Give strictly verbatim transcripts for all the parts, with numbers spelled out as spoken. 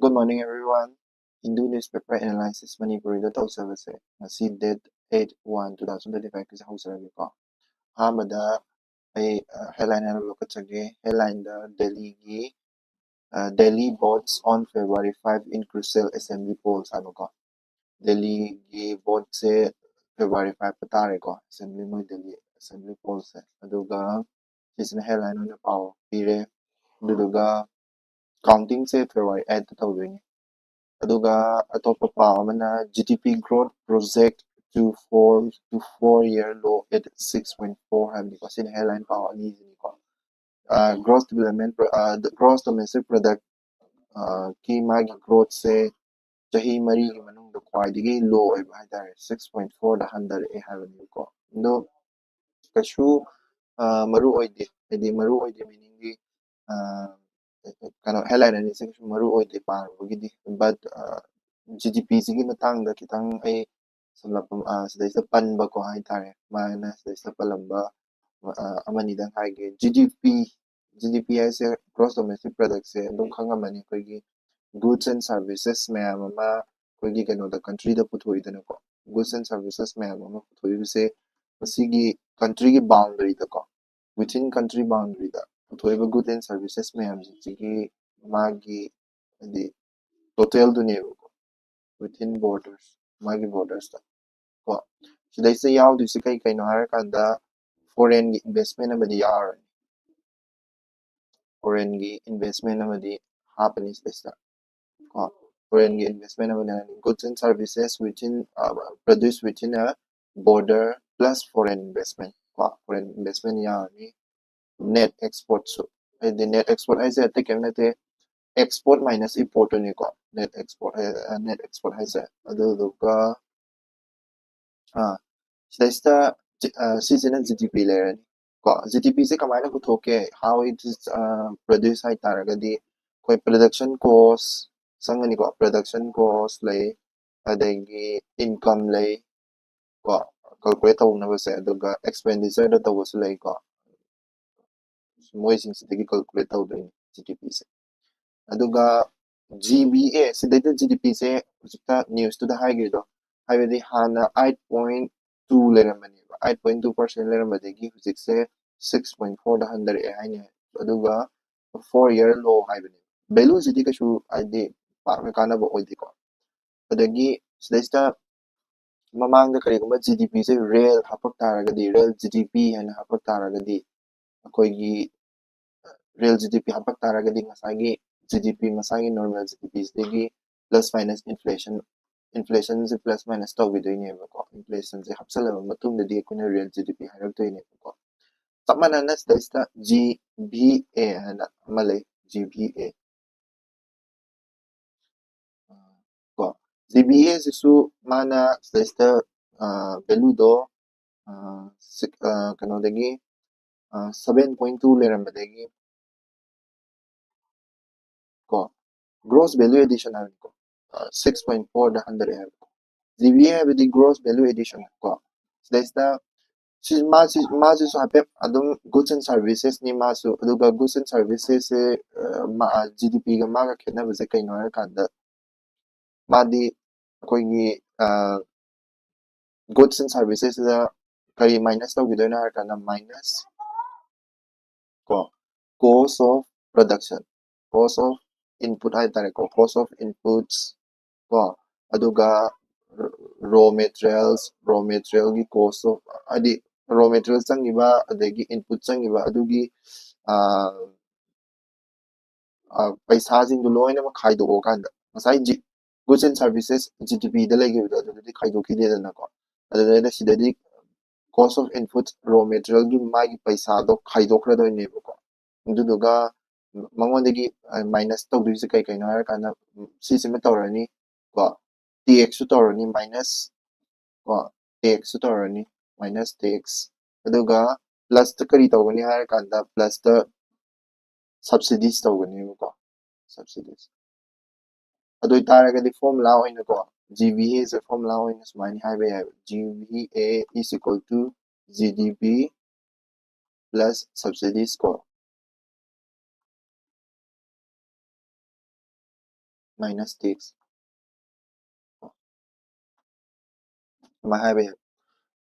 Good morning, everyone. Hindu newspaper analysis ꯃꯅꯤꯄꯨꯔꯤꯗ ꯇꯧꯖꯕꯁꯦ ꯉꯁꯤ date eight one two thousand twenty five ꯀꯤꯁꯦ ꯍꯧꯖꯔꯒꯦꯀꯣ꯫ ꯑꯍꯥꯟꯕꯗ ꯑꯩ headline ꯑꯃ ꯂꯧꯈꯠꯆꯒꯦ꯫ Headlineꯗ ꯗꯦꯜꯂꯤꯒꯤ Delhi votes on February five in crucial assembly polls ꯍꯥꯏꯕꯀꯣ꯫ ꯗꯦꯜꯂꯤꯒꯤ voteꯁꯦ February five ꯇꯥꯔꯦꯀꯣ, assembly, ꯃꯣꯏ ꯗꯦꯜꯂꯤ assembly pollꯁꯦ꯫ ꯑꯗꯨꯒ ꯁꯤꯁꯤꯅ headline ꯑꯣꯏꯅ ꯄꯥꯎ ꯄꯤꯔꯦ꯫ ꯑꯗꯨꯗꯨꯒ countingꯁꯦ February eight ꯇꯧꯗꯣꯏꯅꯤ꯫ ꯑꯗꯨꯒ ꯑꯇꯣꯞꯄ ꯄꯥꯎ ꯑꯃꯅ G D P growth project to fall to four year low at six point four ꯍꯥꯏꯕꯅꯤꯀꯣ꯫ ꯁꯤꯅ headline ꯄꯥꯎ ꯑꯅꯤꯁꯤꯅꯤꯀꯣ꯫ Gross development, gross domestic product ꯀꯤ ꯃꯥꯒꯤ growthꯁꯦ ꯆꯍꯤ ꯃꯔꯤꯒꯤ ꯃꯅꯨꯡꯗ ꯈ꯭ꯋꯥꯏꯗꯒꯤ low ꯑꯣꯏꯕ ꯍꯥꯏꯇꯥꯔꯦ, six point fourꯗ ꯍꯟꯊꯔꯛꯑꯦ ꯍꯥꯏꯕꯅꯦꯕꯀꯣ꯫ ꯑꯗꯣ ꯀꯩꯁꯨ ꯃꯔꯨ ꯑꯣꯏꯗꯦ, ꯍꯥꯏꯗꯤ ꯃꯔꯨ ꯑꯣꯏꯗꯦ meaningꯗꯤ ꯀꯩꯅꯣ headline ꯑꯅꯤꯁꯦ ꯀꯩꯁꯨ ꯃꯔꯨ ꯑꯣꯏꯗꯦ ꯄꯥꯔꯨꯕꯒꯤꯗꯤ꯫ But G D Pꯁꯤꯒꯤ ꯃꯇꯥꯡꯗ ꯈꯤꯇꯪ ꯑꯩ ꯁꯝꯂꯞꯄ ꯁꯤꯗꯩꯁꯤꯗ ꯄꯟꯕꯀꯣ ꯍꯥꯏꯇꯥꯔꯦ, ꯃꯥꯅ ꯁꯤꯗꯩꯁꯤꯗ ꯄꯜꯂꯝꯕ ꯑꯃꯅꯤꯗꯪ ꯍꯥꯏꯒꯦ꯫ G D P, G D P ꯍꯥꯏꯁꯦ gross domestic productꯁꯦ ꯑꯗꯨꯝ ꯈꯪꯉꯝꯃꯅꯤ, ꯑꯩꯈꯣꯏꯒꯤ goods and services ꯃꯌꯥꯝ ꯑꯃ ꯑꯩꯈꯣꯏꯒꯤ ꯀꯩꯅꯣꯗ countryꯗ ꯄꯨꯊꯣꯛꯏꯗꯅꯀꯣ꯫ Goods and services ꯃꯌꯥꯝ ꯑꯃ ꯄꯨꯊꯣꯛꯏꯕꯁꯦ ꯃꯁꯤꯒꯤ countryꯒꯤ boundaryꯗꯀꯣ, within country boundaryꯗ ꯄꯨꯊꯣꯛꯏꯕ goods and services ꯃꯌꯥꯝꯁꯤꯡꯁꯤꯒꯤ ꯃꯥꯒꯤ ꯍꯥꯏꯗꯤ totalꯗꯨꯅꯦꯕꯀꯣ, within borders, ꯃꯥꯒꯤ bordersꯇ ꯀꯣ꯫ ꯁꯤꯗꯩꯁꯤꯗ ꯌꯥꯎꯗꯣꯏꯁꯦ ꯀꯩ ꯀꯩꯅꯣ ꯍꯥꯏꯔꯀꯥꯟꯗ foreignꯒꯤ investment ꯑꯃꯗꯤ ꯌꯥꯎꯔꯅꯤ꯫ Foreignꯒꯤ investment ꯑꯃꯗꯤ ꯍꯥꯞꯄꯅꯤ ꯁꯤꯗꯩꯁꯤꯗ ꯀꯣ꯫ Foreignꯒꯤ investment ꯑꯃꯗꯤ goods and services within produce within a border plus foreign investment ꯀꯣ꯫ Foreign investment ꯌꯥꯎꯔꯅꯤ꯫ Net exportꯁꯨ, ꯍꯥꯏꯗꯤ net export ꯍꯥꯏꯁꯦ ꯑꯇꯩ ꯀꯩꯝ ꯅꯠꯇꯦ, export minus importꯇꯨꯅꯤꯀꯣ net export net export ꯍꯥꯏꯁꯦ꯫ ꯑꯗꯨꯗꯨꯒ ꯁꯤꯗꯩꯁꯤꯗ ꯁꯤꯁꯤꯅ G D P ꯂꯩꯔꯅꯤ ꯀꯣ꯫ G D Pꯁꯦ ꯀꯃꯥꯏꯅ ꯄꯨꯊꯣꯛꯀꯦ, how it is produce ꯍꯥꯏ ꯇꯥꯔꯒꯗꯤ ꯑꯩꯈꯣꯏ production cost ꯆꯪꯒꯅꯤꯀꯣ꯫ Production cost ꯂꯩ, ꯑꯗꯒꯤ income ꯂꯩ ꯀꯣ, calculate ꯇꯧꯅꯕꯁꯦ, ꯑꯗꯨꯒ expenditureꯗ ꯇꯧꯕꯁꯨ ꯂꯩꯀꯣ꯫ ꯃꯣꯏꯁꯤꯡꯁꯤꯗꯒꯤ calculate ꯇꯧꯗꯣꯏꯅꯤ G D Pꯁꯦ꯫ ꯑꯗꯨꯒ G B A ꯁꯤꯗꯩꯗ G D P ꯁꯦ ꯍꯧꯖꯤꯛꯇ news ꯇꯨꯗ ꯍꯥꯏꯈ꯭ꯔꯤꯗꯣ, ꯍꯥꯏꯕꯗꯤ ꯍꯥꯟꯅ eight point two ꯂꯩꯔꯝꯕꯅꯦꯕ, eight point two percent ꯂꯩꯔꯝꯕꯗꯒꯤ ꯍꯧꯖꯤꯛꯁꯦ six point four ꯗ ꯍꯟꯊꯔꯛꯑꯦ ꯍꯥꯏꯅꯤ꯫ ꯑꯗꯨꯒ four year low ꯍꯥꯏꯕꯅꯦ꯫ Value ꯁꯤꯗꯤ ꯀꯩꯁꯨ ꯍꯥꯏꯗꯤ ꯄꯥꯛꯅ ꯀꯥꯟꯅꯕ ꯑꯣꯏꯗꯦꯀꯣ꯫ ꯑꯗꯒꯤ ꯁꯤꯗꯩꯁꯤꯗ ꯃꯃꯥꯡꯗ ꯀꯔꯤꯒꯨꯝꯕ G D P ꯁꯦ real ꯍꯥꯞꯄꯛ ꯇꯥꯔꯒꯗꯤ, real G D P ꯍꯥꯏꯅ ꯍꯥꯞꯄꯛ ꯇꯥꯔꯒꯗꯤ, ꯑꯩꯈꯣꯏꯒꯤ real G D P ꯍꯥꯞꯄꯛ ꯇꯥꯔꯒꯗꯤ ꯉꯁꯥꯏꯒꯤ G D P ꯃꯁꯥꯒꯤ normal G D P ꯁꯤꯗꯒꯤ plus minus inflation, inflation ꯁꯦ plus minus ꯇꯧꯈꯤꯗꯣꯏꯅꯦꯕꯀꯣ꯫ Inflation ꯁꯦ ꯍꯥꯞꯆꯜꯂꯕ ꯃꯇꯨꯡꯗꯗꯤ ꯑꯩꯈꯣꯏꯅ real G D P ꯍꯥꯏꯔꯛꯇꯣꯏꯅꯦꯕꯀꯣ꯫ ꯆꯞ ꯃꯥꯟꯅꯅ ꯁꯤꯗꯩꯁꯤꯗ G B A ꯍꯥꯏꯅ ꯑꯃ ꯂꯩ, G B A꯫ ꯀꯣ, G B A ꯁꯤꯁꯨ ꯃꯥꯅ ꯁꯤꯗꯩꯁꯤꯗ value ꯗꯣ ꯀꯩꯅꯣꯗꯒꯤ seven point two ꯂꯩꯔꯝꯕꯗꯒꯤ ꯀꯣ, gross value addition ꯍꯥꯏꯕꯅꯤꯀꯣ, six point four ꯗ ꯍꯟꯊꯔꯛꯑꯦ ꯍꯥꯏꯕꯀꯣ꯫ G B A ꯍꯥꯏꯕꯗꯤ gross value addition ꯀꯣ꯫ ꯁꯤꯗꯩꯁꯤꯗ ꯁꯤ ꯃꯥꯁꯤ ꯃꯥꯁꯤꯁꯨ ꯍꯥꯏꯐꯦꯠ ꯑꯗꯨꯝ goods and services ꯅꯤ ꯃꯥꯁꯨ꯫ ꯑꯗꯨꯒ goods and services say G D P ꯒ ꯃꯥꯒ ꯈꯦꯠꯅꯕꯁꯦ ꯀꯩꯅꯣ ꯍꯥꯏꯔꯀꯥꯟꯗ, ꯃꯥꯗꯤ ꯑꯩꯈꯣꯏꯒꯤ goods and services ꯁꯤꯗ ꯀꯔꯤ minus ꯇꯧꯈꯤꯗꯣꯏꯅꯣ ꯍꯥꯏꯔꯀꯥꯟꯗ minus ꯀꯣ, cost of production, cost of input ꯍꯥꯏꯇꯥꯔꯦꯀꯣ, cost of inputs ꯀꯣ, ꯑꯗꯨꯒ raw materials, raw material ꯒꯤ cost of, ꯍꯥꯏꯗꯤ raw material ꯆꯪꯉꯤꯕ ꯑꯗꯒꯤ input ꯆꯪꯉꯤꯕ ꯑꯗꯨꯒꯤ ꯄꯩꯁꯥꯁꯤꯡꯗꯣ ꯂꯣꯏꯅꯃꯛ ꯈꯥꯏꯗꯣꯛꯑꯀꯥꯟꯗ ꯉꯁꯥꯏ goods and services G D P ꯗ ꯂꯩꯈꯤꯕꯗꯣ ꯑꯗꯨꯗꯗꯤ ꯈꯥꯏꯗꯣꯛꯈꯤꯗꯦꯗꯅꯀꯣ꯫ ꯑꯗꯨꯗꯩꯗ ꯁꯤꯗꯗꯤ cost of input, raw material ꯒꯤ ꯃꯥꯒꯤ ꯄꯩꯁꯥꯗꯣ ꯈꯥꯏꯗꯣꯛꯈ꯭ꯔꯗꯣꯏꯅꯦꯕꯀꯣ꯫ ꯑꯗꯨꯗꯨꯒ ꯃꯉꯣꯟꯗꯒꯤ minus ꯇꯧꯗꯣꯏꯁꯦ ꯀꯩ ꯀꯩꯅꯣ ꯍꯥꯏꯔꯀꯥꯟꯗ ꯁꯤꯁꯤꯃ ꯇꯧꯔꯅꯤ ꯀꯣ, T X ꯁꯨ ꯇꯧꯔꯅꯤ minus ꯀꯣ, T X ꯁꯨ ꯇꯧꯔꯅꯤ minus T X꯫ ꯑꯗꯨꯒ plus ꯇ ꯀꯔꯤ ꯇꯧꯒꯅꯤ ꯍꯥꯏꯔꯀꯥꯟꯗ plus ꯇ subsidies ꯇꯧꯒꯅꯦꯕꯀꯣ, subsidies꯫ ꯑꯗꯨ ꯑꯣꯏꯇꯥꯔꯒꯗꯤ formula ꯑꯣꯏꯅꯀꯣ, G B A say formula ꯑꯣꯏꯅ ꯁꯨꯃꯥꯏꯅ ꯍꯥꯏꯕ ꯌꯥꯏꯕ, G B A is equal to G D P plus subsidies ꯀꯣ꯫ minus tax, ꯀꯃꯥꯏꯅ ꯍꯥꯏꯕ ꯌꯥꯏ?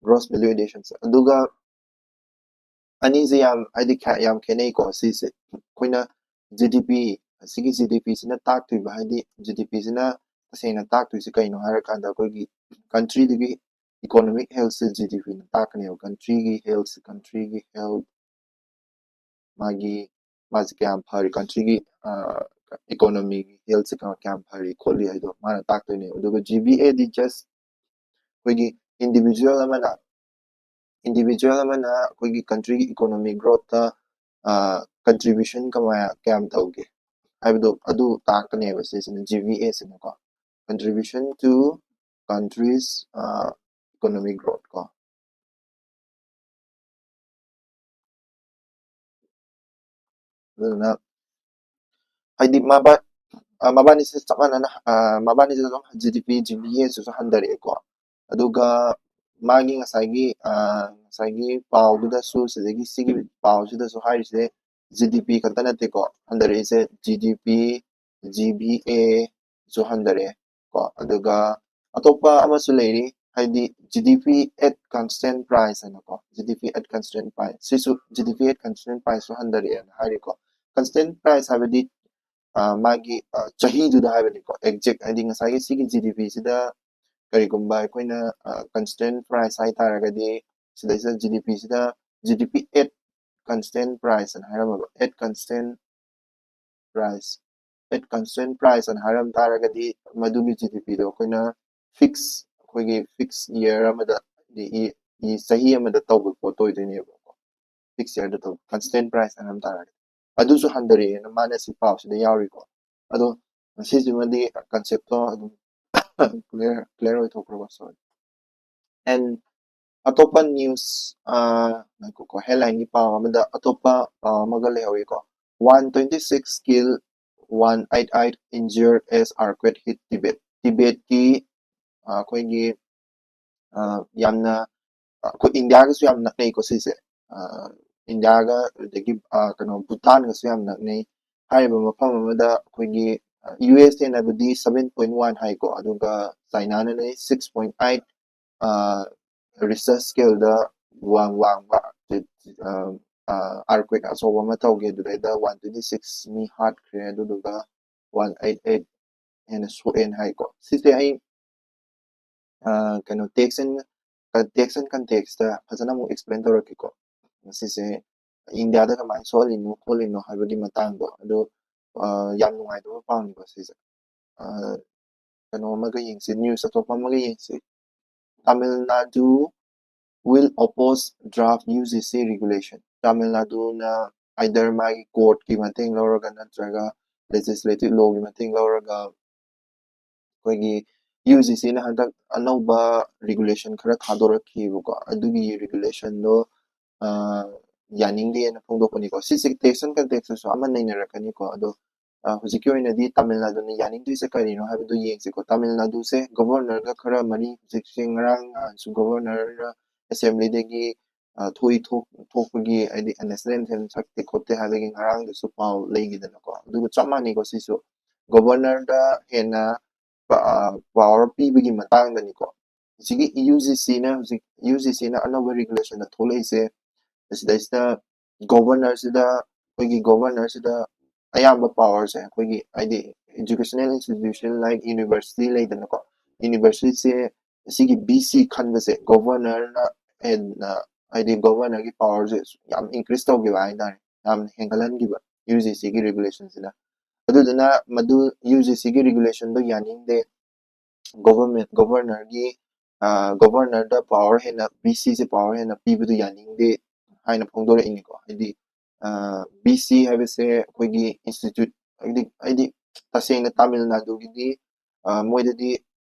Gross value addition ꯁꯦ꯫ ꯑꯗꯨꯒ ꯑꯅꯤꯁꯦ ꯌꯥꯝ, ꯍꯥꯏꯗꯤ, ꯈꯦ- ꯌꯥꯝ ꯈꯦꯠꯅꯩꯀꯣ ꯁꯤꯁꯦ꯫ ꯑꯩꯈꯣꯏꯅ G D P, ꯑꯁꯤꯒꯤ G D P ꯁꯤꯅ ꯇꯥꯛꯇꯣꯏꯕ, ꯍꯥꯏꯗꯤ, G D P ꯁꯤꯅ ꯇꯁꯦꯡꯅ ꯇꯥꯛꯇꯣꯏꯁꯦ ꯀꯩꯅꯣ ꯍꯥꯏꯔꯀꯥꯟꯗ, ꯑꯩꯈꯣꯏꯒꯤ country ꯗꯨꯒꯤ economic health ꯁꯦ G D P ꯅ ꯇꯥꯛꯀꯅꯦꯕ꯫ Country ꯒꯤ health ꯁꯦ, country ꯒꯤ health, ꯃꯥꯒꯤ, ꯃꯥꯁꯦ ꯀꯌꯥꯝ ꯐꯔꯤ, country ꯒꯤ, ꯑ, economy ꯒꯤ health ꯁꯦ ꯀꯌꯥꯝ, ꯀꯌꯥꯝ ꯐꯔꯤ ꯈꯣꯠꯂꯤ ꯍꯥꯏꯗꯣ ꯃꯥꯅ ꯇꯥꯛꯇꯣꯏꯅꯦ꯫ ꯑꯗꯨꯒ G V A D just ꯑꯩꯈꯣꯏꯒꯤ individual ꯑꯃꯅ, individual ꯑꯃꯅ ꯑꯩꯈꯣꯏꯒꯤ country ꯒꯤ economic growth ꯇ, ꯑ, contribution ꯀꯃꯥꯏ, ꯀꯌꯥꯝ ꯇꯧꯒꯦ ꯍꯥꯏꯕꯗꯣ, ꯑꯗꯨ ꯇꯥꯛꯀꯅꯦꯕ ꯁꯤꯁꯤꯅ, G V A ꯁꯤꯅꯀꯣ꯫ Contribution to country's, ꯑ, economic growth ꯀꯣ꯫ ꯑꯗꯨꯗꯨꯅ ꯍꯥꯏꯗꯤ ꯃꯕꯥ-, ꯑ, ꯃꯕꯥꯅꯤꯁꯦ ꯆꯞ ꯃꯥꯟꯅꯅ, ꯑ, ꯃꯕꯥꯅꯤꯁꯦ ꯑꯗꯨꯝ G D P, G V A ꯁꯤꯁꯨ ꯍꯟꯊꯔꯛꯑꯦꯀꯣ꯫ ꯑꯗꯨꯒ ꯃꯥꯒꯤ ꯉꯁꯥꯏꯒꯤ, ꯑ, ꯉꯁꯥꯏꯒꯤ ꯄꯥꯎꯗꯨꯗꯁꯨ, ꯁꯤꯗꯒꯤ ꯁꯤꯒꯤ ꯄꯥꯎꯁꯤꯗꯁꯨ ꯍꯥꯏꯔꯤꯁꯦ G D P ꯈꯛꯇ ꯅꯠꯇꯦꯀꯣ ꯍꯟꯊꯔꯛꯏꯁꯦ, G D P, G V A ꯁꯨ ꯍꯟꯊꯔꯛꯑꯦ ꯀꯣ꯫ ꯑꯗꯨꯒ ꯑꯇꯣꯞꯄ ꯑꯃꯁꯨ ꯂꯩꯔꯤ, ꯍꯥꯏꯗꯤ G D P at constant price ꯍꯥꯏꯅꯀꯣ, G D P at constant price꯫ ꯁꯤꯁꯨ G D P at constant price ꯁꯨ ꯍꯟꯊꯔꯛꯑꯦꯅ ꯍꯥꯏꯔꯤꯀꯣ꯫ Constant price ꯍꯥꯏꯕꯗꯤ, ꯑ, ꯃꯥꯒꯤ, ꯑ, ꯆꯍꯤꯗꯨꯗ ꯍꯥꯏꯕꯅꯤꯀꯣ, exact, ꯍꯥꯏꯗꯤ ꯉꯁꯥꯏꯒꯤ ꯁꯤꯒꯤ G D P ꯁꯤꯗ ꯀꯔꯤꯒꯨꯝꯕ ꯑꯩꯈꯣꯏꯅ, ꯑ, constant price ꯍꯥꯏ ꯇꯥꯔꯒꯗꯤ, ꯁꯤꯗꯩꯁꯤꯗ G D P ꯁꯤꯗ G D P at constant price ꯑꯅ ꯍꯥꯏꯔꯝꯃꯕ, at constant price, at constant price ꯑꯅ ꯍꯥꯏꯔꯝ ꯇꯥꯔꯒꯗꯤ, ꯃꯗꯨꯒꯤ G D P ꯗꯣ ꯑꯩꯈꯣꯏꯅ fix, ꯑꯩꯈꯣꯏꯒꯤ fix year ꯑꯃꯗ, ꯍꯥꯏꯗꯤ ꯆꯍꯤ ꯑꯃꯗ ꯇꯧꯕ ꯄꯣꯠꯇꯣ ꯑꯣꯏꯗꯣꯏꯅꯦꯕꯀꯣ꯫ Fix year ꯗ ꯇꯧꯕ, constant price ꯍꯥꯏꯔꯝ ꯇꯥꯔꯒꯗꯤ꯫ ꯑꯗꯨꯁꯨ ꯍꯟꯊꯔꯛꯑꯦꯅ ꯃꯥꯅ ꯁꯤ ꯄꯥꯎꯁꯤꯗ ꯌꯥꯎꯔꯤꯀꯣ꯫ ꯑꯗꯣ ꯁꯤꯁꯤꯃꯗꯤ concept ꯇꯣ ꯑꯗꯨꯝ clear, clear ꯑꯣꯏꯊꯣꯛꯈ꯭ꯔꯕ, sorry꯫ And ꯑꯇꯣꯞꯄ news, ꯑ, ꯉꯥꯏꯈꯣꯀꯣ, headline ꯒꯤ ꯄꯥꯎ ꯑꯃꯗ ꯑꯇꯣꯞꯄ ꯄꯥꯎ ꯑꯃꯒ ꯂꯩꯍꯧꯔꯤꯀꯣ꯫ One twenty six kill, one eight eight injured as earthquake hit Tibet꯫ ꯇꯤꯕꯦꯠꯀꯤ, ꯑ, ꯑꯩꯈꯣꯏꯒꯤ, ꯑ, ꯌꯥꯝꯅ, ꯑ, ꯑꯩꯈꯣꯏ ꯏꯟꯗꯤꯌꯥꯒꯁꯨ ꯌꯥꯝ ꯅꯛꯅꯩꯀꯣ ꯁꯤꯁꯦ꯫ ꯑ, ꯏꯟꯗꯤꯌꯥꯒ, ꯑꯗꯒꯤ, ꯑ, ꯀꯩꯅꯣ, ꯚꯨꯇꯥꯟꯒꯁꯨ ꯌꯥꯝ ꯅꯛꯅꯩ꯫ ꯍꯥꯏꯔꯤꯕ ꯃꯐꯝ ꯑꯃꯗ ꯑꯩꯈꯣꯏꯒꯤ, ꯌꯨ ꯑꯦꯁ ꯑꯦꯅꯕꯨꯗꯤ seven point one ꯍꯥꯏꯀꯣ, ꯑꯗꯨꯒ ꯆꯥꯏꯅꯥꯅꯅꯦ six point eight, ꯔꯤꯆꯇꯔ ꯁ꯭ꯀꯦꯜꯗ ꯋꯥꯡ ꯋꯥꯡꯕ ꯑꯥꯔꯀ꯭ꯋꯦꯛ ꯑꯆꯧꯕ ꯑꯃ ꯇꯧꯒꯦ, ꯑꯗꯨꯗꯩꯗ one twenty six ꯃꯤ ꯍꯥꯠꯈ꯭ꯔꯦ, ꯑꯗꯨꯗꯨꯒ one eight eight ꯍꯦꯟꯅ ꯁꯣꯛꯑꯦꯅ ꯍꯥꯏꯀꯣ꯫ ꯁꯤꯁꯦ ꯑꯩ ꯑꯥ, ꯀꯩꯅꯣ, text and, text and context ꯐꯖꯅ ꯑꯃꯨꯛ explain ꯇꯧꯔꯛꯀꯦꯀꯣ꯫ ꯃꯁꯤꯁꯦ ꯏꯟꯗꯤꯌꯥꯗ ꯀꯃꯥꯏꯅ ꯁꯣꯛꯍꯜꯂꯤꯅꯣ ꯈꯣꯠꯂꯤꯅꯣ ꯍꯥꯏꯕꯒꯤ ꯃꯇꯥꯡꯗꯣ, ꯑꯗꯣ ꯑꯥ, ꯌꯥꯝ ꯅꯨꯡꯉꯥꯏꯇꯕ ꯄꯥꯎꯅꯤꯀꯣ ꯁꯤꯁꯦ꯫ ꯑꯥ, ꯀꯩꯅꯣ ꯑꯃꯒ ꯌꯦꯡꯁꯤ, news ꯑꯇꯣꯞꯄ ꯑꯃꯒ ꯌꯦꯡꯁꯤ꯫ Tamil Nadu will oppose draft U G C regulation. Tamil ꯅꯥꯗꯨꯅ either ꯃꯥꯒꯤ ꯀꯣꯔꯠꯀꯤ ꯃꯇꯦꯡ ꯂꯧꯔꯒ ꯅꯠꯇ꯭ꯔꯒ legislative lawꯒꯤ ꯃꯇꯦꯡ ꯂꯧꯔꯒ ꯑꯩꯈꯣꯏꯒꯤ ꯌꯨ ꯖꯤ ꯁꯤꯅ ꯍꯟꯗꯛ ꯑꯅꯧꯕ regulation ꯈꯔ ꯊꯥꯗꯣꯔꯛꯈꯤꯕꯀꯣ, ꯑꯗꯨꯒꯤ regulationꯗꯣ ꯑꯥ, ꯌꯥꯅꯤꯡꯗꯦꯅ ꯐꯣꯡꯗꯣꯛꯄꯅꯤꯀꯣ꯫ ꯁꯤꯁꯦ text and contextꯇꯁꯨ ꯑꯃ ꯅꯩꯅꯔꯛꯀꯅꯤꯀꯣ꯫ ꯑꯗꯣ ꯑꯥ, ꯍꯧꯖꯤꯛꯀꯤ ꯑꯣꯏꯅꯗꯤ ꯇꯥꯃꯤꯜ ꯅꯥꯗꯨꯅ ꯌꯥꯅꯤꯡꯗ꯭ꯔꯤꯁꯦ ꯀꯔꯤꯅꯣ ꯍꯥꯏꯕꯗꯨ ꯌꯦꯡꯁꯤꯀꯣ꯫ ꯇꯥꯃꯤꯜ ꯅꯥꯗꯨꯁꯦ governorꯒ ꯈꯔ ꯃꯔꯤ, ꯍꯧꯖꯤꯛꯁꯦ ꯉꯔꯥꯡ ꯅꯍꯥꯟꯁꯨ governorꯅ assemblyꯗꯒꯤ ꯑꯥ, ꯊꯣꯛꯏ ꯊꯣꯛ-, ꯊꯣꯛꯄꯒꯤ ꯍꯥꯏꯗꯤ national anthem ꯁꯛꯇꯦ ꯈꯣꯠꯇꯦ ꯍꯥꯏꯕꯒꯤ ꯉꯔꯥꯡꯗꯁꯨ ꯄꯥꯎ ꯂꯩꯈꯤꯗꯅꯀꯣ꯫ ꯑꯗꯨꯒ ꯆꯞ ꯃꯥꯟꯅꯩꯀꯣ ꯁꯤꯁꯨ꯫ Governorꯗ ꯍꯦꯟꯅ ꯄ-, ꯑꯥ, power ꯄꯤꯕꯒꯤ ꯃꯇꯥꯡꯗꯅꯤꯀꯣ꯫ ꯍꯧꯖꯤꯛꯀꯤ ꯌꯨ ꯖꯤ ꯁꯤꯅ ꯍꯧꯖꯤꯛ, ꯌꯨ ꯖꯤ ꯁꯤꯅ ꯑꯅꯧꯕ regulationꯗ ꯊꯣꯛꯂꯛꯏꯁꯦ, ꯁꯤꯗꯩꯁꯤꯗ governorꯁꯤꯗ, ꯑꯩꯈꯣꯏꯒꯤ governorꯁꯤꯗ ꯑꯌꯥꯝꯕ powerꯁꯦ ꯑꯩꯈꯣꯏꯒꯤ ꯍꯥꯏꯗꯤ educational institution like university ꯂꯩꯗꯅꯀꯣ, universityꯁꯦ ꯁꯤꯒꯤ ꯕꯤ ꯁꯤ ꯈꯟꯕꯁꯦ governorꯅ ꯍꯦꯟꯅ ꯍꯥꯏꯗꯤ governorꯒꯤ powerꯁꯦ ꯌꯥꯝ increase ꯇꯧꯈꯤꯕ ꯍꯥꯏꯇꯥꯔꯦ, ꯌꯥꯝ ꯍꯦꯟꯒꯠꯍꯟꯈꯤꯕ ꯌꯨ ꯖꯤ ꯁꯤꯒꯤ regulationꯁꯤꯅ꯫ ꯑꯗꯨꯗꯨꯅ ꯃꯗꯨ ꯌꯨ ꯖꯤ ꯁꯤꯒꯤ regulationꯗꯣ ꯌꯥꯅꯤꯡꯗꯦ, government, governorꯒꯤ governorꯗ power ꯍꯦꯟꯅ, ꯕꯤ ꯁꯤꯁꯦ power ꯍꯦꯟꯅ ꯄꯤꯕꯗꯨ ꯌꯥꯅꯤꯡꯗꯦ ꯍꯥꯏꯅ ꯐꯣꯡꯗꯣꯔꯛꯏꯅꯤꯀꯣ꯫ ꯍꯥꯏꯗꯤ ꯕꯤ ꯁꯤ ꯍꯥꯏꯕꯁꯦ ꯑꯩꯈꯣꯏꯒꯤ institute, ꯍꯥꯏꯗꯤ, ꯍꯥꯏꯗꯤ ꯇꯁꯦꯡꯅ ꯇꯥꯃꯤꯜ ꯅꯥꯗꯨꯒꯤꯗꯤ ꯑꯥ, ꯃꯣꯏꯗꯗꯤ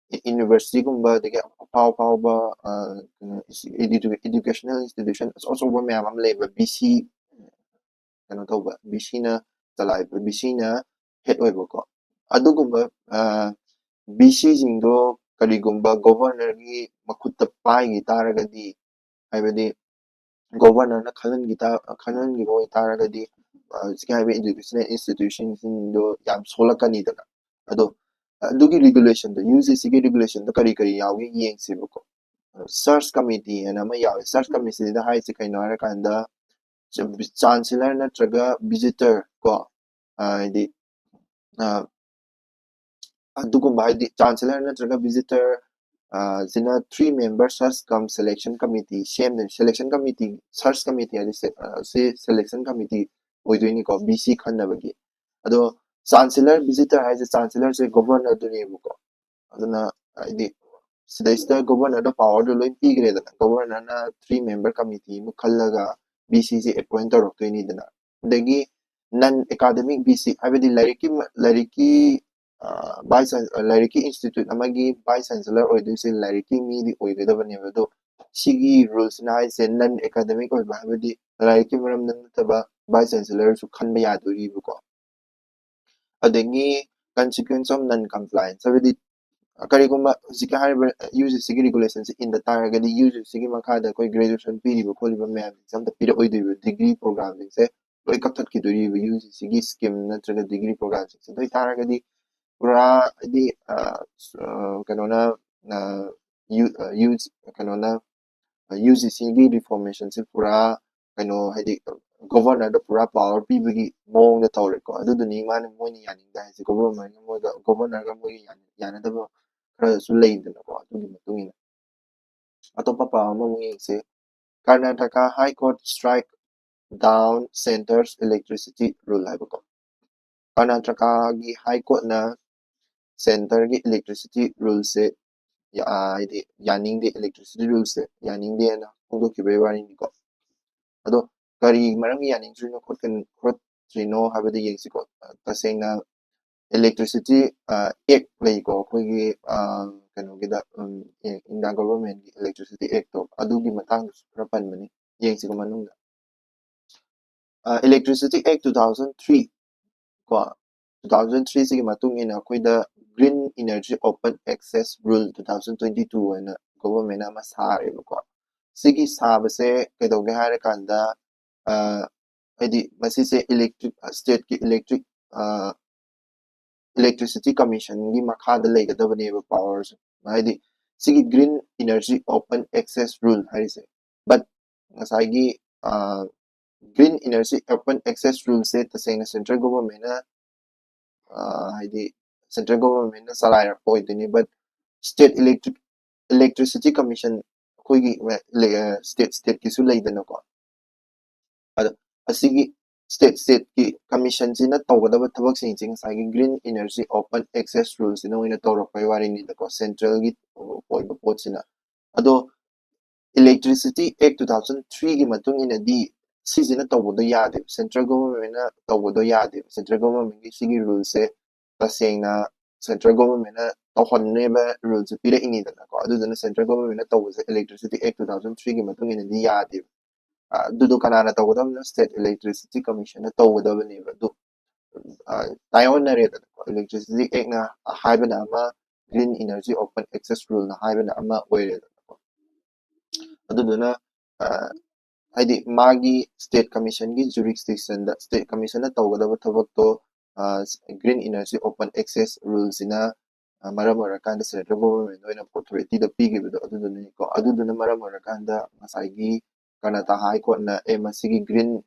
universityꯒꯨꯝꯕ, ꯑꯗꯒꯤ ꯑꯐꯥꯎ ꯑꯐꯥꯎꯕ ꯑꯥ, ꯀꯩꯅꯣ, educational institution ꯑꯆꯧ ꯑꯆꯧꯕ ꯃꯌꯥꯝ ꯑꯃ ꯂꯩꯕ, ꯕꯤ ꯁꯤ ꯀꯩꯅꯣ ꯇꯧꯕ, ꯕꯤ ꯁꯤꯅ ꯆꯂꯥꯏꯕ, ꯕꯤ ꯁꯤꯅ head ꯑꯣꯏꯕꯀꯣ꯫ ꯑꯗꯨꯒꯨꯝꯕ ꯕꯤ ꯁꯤꯁꯤꯡꯗꯣ ꯀꯔꯤꯒꯨꯝꯕ governorꯒꯤ ꯃꯈꯨꯠꯇ ꯄꯥꯏꯈꯤ ꯇꯥꯔꯒꯗꯤ, ꯍꯥꯏꯕꯗꯤ governorꯅ ꯈꯜꯍꯟꯈꯤ ꯇꯥ-, ꯈꯜꯍꯟꯈꯤꯕ ꯑꯣꯏꯇꯥꯔꯒꯗꯤ, ꯑꯥ, ꯍꯧꯖꯤꯛꯀꯤ ꯍꯥꯏꯔꯤꯕ educational institutionꯁꯤꯡꯗꯣ ꯌꯥꯝ ꯁꯣꯜꯂꯛꯀꯅꯤꯗꯅ꯫ ꯑꯗꯣ ꯑꯗꯨꯒꯤ ꯔꯤꯒꯨꯂꯦꯁꯟꯗꯣ, ꯌꯨ ꯖꯤ ꯁꯤꯒꯤ ꯔꯤꯒꯨꯂꯦꯁꯟꯗꯣ ꯀꯔꯤ ꯀꯔꯤ ꯌꯥꯎꯒꯦ ꯌꯦꯡꯁꯦꯕꯀꯣ꯫ ꯁꯔꯆ ꯀꯃꯤꯇꯤ ꯍꯥꯏꯅ ꯑꯃ ꯌꯥꯎꯋꯦ꯫ ꯁꯔꯆ ꯀꯃꯤꯇꯤꯗ ꯍꯥꯏꯁꯦ ꯀꯩꯅꯣ ꯍꯥꯏꯔꯀꯥꯟꯗ, ꯆꯥꯟꯁꯦꯂꯔ ꯅꯠꯇ꯭ꯔꯒ ꯚꯤꯖꯤꯇꯔ ꯀꯣ, ꯍꯥꯏꯗꯤ ꯑꯗꯨꯒꯨꯝꯕ, ꯍꯥꯏꯗꯤ ꯆꯥꯟꯁꯦꯂꯔ ꯅꯠꯇ꯭ꯔꯒ ꯚꯤꯖꯤꯇꯔ ꯁꯤꯅ three member search cum selection committee ꯁꯦꯝꯗꯣꯏꯅꯤ꯫ ꯁꯦꯂꯦꯛꯁꯟ ꯀꯃꯤꯇꯤ, ꯁꯔꯆ ꯀꯃꯤꯇꯤ ꯍꯥꯏꯗꯤ ꯁꯦ-, ꯑ, ꯁꯤ ꯁꯦꯂꯦꯛꯁꯟ ꯀꯃꯤꯇꯤ ꯑꯣꯏꯗꯣꯏꯅꯤꯀꯣ, ꯚꯤ ꯁꯤ ꯈꯟꯅꯕꯒꯤ꯫ ꯑꯗꯣ ꯆꯥꯟꯁꯦꯂꯔ ꯚꯤꯖꯤꯇꯔ ꯍꯥꯏꯁꯦ ꯆꯥꯟꯁꯦꯂꯔꯁꯦ ꯒꯣꯚꯔꯅꯔꯗꯨꯅꯦꯕꯀꯣ꯫ ꯑꯗꯨꯅ ꯍꯥꯏꯗꯤ ꯁꯤꯗꯩꯁꯤꯗ ꯒꯣꯚꯔꯅꯔꯗ ꯄꯋꯥꯔꯗꯣ ꯂꯣꯏ ꯄꯤꯈ꯭ꯔꯦꯗꯅ, ꯒꯣꯚꯔꯅꯔꯅ three member committee ꯑꯃ ꯈꯜꯂꯒ ꯚꯤ ꯁꯤꯁꯦ ꯑꯦꯄꯣꯏꯟ ꯇꯧꯔꯛꯇꯣꯏꯅꯤꯗꯅ꯫ ꯑꯗꯒꯤ ꯅꯟ ꯑꯦꯀꯥꯗꯃꯤꯛ ꯚꯤ ꯁꯤ, ꯍꯥꯏꯕꯗꯤ ꯂꯥꯏꯔꯤꯛꯀꯤ ꯃ-, ꯂꯥꯏꯔꯤꯛꯀꯤ ꯚꯥꯏꯁ ꯂꯥꯏꯔꯤꯛꯀꯤ ꯏꯟꯁꯇꯤꯇ꯭ꯌꯨꯠ ꯑꯃꯒꯤ ꯚꯥꯏꯁ ꯆꯥꯟꯁꯦꯂꯔ ꯑꯣꯏꯗꯣꯏꯁꯦ ꯂꯥꯏꯔꯤꯛꯀꯤ ꯃꯤꯗꯤ ꯑꯣꯏꯒꯗꯕꯅꯦꯕ꯫ ꯑꯗꯣ ꯁꯤꯒꯤ ꯔꯨꯜꯁꯤꯅ ꯍꯥꯏꯁꯦ ꯅꯟ ꯑꯦꯀꯥꯗꯃꯤꯛ ꯑꯣꯏꯕ, ꯍꯥꯏꯕꯗꯤ ꯂꯥꯏꯔꯤꯛꯀꯤ ꯃꯔꯝꯗ ꯅꯠꯇꯕ ꯚꯥꯏꯁ ꯆꯥꯟꯁꯦꯂꯔꯁꯨ ꯈꯟꯕ ꯌꯥꯗꯣꯔꯤꯕꯀꯣ꯫ ꯑꯗꯒꯤ consequence of non compliance, ꯍꯥꯏꯕꯗꯤ ꯀꯔꯤꯒꯨꯝꯕ ꯍꯧꯖꯤꯛꯀꯤ ꯍꯥꯏꯔꯤꯕ ꯌꯨ ꯖꯤ ꯁꯤꯒꯤ ꯔꯤꯒꯨꯂꯦꯁꯟꯁꯦ ꯏꯟꯗ ꯇꯥꯔꯒꯗꯤ ꯌꯨ ꯖꯤ ꯁꯤꯒꯤ ꯃꯈꯥꯗ ꯑꯩꯈꯣꯏ ꯒ꯭ꯔꯦꯖꯨꯑꯦꯁꯟ ꯄꯤꯔꯤꯕ ꯈꯣꯠꯂꯤꯕ ꯃꯌꯥꯝꯁꯤꯡꯁꯦ ꯑꯝꯇ ꯄꯤꯔꯛꯑꯣꯏꯗꯣꯏꯕ, ꯗꯤꯒ꯭ꯔꯤ ꯄ꯭ꯔꯣꯒ꯭ꯔꯥꯝꯁꯤꯡꯁꯦ ꯂꯣꯏ ꯀꯛꯊꯠꯈꯤꯗꯣꯔꯤꯕ ꯌꯨ ꯖꯤ ꯁꯤꯒꯤ ꯁ꯭ꯀꯤꯝ ꯅꯠꯇ꯭ꯔꯒ ꯗꯤꯒ꯭ꯔꯤ ꯄ꯭ꯔꯣꯒ꯭ꯔꯥꯝꯁꯤꯡꯁꯦ꯫ ꯑꯗꯨ ꯑꯣꯏꯇꯥꯔꯒꯗꯤ ꯄꯨꯔꯥ ꯍꯥꯏꯗꯤ ꯑ, ꯑ, ꯀꯩꯅꯣꯅ, ꯑ, ꯌꯨ, ꯑ, ꯌꯨ, ꯀꯩꯅꯣꯅ, ꯌꯨ ꯖꯤ ꯁꯤꯒꯤ ꯔꯤꯐꯣꯔꯃꯦꯁꯟꯁꯦ ꯄꯨꯔꯥ ꯀꯩꯅꯣ, ꯍꯥꯏꯗꯤ ꯒꯣꯚꯔꯅꯔꯗ ꯄꯨꯔꯥ ꯄꯋꯥꯔ ꯄꯤꯕꯒꯤ ꯃꯑꯣꯡꯗ ꯇꯧꯔꯦꯀꯣ꯫ ꯑꯗꯨꯗꯨꯅꯤ ꯃꯥꯅ, ꯃꯣꯏꯅ ꯌꯥꯅꯤꯡꯗꯦ ꯍꯥꯏꯁꯦ꯫ ꯒꯣꯚꯔꯅꯔꯅ ꯃꯣꯏꯒ, ꯒꯣꯚꯔꯅꯔꯒ ꯃꯣꯏꯒ ꯌꯥꯅ-, ꯌꯥꯅꯗꯕ ꯈꯔꯁꯨ ꯂꯩꯗꯅꯀꯣ꯫ ꯑꯗꯨꯒꯤ ꯃꯇꯨꯡ ꯏꯟꯅ ꯑꯇꯣꯞꯄ ꯄꯥꯎ ꯑꯃꯃꯨꯛ ꯌꯦꯡꯁꯦ꯫ Karnataka High Court strike down center's electricity rule ꯍꯥꯏꯕꯀꯣ꯫ ꯀꯔꯅꯥꯇꯀꯥꯒꯤ ꯍꯥꯏ ꯀꯣꯔꯠꯅ ꯁꯦꯟꯇꯔꯒꯤ ꯏꯂꯦꯛꯇ꯭ꯔꯤꯁꯤꯇꯤ ꯔꯨꯜꯁꯦ, ꯌꯥ-, ꯍꯥꯏꯗꯤ ꯌꯥꯅꯤꯡꯗꯦ, ꯏꯂꯦꯛꯇ꯭ꯔꯤꯁꯤꯇꯤ ꯔꯨꯜꯁꯦ ꯌꯥꯅꯤꯡꯗꯦꯅ ꯐꯣꯡꯗꯣꯛꯈꯤꯕꯒꯤ ꯋꯥꯔꯤꯅꯤꯀꯣ꯫ ꯑꯗꯣ ꯀꯔꯤ ꯃꯔꯝꯒꯤ ꯌꯥꯅꯤꯡꯗ꯭ꯔꯤꯅꯣ ꯈꯣꯠꯀꯟ-, ꯈꯣꯠꯇ꯭ꯔꯤꯅꯣ ꯍꯥꯏꯕꯗꯨ ꯌꯦꯡꯁꯤꯀꯣ꯫ ꯇꯁꯦꯡꯅ ꯏꯂꯦꯛꯇ꯭ꯔꯤꯁꯤꯇꯤ, ꯑ, ꯑꯦꯛ ꯂꯩꯀꯣ, ꯑꯩꯈꯣꯏꯒꯤ, ꯑ, ꯀꯩꯅꯣꯒꯤꯗ, ꯎꯝ, ꯑꯦ, ꯏꯟꯗꯤꯌꯥ ꯒꯣꯚꯔꯃꯦꯟꯒꯤ ꯏꯂꯦꯛꯇ꯭ꯔꯤꯁꯤꯇꯤ ꯑꯦꯛꯇꯣ, ꯑꯗꯨꯒꯤ ꯃꯇꯥꯡꯗꯁꯨ ꯈꯔ ꯄꯟꯕꯅꯤ, ꯌꯦꯡꯁꯤꯀꯣ ꯃꯅꯨꯡꯗ꯫ ꯑ, Electricity Act two thousand three ꯀꯣ, two thousand three ꯁꯤꯒꯤ ꯃꯇꯨꯡ ꯏꯟꯅ ꯑꯩꯈꯣꯏꯗ Green Energy Open Access Rule two thousand twenty two ꯍꯥꯏꯅ ꯒꯣꯚꯔꯃꯦꯟꯅ ꯑꯃ ꯁꯥꯔꯦꯕꯀꯣ꯫ ꯁꯤꯒꯤ ꯁꯥꯕꯁꯦ ꯀꯩꯗꯧꯒꯦ ꯍꯥꯏꯔꯀꯥꯟꯗ, ꯑ, ꯍꯥꯏꯗꯤ ꯃꯁꯤꯁꯦ ꯏꯂꯦꯛꯇ꯭ꯔꯤꯛ, ꯁ꯭ꯇꯦꯠꯀꯤ ꯏꯂꯦꯛꯇ꯭ꯔꯤꯛ, ꯑ, Electricity Commission ꯒꯤ ꯃꯈꯥꯗ ꯂꯩꯒꯗꯕꯅꯦꯕ power ꯁꯦ꯫ ꯍꯥꯏꯗꯤ ꯁꯤꯒꯤ Green Energy Open Access Rule ꯍꯥꯏꯔꯤꯁꯦ꯫ But ꯉꯁꯥꯏꯒꯤ Green Energy Open Access Rule ꯁꯦ ꯇꯁꯦꯡꯅ central government ꯅ ꯍꯥꯏꯗꯤ central government ꯅ ꯆꯂꯥꯏꯔꯛꯄ ꯑꯣꯏꯗꯣꯏꯅꯤ꯫ But state electric Electricity Commission ꯑꯩꯈꯣꯏꯒꯤ state state ꯀꯤꯁꯨ ꯂꯩꯗꯅꯀꯣ꯫ ꯑꯗꯣ ꯑꯁꯤꯒꯤ state state ꯀꯤ commission ꯁꯤꯅ ꯇꯧꯒꯗꯕ ꯊꯕꯛꯁꯤꯡꯁꯦ ꯉꯁꯥꯏꯒꯤ Green Energy Open Access Rule ꯁꯤꯅ ꯑꯣꯏꯅ ꯇꯧꯔꯛꯄꯩ ꯋꯥꯔꯤꯅꯤꯗꯀꯣ, central ꯒꯤ ꯑꯣꯏꯕ ꯄꯣꯠꯁꯤꯅ꯫ ꯑꯗꯣ Electricity Act two thousand three ꯒꯤ ꯃꯇꯨꯡ ꯏꯟꯅꯗꯤ ꯁꯤꯁꯤꯅ ꯇꯧꯕꯗꯣ ꯌꯥꯗꯦꯕ, central government ꯅ ꯇꯧꯕꯗꯣ ꯌꯥꯗꯦꯕ꯫ Central government ꯀꯤ ꯁꯤꯒꯤ rule ꯁꯦ ꯇꯁꯦꯡꯅ central government ꯅ ꯇꯧꯍꯟꯅꯦꯕ rule ꯁꯦ ꯄꯤꯔꯛꯏꯅꯤꯗꯅꯀꯣ꯫ ꯑꯗꯨꯗꯨꯅ central government ꯅ ꯇꯧꯕꯁꯦ Electricity Act two thousand three ꯒꯤ ꯃꯇꯨꯡ ꯏꯟꯅꯗꯤ ꯌꯥꯗꯦꯕ꯫ ꯑꯗꯨꯗꯣ ꯀꯅꯥꯅ ꯇꯧꯒꯗꯕꯅꯣ? State Electricity Commission ꯅ ꯇꯧꯒꯗꯕꯅꯦꯕ꯫ ꯑꯗꯨ ꯇꯥꯏꯑꯣꯟꯅꯔꯦꯗꯅꯀꯣ꯫ Electricity Act ꯅ ꯍꯥꯏꯕꯅ ꯑꯃ, Green Energy Open Access Rule ꯅ ꯍꯥꯏꯕꯅ ꯑꯃ ꯑꯣꯏꯔꯦꯗꯅꯀꯣ꯫ ꯑꯗꯨꯗꯨꯅ ꯍꯥꯏꯗꯤ ꯃꯥꯒꯤ state commission ꯒꯤ jurisdiction ꯗ state commission ꯅ ꯇꯧꯒꯗꯕ ꯊꯕꯛꯇꯣ Green Energy Open Access Rule ꯁꯤꯅ ꯃꯔꯝ ꯑꯣꯏꯔꯀꯥꯟꯗ central government ꯑꯣꯏꯅ authority ꯗ ꯄꯤꯈꯤꯕꯗꯣ ꯑꯗꯨꯗꯨꯅꯤꯀꯣ꯫ ꯑꯗꯨꯗꯨꯅ ꯃꯔꯝ ꯑꯣꯏꯔꯀꯥꯟꯗ ꯉꯁꯥꯏꯒꯤ Karnataka High Court ꯅ ꯑꯦ ꯃꯁꯤꯒꯤ Green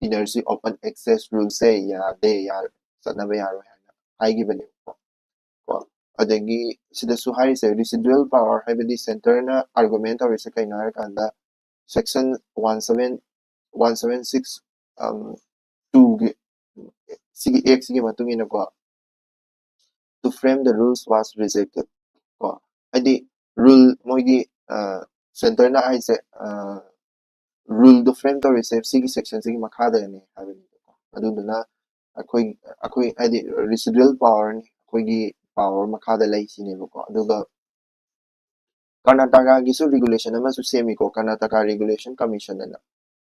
Energy Open Access Rule ꯁꯦ ꯌꯥꯗꯦ, ꯆꯠꯅꯕ ꯌꯥꯔꯣꯏ ꯍꯥꯏꯅ ꯍꯥꯏꯈꯤꯕꯅꯦꯕꯀꯣ꯫ ꯀꯣ ꯑꯗꯒꯤ ꯁꯤꯗꯁꯨ ꯍꯥꯏꯔꯤꯁꯦ residual power ꯍꯥꯏꯕꯗꯤ centre ꯅ argument ꯇꯧꯔꯤꯁꯦ ꯀꯩꯅꯣ ꯍꯥꯏꯔꯀꯥꯟꯗ section one seven one seven six two ꯒꯤ ꯁꯤꯒꯤ act ꯁꯤꯒꯤ ꯃꯇꯨꯡ ꯏꯟꯅꯀꯣ, to frame the rules was rejected ꯀꯣ꯫ ꯍꯥꯏꯗꯤ rule ꯃꯣꯏꯒꯤ centre ꯅ ꯍꯥꯏꯁꯦ rule ꯗꯣ frame ꯇꯧꯔꯤꯁꯦ ꯁꯤꯒꯤ section ꯁꯤꯒꯤ ꯃꯈꯥꯗꯅꯤ ꯍꯥꯏꯕꯅꯤꯀꯣ꯫ ꯑꯗꯨꯗꯨꯅ ꯑꯩꯈꯣꯏ ꯑꯩꯈꯣꯏ ꯍꯥꯏꯗꯤ residual power ꯅꯤ, ꯑꯩꯈꯣꯏꯒꯤ power ꯃꯈꯥꯗ ꯂꯩꯁꯤꯅꯦꯕꯀꯣ꯫ ꯑꯗꯨꯒ Karnataka ꯒꯤꯁꯨ regulation ꯑꯃꯁꯨ ꯁꯦꯝꯃꯤꯀꯣ, Karnataka Regulation Commission ꯑꯅ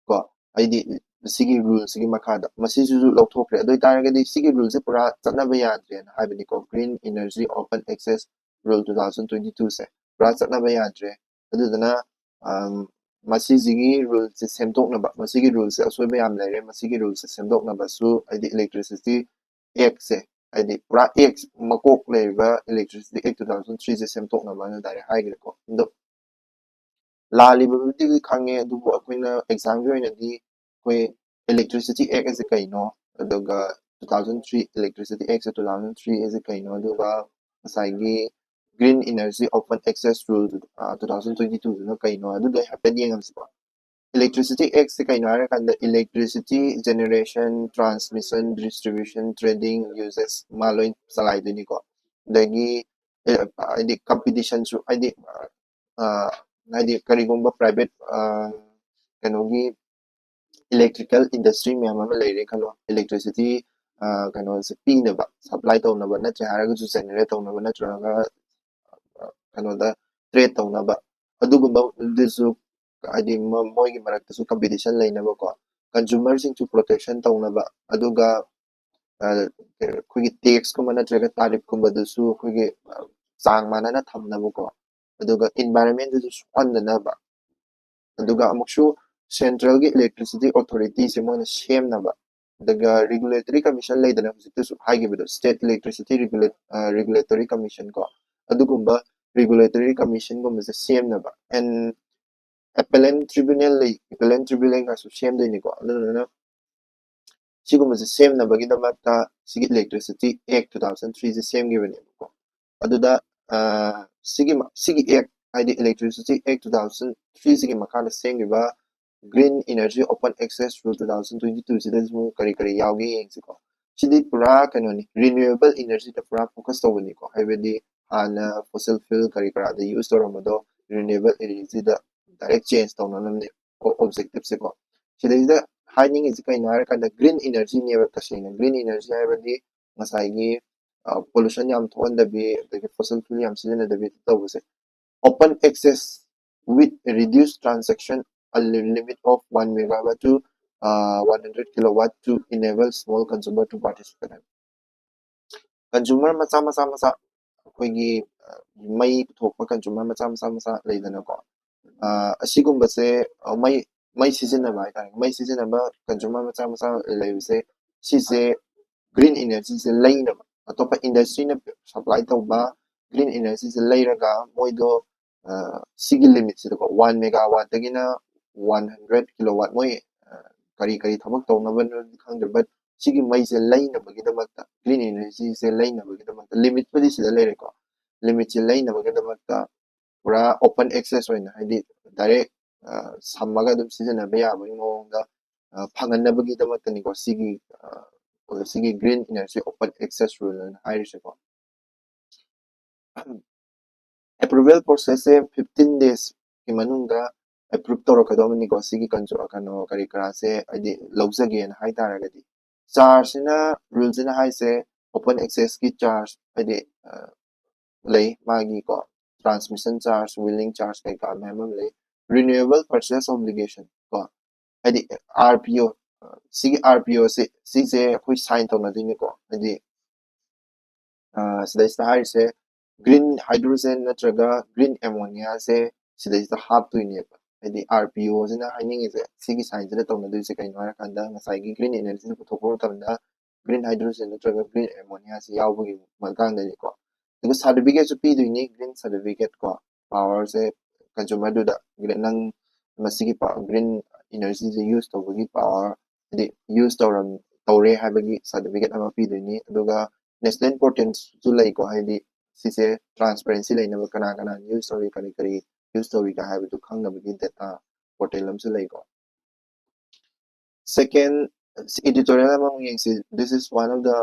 ꯀꯣ꯫ ꯍꯥꯏꯗꯤ ꯁꯤꯒꯤ rule ꯁꯤꯒꯤ ꯃꯈꯥꯗ ꯃꯁꯤꯁꯤꯁꯨ ꯂꯧꯊꯣꯛꯈ꯭ꯔꯦ꯫ ꯑꯗꯨ ꯑꯣꯏꯇꯥꯔꯒꯗꯤ ꯁꯤꯒꯤ rule ꯁꯦ ꯄꯨꯔꯥ ꯆꯠꯅꯕ ꯌꯥꯗ꯭ꯔꯦꯅ ꯍꯥꯏꯕꯅꯤꯀꯣ꯫ Green Energy Open Access Rule two thousand twenty two ꯁꯦ ꯄꯨꯔꯥ ꯆꯠꯅꯕ ꯌꯥꯗ꯭ꯔꯦ꯫ ꯑꯗꯨꯗꯨꯅ ꯃꯁꯤꯁꯤꯒꯤ rule ꯁꯦ ꯁꯦꯝꯗꯣꯛꯅꯕ, ꯃꯁꯤꯒꯤ rule ꯁꯦ ꯑꯁꯣꯏꯕ ꯌꯥꯝ ꯂꯩꯔꯦ, ꯃꯁꯤꯒꯤ rule ꯁꯦ ꯁꯦꯝꯗꯣꯛꯅꯕꯁꯨ ꯍꯥꯏꯗꯤ Electricity Act ꯁꯦ ꯍꯥꯏꯗꯤ ꯄꯨꯔꯥ ꯑꯦꯛ ꯃꯀꯣꯛ ꯂꯩꯔꯤꯕ Electricity Act two thousand three ꯁꯦ ꯁꯦꯝꯗꯣꯛꯅꯕ ꯍꯥꯏꯅ ꯗꯥꯏꯔꯦꯛ ꯍꯥꯏꯈ꯭ꯔꯦꯀꯣ꯫ ꯑꯗꯣ ꯂꯥꯜꯂꯤꯕꯕꯨꯗꯤ ꯈꯪꯉꯦ, ꯑꯗꯨꯕꯨ ꯑꯩꯈꯣꯏꯅ ꯑꯦꯛꯖꯥꯝꯒꯤ ꯑꯣꯏꯅꯗꯤ ꯑꯩꯈꯣꯏ Electricity Act ꯑꯁꯤ ꯀꯩꯅꯣ, ꯑꯗꯨꯒ two thousand three Electricity Act two thousand three ꯑꯁꯤ ꯀꯩꯅꯣ, ꯑꯗꯨꯒ ꯉꯁꯥꯏꯒꯤ Green Energy Open Access Rule two thousand twenty two ꯗꯨꯅ ꯀꯩꯅꯣ, ꯑꯗꯨꯗꯣ ꯍꯥꯏꯐꯦꯠ ꯌꯦꯡꯉꯁꯤꯀꯣ꯫ Electricity Act ꯁꯦ ꯀꯩꯅꯣ ꯍꯥꯏꯔꯀꯥꯟꯗ electricity generation, transmission, distribution, trading, usage ꯃꯥ ꯂꯣꯏ ꯆꯂꯥꯏꯗꯣꯏꯅꯤꯀꯣ꯫ ꯑꯗꯒꯤ ꯑꯦ, ꯍꯥꯏꯗꯤ competition ꯁꯨ, ꯍꯥꯏꯗꯤ ꯑ, ꯍꯥꯏꯗꯤ ꯀꯔꯤꯒꯨꯝꯕ private ꯑ, ꯀꯩꯅꯣꯒꯤ electrical industry ꯃꯌꯥꯝ ꯑꯃ ꯂꯩꯔꯦ ꯈꯜꯂꯣ, electricity ꯑ, ꯀꯩꯅꯣꯁꯦ ꯄꯤꯅꯕ, supply ꯇꯧꯅꯕ, ꯅꯠꯇ꯭ꯔꯦ ꯍꯥꯏꯔꯒꯁꯨ generate ꯇꯧꯅꯕ, ꯅꯠꯇ꯭ꯔꯒ ꯑ, ꯀꯩꯅꯣꯗ trade ꯇꯧꯅꯕ, ꯑꯗꯨꯒꯨꯝꯕꯗꯨꯁꯨ ꯍꯥꯏꯗꯤ ꯃ- ꯃꯣꯏꯒꯤ ꯃꯔꯛꯇꯁꯨ competition ꯂꯩꯅꯕꯀꯣ, consumer ꯁꯤꯡꯁꯨ protection ꯇꯧꯅꯕ, ꯑꯗꯨꯒ ꯑ, ꯑꯩꯈꯣꯏꯒꯤ tax ꯀꯨꯝꯕ ꯅꯠꯇ꯭ꯔꯒ tariff ꯀꯨꯝꯕꯗꯨꯁꯨ ꯑꯩꯈꯣꯏꯒꯤ ꯑ, ꯆꯥꯡ ꯃꯥꯟꯅꯅ ꯊꯝꯅꯕꯀꯣ, ꯑꯗꯨꯒ environment ꯇꯁꯨ ꯁꯣꯛꯍꯟꯗꯅꯕ, ꯑꯗꯨꯒ ꯑꯃꯨꯛꯁꯨ central ꯒꯤ electricity authority ꯁꯦ ꯃꯣꯏꯅ ꯁꯦꯝꯅꯕ, ꯑꯗꯨꯒ regulatory commission ꯂꯩꯗꯅ ꯍꯧꯖꯤꯛꯇꯁꯨ ꯍꯥꯏꯈꯤꯕꯗꯣ, state electricity regulate ꯑ, regulatory commission ꯀꯣ, ꯑꯗꯨꯒꯨꯝꯕ regulatory commission ꯒꯨꯝꯕꯁꯦ ꯁꯦꯝꯅꯕ, and appellate tribunal ꯂꯩ, appellate tribunal ꯒꯁꯨ ꯁꯦꯝꯗꯣꯏꯅꯤꯀꯣ꯫ ꯑꯗꯨꯗꯨꯅ ꯁꯤꯒꯨꯝꯕꯁꯦ ꯁꯦꯝꯅꯕꯒꯤꯗꯃꯛꯇ ꯁꯤꯒꯤ Electricity Act two thousand three ꯁꯦ ꯁꯦꯝꯈꯤꯕꯅꯦꯕꯀꯣ꯫ ꯑꯗꯨꯗ ꯑ, ꯁꯤꯒꯤ ꯃ- ꯁꯤꯒꯤ act ꯍꯥꯏꯗꯤ Electricity Act two thousand three ꯁꯤꯒꯤ ꯃꯈꯥꯗ ꯁꯦꯝꯈꯤꯕ Green Energy Open Access Rule two thousand twenty two ꯁꯤꯗꯁꯨ ꯀꯔꯤ ꯀꯔꯤ ꯌꯥꯎꯒꯦ ꯌꯦꯡꯁꯤꯀꯣ꯫ ꯁꯤꯗꯤ ꯄꯨꯔꯥ ꯀꯩꯅꯣꯅꯤ, renewable energy ꯗ ꯄꯨꯔꯥ focus ꯇꯧꯕꯅꯤꯀꯣ, ꯍꯥꯏꯕꯗꯤ ꯍꯥꯟꯅ fossil fuel ꯀꯔꯤ ꯀꯔꯥꯗ use ꯇꯧꯔꯝꯕꯗꯣ renewable energy ꯗ direct change ꯇꯧꯅꯅꯕꯅꯦ objective ꯁꯦꯀꯣ꯫ ꯁꯤꯗꯩꯁꯤꯗ ꯍꯥꯏꯅꯤꯡꯉꯤꯁꯤ ꯀꯩꯅꯣ ꯍꯥꯏꯔꯀꯥꯟꯗ green energy ꯅꯦꯕ ꯇꯁꯦꯡꯅ꯫ Green energy ꯍꯥꯏꯕꯗꯤ ꯉꯁꯥꯏꯒꯤ pollution ꯌꯥꯝ ꯊꯣꯛꯍꯟꯗꯕꯤ, ꯑꯗꯒꯤ fossil fuel ꯌꯥꯝ ꯁꯤꯖꯤꯟꯅꯗꯕꯤ ꯇꯧꯕꯁꯦ꯫ Open access with reduced transaction, a li- limit of one megawatt to uh, one hundred kilowatt to enable small consumer to participate. Consumer ꯃꯆꯥ ꯃꯆꯥ ꯃꯆꯥ, ꯑꯩꯈꯣꯏꯒꯤ ꯑ, ꯃꯩ ꯄꯨꯊꯣꯛꯄ consumer ꯃꯆꯥ ꯃꯆꯥ ꯃꯆꯥ ꯂꯩꯗꯅꯀꯣ, ꯑ, ꯑꯁꯤꯒꯨꯝꯕꯁꯦ ꯑ, ꯃꯩ ꯃꯩ ꯁꯤꯖꯤꯟꯅꯕ ꯍꯥꯏꯇꯥꯔꯦ, ꯃꯩ ꯁꯤꯖꯤꯟꯅꯕ consumer ꯃꯆꯥ ꯃꯆꯥ ꯂꯩꯕꯁꯦ, ꯁꯤꯁꯦ green energy ꯁꯦ ꯂꯩꯅꯕ, ꯑꯇꯣꯞꯄ ꯏꯟꯗꯁꯇ꯭ꯔꯤꯅ ꯁꯄ꯭ꯂꯥꯏ ꯇꯧꯕ ꯒ꯭ꯔꯤꯟ ꯏꯅꯔꯖꯤꯁꯦ ꯂꯩꯔꯒ ꯃꯣꯏꯗꯣ ꯁꯤꯒꯤ ꯂꯤꯃꯤꯠꯁꯤꯗꯀꯣ, ꯋꯥꯟ ꯃꯦꯒꯥꯋꯥꯠꯇꯒꯤꯅ ꯋꯥꯟ ꯍꯟꯗ꯭ꯔꯦꯠ ꯀꯤꯂꯣꯋꯥꯠ, ꯃꯣꯏ ꯀꯔꯤ ꯀꯔꯤ ꯊꯕꯛ ꯇꯧꯅꯕꯅꯣꯗꯤ ꯈꯪꯗ꯭ꯔꯦ, ꯕꯠ ꯁꯤꯒꯤ ꯃꯩꯁꯦ ꯂꯩꯅꯕꯒꯤꯗꯃꯛꯇ, ꯒ꯭ꯔꯤꯟ ꯏꯅꯔꯖꯤꯁꯦ ꯂꯩꯅꯕꯒꯤꯗꯃꯛꯇ, ꯂꯤꯃꯤꯠꯄꯨꯗꯤ ꯁꯤꯗ ꯂꯩꯔꯦꯀꯣ, ꯂꯤꯃꯤꯠꯁꯦ ꯂꯩꯅꯕꯒꯤꯗꯃꯛꯇ ꯄꯨꯔꯥ ꯑꯣꯄꯟ ꯑꯦꯛꯁꯦꯁ ꯑꯣꯏꯅ, ꯍꯥꯏꯗꯤ ꯗꯥꯏꯔꯦꯛ ꯁꯝꯃꯒ ꯑꯗꯨꯝ ꯁꯤꯖꯤꯟꯅꯕ ꯌꯥꯕꯒꯤ ꯃꯑꯣꯡꯗ ꯐꯪꯍꯟꯅꯕꯒꯤꯗꯃꯛꯇꯅꯤꯀꯣ ꯁꯤꯒꯤ ꯁꯤꯒꯤ green energy open access rule ꯍꯥꯏꯅ ꯍꯥꯏꯔꯤꯁꯦꯀꯣ꯫ ꯑꯦꯄ꯭ꯔꯨꯚꯦꯜ ꯄ꯭ꯔꯣꯁꯦꯁꯁꯦ ꯐꯤꯐꯇꯤꯟ ꯗꯦꯖꯀꯤ ꯃꯅꯨꯡꯗ ꯑꯦꯄ꯭ꯔꯨꯞ ꯇꯧꯔꯛꯀꯗꯕꯅꯤꯀꯣ ꯁꯤꯒꯤ ꯀꯟꯁꯨ ꯀꯩꯅꯣ ꯀꯔꯤ ꯀꯔꯥꯁꯦ ꯍꯥꯏꯗꯤ ꯂꯧꯖꯒꯦꯅ ꯍꯥꯏꯇꯥꯔꯒꯗꯤ꯫ ꯆꯥꯔꯖꯁꯤꯅ, ꯔꯨꯜꯁꯤꯅ ꯍꯥꯏꯁꯦ ꯑꯣꯄꯟ ꯑꯦꯛꯁꯦꯁꯀꯤ ꯆꯥꯔꯖ ꯍꯥꯏꯗꯤ ꯂꯩ ꯃꯥꯒꯤꯀꯣ, ꯇ꯭ꯔꯥꯟꯁꯃꯤꯁꯟ ꯆꯥꯔꯖ, ꯋꯤꯂꯤꯡ ꯆꯥꯔꯖ ꯀꯩꯀꯥ ꯃꯌꯥꯝ ꯑꯃ ꯂꯩ꯫ ꯔꯤꯅ꯭ꯌꯨꯑꯦꯕꯜ ꯄꯔꯆꯦꯁ ꯑꯣꯕ꯭ꯂꯤꯒꯦꯁꯟ ꯀꯣ, ꯍꯥꯏꯗꯤ ꯑꯥꯔ ꯄꯤ ꯑꯣ, ꯁꯤꯒꯤ ꯑꯥꯔ ꯄꯤ ꯑꯣꯁꯦ ꯁꯤꯁꯦ ꯑꯩꯈꯣꯏ ꯁꯥꯏꯟ ꯇꯧꯅꯗꯣꯏꯅꯤꯀꯣ꯫ ꯍꯥꯏꯗꯤ ꯁꯤꯗꯩꯁꯤꯗ ꯍꯥꯏꯔꯤꯁꯦ ꯒ꯭ꯔꯤꯟ ꯍꯥꯏꯗ꯭ꯔꯣꯖꯦꯟ ꯅꯠꯇ꯭ꯔꯒ ꯒ꯭ꯔꯤꯟ ꯑꯦꯃꯣꯅꯤꯌꯥꯁꯦ ꯁꯤꯗꯩꯁꯤꯗ ꯍꯥꯞꯇꯣꯏꯅꯦꯕ꯫ ꯍꯥꯏꯗꯤ ꯑꯥꯔ ꯄꯤ ꯑꯣꯁꯤꯅ ꯍꯥꯏꯅꯤꯡꯉꯤꯁꯦ, ꯁꯤꯒꯤ ꯁꯥꯏꯟꯁꯤꯗ ꯇꯧꯅꯗꯣꯏꯁꯦ ꯀꯩꯅꯣ ꯍꯥꯏꯔꯀꯥꯟꯗ, ꯉꯁꯥꯏꯒꯤ ꯒ꯭ꯔꯤꯟ ꯏꯅꯔꯖꯤꯁꯦ ꯄꯨꯊꯣꯛꯄ ꯃꯇꯝꯗ ꯒ꯭ꯔꯤꯟ ꯍꯥꯏꯗ꯭ꯔꯣꯖꯦꯟ ꯅꯠꯇ꯭ꯔꯒ ꯒ꯭ꯔꯤꯟ ꯑꯦꯃꯣꯅꯤꯌꯥꯁꯤ ꯌꯥꯎꯕꯒꯤ ꯃꯇꯥꯡꯗꯅꯤꯀꯣ꯫ ꯑꯗꯨꯒ ꯁꯥꯔꯇꯤꯐꯤꯀꯦꯠꯁꯨ ꯄꯤꯗꯣꯏꯅꯤ, ꯒ꯭ꯔꯤꯟ ꯁꯥꯔꯇꯤꯐꯤꯀꯦꯠ ꯀꯣ, ꯄꯥꯋꯔꯁꯦ ꯀꯟꯖꯨꯃꯔꯗꯨꯗ ꯅꯪ ꯃꯁꯤꯒꯤ ꯒ꯭ꯔꯤꯟ ꯏꯅꯔꯖꯤꯁꯦ ꯌꯨꯁ ꯇꯧꯕꯒꯤ ꯄꯥꯋꯔ, ꯍꯥꯏꯗꯤ ꯌꯨꯁ ꯇꯧꯔꯝ ꯇꯧꯔꯦ ꯍꯥꯏꯕꯒꯤ ꯁꯥꯔꯇꯤꯐꯤꯀꯦꯠ ꯑꯃ ꯄꯤꯗꯣꯏꯅꯤ꯫ ꯑꯗꯨꯒ ꯅꯦꯁꯅꯦꯜ ꯄꯣꯔꯇꯦꯜꯁꯨ ꯂꯩꯀꯣ, ꯍꯥꯏꯗꯤ ꯁꯤꯁꯦ ꯇ꯭ꯔꯥꯟꯁꯄꯦꯔꯦꯟꯁꯤ ꯂꯩꯅꯕ, ꯀꯅꯥ ꯀꯅꯥ ꯌꯨꯁ ꯇꯧꯔꯤ, ꯀꯔꯤ ꯀꯔꯤ ꯌꯨꯁ ꯇꯧꯔꯤꯒ ꯍꯥꯏꯕꯗꯨ ꯈꯪꯅꯕꯒꯤ ꯗꯦꯇꯥ ꯄꯣꯔꯇꯦꯜ ꯑꯃꯁꯨ ꯂꯩꯀꯣ꯫ ꯁꯦꯀꯦꯟ, ꯏꯗꯤꯇꯣꯔꯤꯌꯦꯜ ꯑꯃꯃꯨꯛ ꯌꯦꯡꯁꯤ꯫ This is one of the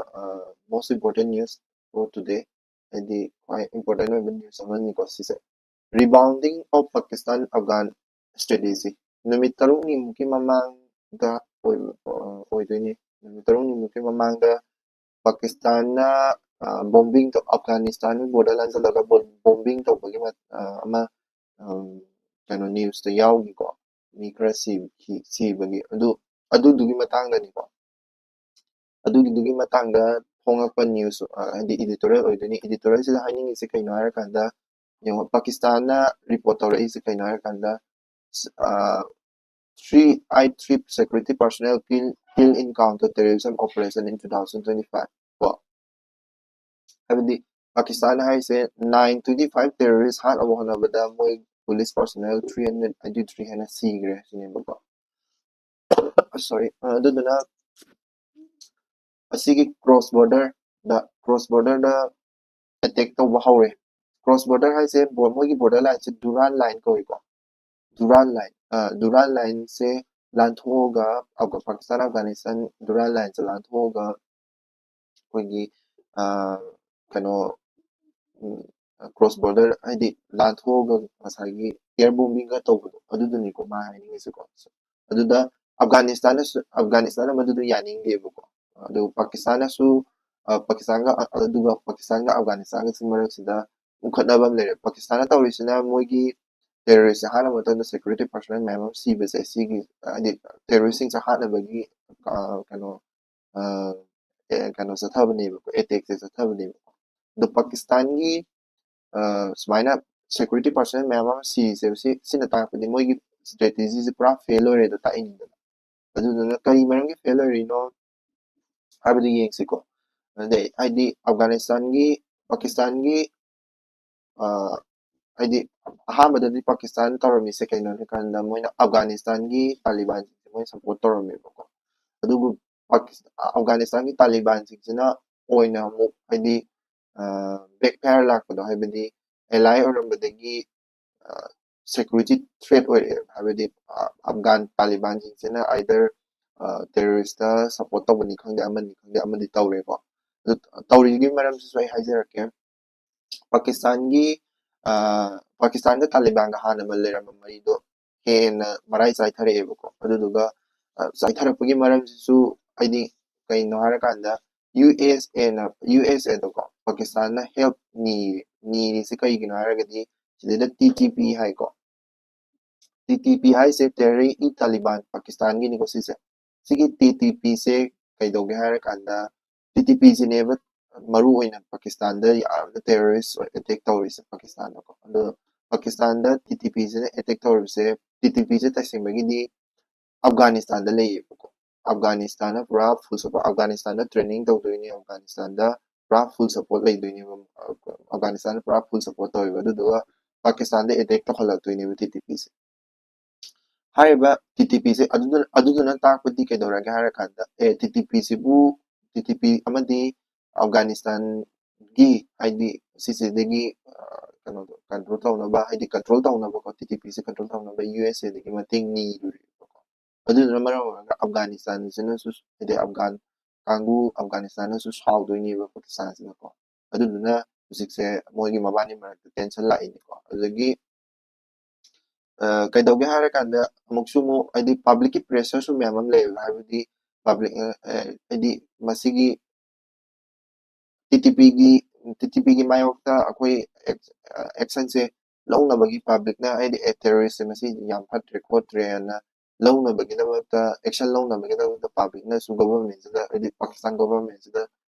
most important news for today. ꯍꯥꯏꯗꯤ ꯈ꯭ꯋꯥꯏ ꯏꯝꯄꯣꯔꯇꯦꯟ ꯑꯣꯏꯕ ꯅ꯭ꯌꯨꯁ ꯑꯃꯅꯤꯀꯣ ꯁꯤꯁꯦ꯫ Rebounding of Pakistan Afghan strategy. ꯅꯨꯃꯤꯠ ꯇꯔꯨꯛꯅꯤꯃꯨꯛꯀꯤ ꯃꯃꯥꯡꯗ ꯑꯣꯏꯕ ꯑꯣꯏꯗꯣꯏꯅꯤ꯫ ꯅꯨꯃꯤꯠ ꯇꯔꯨꯛꯅꯤꯃꯨꯛꯀꯤ ꯃꯃꯥꯡꯗ ꯄꯥꯀꯤꯁꯇꯥꯟꯅ ꯕꯣꯝꯕꯤꯡ, ꯑꯐꯒꯥꯅꯤꯁꯇꯥꯟꯒꯤ ꯕꯣꯔꯗꯔ ꯂꯥꯟꯖꯜꯂꯒ ꯕꯣꯝꯕꯤꯡ ꯇꯧꯕꯒꯤ ꯑꯃ ꯀꯩꯅꯣ ꯅ꯭ꯌꯨꯁꯇ ꯌꯥꯎꯈꯤꯀꯣ꯫ ꯃꯤ ꯈꯔ ꯁꯤꯕꯒꯤ, ꯑꯗꯨ ꯑꯗꯨꯗꯨꯒꯤ ꯃꯇꯥꯡꯗꯅꯤꯀꯣ꯫ ꯑꯗꯨꯒꯤꯗꯨꯒꯤ ꯃꯇꯥꯡꯗ ꯐꯣꯡꯉꯛꯄ ꯅ꯭ꯌꯨꯁ, ꯍꯥꯏꯗꯤ ꯏꯗꯤꯇꯣꯔꯤꯌꯦꯜ ꯑꯣꯏꯗꯣꯏꯅꯤ꯫ ꯏꯗꯤꯇꯣꯔꯤꯌꯦꯜꯁꯤꯗ ꯍꯥꯏꯅꯤꯡꯉꯤꯁꯦ ꯀꯩꯅꯣ ꯍꯥꯏꯔꯀꯥꯟꯗ, ꯌꯦꯡꯉꯣ, ꯄꯥꯀꯤꯁꯇꯥꯟꯅ ꯔꯤꯄꯣꯔꯠ ꯇꯧꯔꯛꯏꯁꯦ ꯀꯩꯅꯣ ꯍꯥꯏꯔꯀꯥꯟꯗ, three I three security personnel kill, kill in counter terrorism operation in two thousand twenty five ꯀꯣ꯫ ꯍꯥꯏꯕꯗꯤ ꯄꯥꯀꯤꯁꯇꯥꯟ ꯍꯥꯏꯁꯦ nine twenty five terrorist ꯍꯥꯠꯅꯕ ꯍꯣꯠꯅꯕꯗ ꯃꯣꯏ police personnel three hundred eighty three ꯍꯦꯟꯅ ꯁꯤꯈ꯭ꯔꯦ ꯁꯤꯅꯦꯕꯀꯣ꯫ Sorry, ꯑꯗꯨꯗꯨꯅ ꯑꯁꯤꯒꯤ cross border ꯗ cross border ꯗ attack ꯇꯧꯕ ꯍꯧꯔꯦ꯫ Cross border ꯍꯥꯏꯁꯦ ꯃꯣꯏꯒꯤ border line ꯁꯦ Durand line ꯀꯧꯏꯀꯣ꯫ Durand line, Durand line ꯁꯦ ꯂꯥꯟꯊꯣꯛꯑꯒ ꯄꯥꯀꯤꯁꯇꯥꯟ ꯑꯐꯒꯥꯅꯤꯁꯇꯥꯟ Durand line ꯁꯦ ꯂꯥꯟꯊꯣꯛꯑꯒ ꯑꯩꯈꯣꯏꯒꯤ ꯀꯩꯅꯣ cross border ꯍꯥꯏꯗꯤ ꯂꯥꯟꯊꯣꯛꯑꯒ ꯉꯁꯥꯏꯒꯤ air bombing ꯒ ꯇꯧꯕꯗꯣ ꯑꯗꯨꯗꯨꯅꯤꯀꯣ ꯃꯥ ꯍꯥꯏꯅꯤꯡꯉꯤꯁꯦꯀꯣ꯫ ꯑꯗꯨꯗ ꯑꯐꯒꯥꯅꯤꯁꯇꯥꯟꯅꯁꯨ ꯑꯐꯒꯥꯅꯤꯁꯇꯥꯟꯅ ꯃꯗꯨꯗꯣ ꯌꯥꯅꯤꯡꯗꯦꯕꯀꯣ꯫ ꯑꯗꯨ ꯄꯥꯀꯤꯁꯇꯥꯟꯅꯁꯨ ꯄꯥꯀꯤꯁꯇꯥꯟꯒ ꯑꯗꯨꯒ ꯄꯥꯀꯤꯁꯇꯥꯟꯒ ꯑꯐꯒꯥꯅꯤꯁꯇꯥꯟꯒꯁꯤ ꯃꯔꯛꯁꯤꯗ ꯎꯈꯠꯅꯕ ꯑꯃ ꯂꯩꯔꯦ꯫ ꯄꯥꯀꯤꯁꯇꯥꯟꯅ ꯇꯧꯔꯤꯁꯤꯅ ꯃꯣꯏꯒꯤ terrorist ꯁꯦ ꯍꯥꯠꯅꯕ ꯃꯇꯝꯗ security personnel ꯃꯌꯥꯝ ꯑꯃ ꯁꯤꯕꯁꯦ ꯁꯤꯒꯤ ꯍꯥꯏꯗꯤ terrorist ꯁꯤꯡꯁꯦ ꯍꯥꯠꯅꯕꯒꯤ ꯀꯩꯅꯣ ꯀꯩꯅꯣ ꯆꯠꯊꯕꯅꯦꯕꯀꯣ, attack ꯁꯦ ꯆꯠꯊꯕꯅꯦꯕꯀꯣ꯫ ꯑꯗꯣ ꯄꯥꯀꯤꯁꯇꯥꯟꯒꯤ ꯁꯨꯃꯥꯏꯅ security personnel ꯃꯌꯥꯝ ꯑꯃ ꯁꯤꯔꯤꯁꯦ ꯁꯤ ꯁꯤꯅ ꯇꯥꯛꯄꯗꯤ ꯃꯣꯏꯒꯤ strategy ꯁꯦ ꯄꯨꯔꯥ fail ꯑꯣꯏꯔꯦꯗꯣ ꯇꯥꯛꯏꯅꯤꯗꯅ꯫ ꯑꯗꯨꯗꯨꯅ ꯀꯔꯤ ꯃꯔꯝꯒꯤ fail ꯑꯣꯏꯔꯤꯅꯣ ꯍꯥꯏꯕꯗꯨ ꯌꯦꯡꯁꯤꯀꯣ꯫ ꯑꯗꯩ ꯍꯥꯏꯗꯤ ꯑꯐꯒꯥꯅꯤꯁꯇꯥꯟꯒꯤ ꯄꯥꯀꯤꯁꯇꯥꯟꯒꯤ ꯍꯥꯏꯗꯤ ꯑꯍꯥꯟꯕꯗꯗꯤ ꯄꯥꯀꯤꯁꯇꯥꯟ ꯇꯧꯔꯝꯃꯤꯁꯦ ꯀꯩꯅꯣ ꯍꯥꯏ ꯀꯥꯟꯗ ꯃꯣꯏꯅ ꯑꯐꯒꯥꯅꯤꯁꯇꯥꯟꯒꯤ ꯇꯥꯂꯤꯕꯥꯟꯁꯤꯡꯁꯦ ꯃꯣꯏꯅ support ꯇꯧꯔꯝꯃꯦꯕꯀꯣ꯫ ꯑꯗꯨꯕꯨ ꯑꯐꯒꯥꯅꯤꯁꯇꯥꯟꯒꯤ ꯇꯥꯂꯤꯕꯥꯟꯁꯤꯡꯁꯤꯅ ꯑꯣꯏꯅ ꯑꯃꯨꯛ ꯍꯥꯏꯗꯤ backfire ꯂꯥꯛꯄꯗꯣ ꯍꯥꯏꯕꯗꯤ ally ꯑꯣꯏꯔꯝꯕꯗꯒꯤ security threat ꯑꯣꯏꯔꯛꯑꯦ꯫ ꯍꯥꯏꯕꯗꯤ ꯑꯐꯒꯥꯟ ꯇꯥꯂꯤꯕꯥꯟꯁꯤꯡꯁꯤꯅ either terrorist ꯇ support ꯇꯧꯕꯅꯤ ꯈꯪꯗꯦ ꯑꯃꯅꯤ ꯈꯪꯗꯦ ꯑꯃꯗꯤ ꯇꯧꯔꯦꯀꯣ꯫ ꯑꯗꯨ ꯇꯧꯔꯤꯁꯤꯒꯤ ꯃꯔꯝꯁꯤꯁꯨ ꯑꯩ ꯍꯥꯏꯖꯔꯛꯀꯦ꯫ ꯄꯥꯀꯤꯁꯇꯥꯟꯒꯤ ꯄꯥꯀꯤꯁꯇꯥꯟꯒ ꯇꯥꯂꯤꯕꯥꯟꯒ ꯍꯥꯟꯅ ꯂꯩꯔꯝꯕ ꯃꯔꯤꯗꯣ ꯍꯦꯟꯅ ꯃꯔꯥꯏ ꯆꯥꯏꯊꯔꯛꯑꯦꯕꯀꯣ꯫ ꯑꯗꯨꯗꯨꯒ ꯆꯥꯏꯊꯔꯛꯄꯒꯤ ꯃꯔꯝꯁꯤꯁꯨ ꯍꯥꯏꯗꯤ ꯀꯩꯅꯣ ꯍꯥꯏꯔꯀꯥꯟꯗ USAꯅ USAꯗꯀꯣ ꯄꯥꯀꯤꯁꯇꯥꯟꯅ help ꯅꯤꯔꯤꯁꯦ ꯀꯩꯒꯤꯅꯣ ꯍꯥꯏꯔꯒꯗꯤ ꯁꯤꯗꯩꯗ TTP ꯍꯥꯏꯀꯣ꯫ TTP ꯍꯥꯏꯁꯦ Tehrik-i-Taliban ꯄꯥꯀꯤꯁꯇꯥꯟꯒꯤꯅꯤꯀꯣ ꯁꯤꯁꯦ꯫ ꯁꯤꯒꯤ TTP ꯁꯦ ꯀꯩꯗꯧꯒꯦ ꯍꯥꯏꯔꯀꯥꯟꯗ TTP ꯁꯤꯅꯦꯕ ꯃꯔꯨ ꯑꯣꯏꯅ ꯄꯥꯀꯤꯁꯇꯥꯟꯗ ꯌꯥꯝꯅ terrorist ꯑꯣꯏ attack ꯇꯧꯔꯤꯁꯦ ꯄꯥꯀꯤꯁꯇꯥꯟꯗꯀꯣ꯫ ꯑꯗꯣ ꯄꯥꯀꯤꯁꯇꯥꯟꯗ TTP ꯁꯤꯅ attack ꯇꯧꯔꯤꯕꯁꯦ TTP ꯁꯦ ꯇꯁꯦꯡꯕꯒꯤꯗꯤ ꯑꯐꯒꯥꯅꯤꯁꯇꯥꯟꯗ ꯂꯩꯌꯦꯕꯀꯣ꯫ ꯑꯐꯒꯥꯅꯤꯁꯇꯥꯟꯗ ꯄꯨꯔꯥ full support, ꯑꯐꯒꯥꯅꯤꯁꯇꯥꯟꯗ training ꯇꯧꯗꯣꯏꯅꯦ, ꯑꯐꯒꯥꯅꯤꯁꯇꯥꯟꯗ ꯄꯨꯔꯥ ꯐꯨꯜ ꯁꯄꯣꯔꯠ ꯂꯩꯗꯣꯏꯅꯦꯕ꯫ ꯑꯐꯒꯥꯅꯤꯁꯇꯥꯟꯗ ꯄꯨꯔꯥ ꯐꯨꯜ ꯁꯄꯣꯔꯠ ꯇꯧꯋꯦꯕ꯫ ꯑꯗꯨꯗꯨꯒ ꯄꯥꯀꯤꯁꯇꯥꯟꯗ ꯑꯦꯇꯦꯛ ꯇꯧꯍꯜꯂꯛꯇꯣꯏꯅꯦꯕ ꯇꯤ ꯇꯤ ꯄꯤꯁꯦ꯫ ꯍꯥꯏꯔꯤꯕ ꯇꯤ ꯇꯤ ꯄꯤꯁꯦ ꯑꯗꯨꯗꯨꯅ ꯑꯗꯨꯗꯨꯅ ꯇꯥꯛꯄꯗꯤ ꯀꯩꯗꯧꯔꯒꯦ ꯍꯥꯏꯔꯀꯥꯟꯗ, ꯑꯦ, ꯇꯤ ꯇꯤ ꯄꯤꯁꯤꯕꯨ, ꯇꯤ ꯇꯤ ꯄꯤ ꯑꯃꯗꯤ ꯑꯐꯒꯥꯅꯤꯁꯇꯥꯟꯒꯤ, ꯍꯥꯏꯗꯤ, ꯁꯤꯁꯤꯗꯒꯤ, ꯑ, ꯀꯩꯅꯣꯗꯣ ꯀꯟꯇ꯭ꯔꯣꯜ ꯇꯧꯅꯕ, ꯍꯥꯏꯗꯤ, ꯀꯟꯇ꯭ꯔꯣꯜ ꯇꯧꯅꯕꯀꯣ, ꯇꯤ ꯇꯤ ꯄꯤꯁꯦ ꯀꯟꯇ꯭ꯔꯣꯜ ꯇꯧꯅꯕ ꯌꯨ ꯑꯦꯁ ꯑꯦꯗꯒꯤ ꯃꯇꯦꯡ ꯅꯤꯔꯨꯔꯦꯕꯀꯣ꯫ ꯑꯗꯨꯗꯨꯅ ꯃꯔꯝ ꯑꯣꯏꯔꯒ ꯑꯐꯒꯥꯅꯤꯁꯇꯥꯟꯁꯤꯅꯁꯨ, ꯍꯥꯏꯗꯤ, ꯑꯐꯒꯥꯟ ꯀꯥꯡꯕꯨ, ꯑꯐꯒꯥꯅꯤꯁꯇꯥꯟꯅꯁꯨ ꯁꯥꯎꯗꯣꯏꯅꯦꯕ ꯄꯥꯀꯤꯁꯇꯥꯟꯁꯤꯅꯀꯣ꯫ ꯑꯗꯨꯗꯨꯅ ꯍꯧꯖꯤꯛꯁꯦ ꯃꯣꯏꯒꯤ ꯃꯕꯥꯅꯤ ꯃꯔꯛꯇ ꯇꯦꯟꯁꯟ ꯂꯥꯛꯏꯅꯤꯀꯣ꯫ ꯑꯗꯨꯗꯒꯤ, ꯑ, ꯀꯩꯗꯧꯒꯦ ꯍꯥꯏꯔꯀꯥꯟꯗ, ꯑꯃꯨꯛꯁꯨ ꯑꯃꯨꯛ, ꯍꯥꯏꯗꯤ, ꯄꯕ꯭ꯂꯤꯛꯀꯤ ꯄ꯭ꯔꯦꯁꯔꯁꯨ ꯃꯌꯥꯝ ꯑꯃ ꯂꯩꯌꯦꯕ꯫ ꯍꯥꯏꯕꯗꯤ, ꯄꯕ꯭ꯂꯤꯛ, ꯑ, ꯑ, ꯍꯥꯏꯗꯤ, ꯃꯁꯤꯒꯤ ꯇꯤ ꯇꯤ ꯄꯤꯒꯤ, ꯇꯤ ꯇꯤ ꯄꯤꯒꯤ ꯃꯥꯌꯣꯛꯇ ꯑꯩꯈꯣꯏ ꯑꯦꯛ-, ꯑ, ꯑꯦꯛꯁꯟꯁꯦ ꯂꯧꯅꯕꯒꯤ, ꯄꯕ꯭ꯂꯤꯛꯅ, ꯍꯥꯏꯗꯤ, ꯑꯦ, ꯇꯦꯔꯣꯔꯤꯁꯁꯦ ꯃꯁꯤ ꯌꯥꯝ ꯐꯠꯇ꯭ꯔꯦ ꯈꯣꯠꯇ꯭ꯔꯦꯅ ꯂꯧꯅꯕꯒꯤꯗꯃꯛꯇ, ꯑꯦꯛꯁꯟ ꯂꯧꯅꯕꯒꯤꯗꯃꯛꯇ ꯄꯕ꯭ꯂꯤꯛꯅꯁꯨ ꯒꯣꯚꯔꯟꯃꯦꯟꯁꯤꯗ, ꯍꯥꯏꯗꯤ, ꯄꯥꯀꯤꯁꯇꯥꯟ ꯒꯣꯚꯔꯟꯃꯦꯟꯁꯤꯗ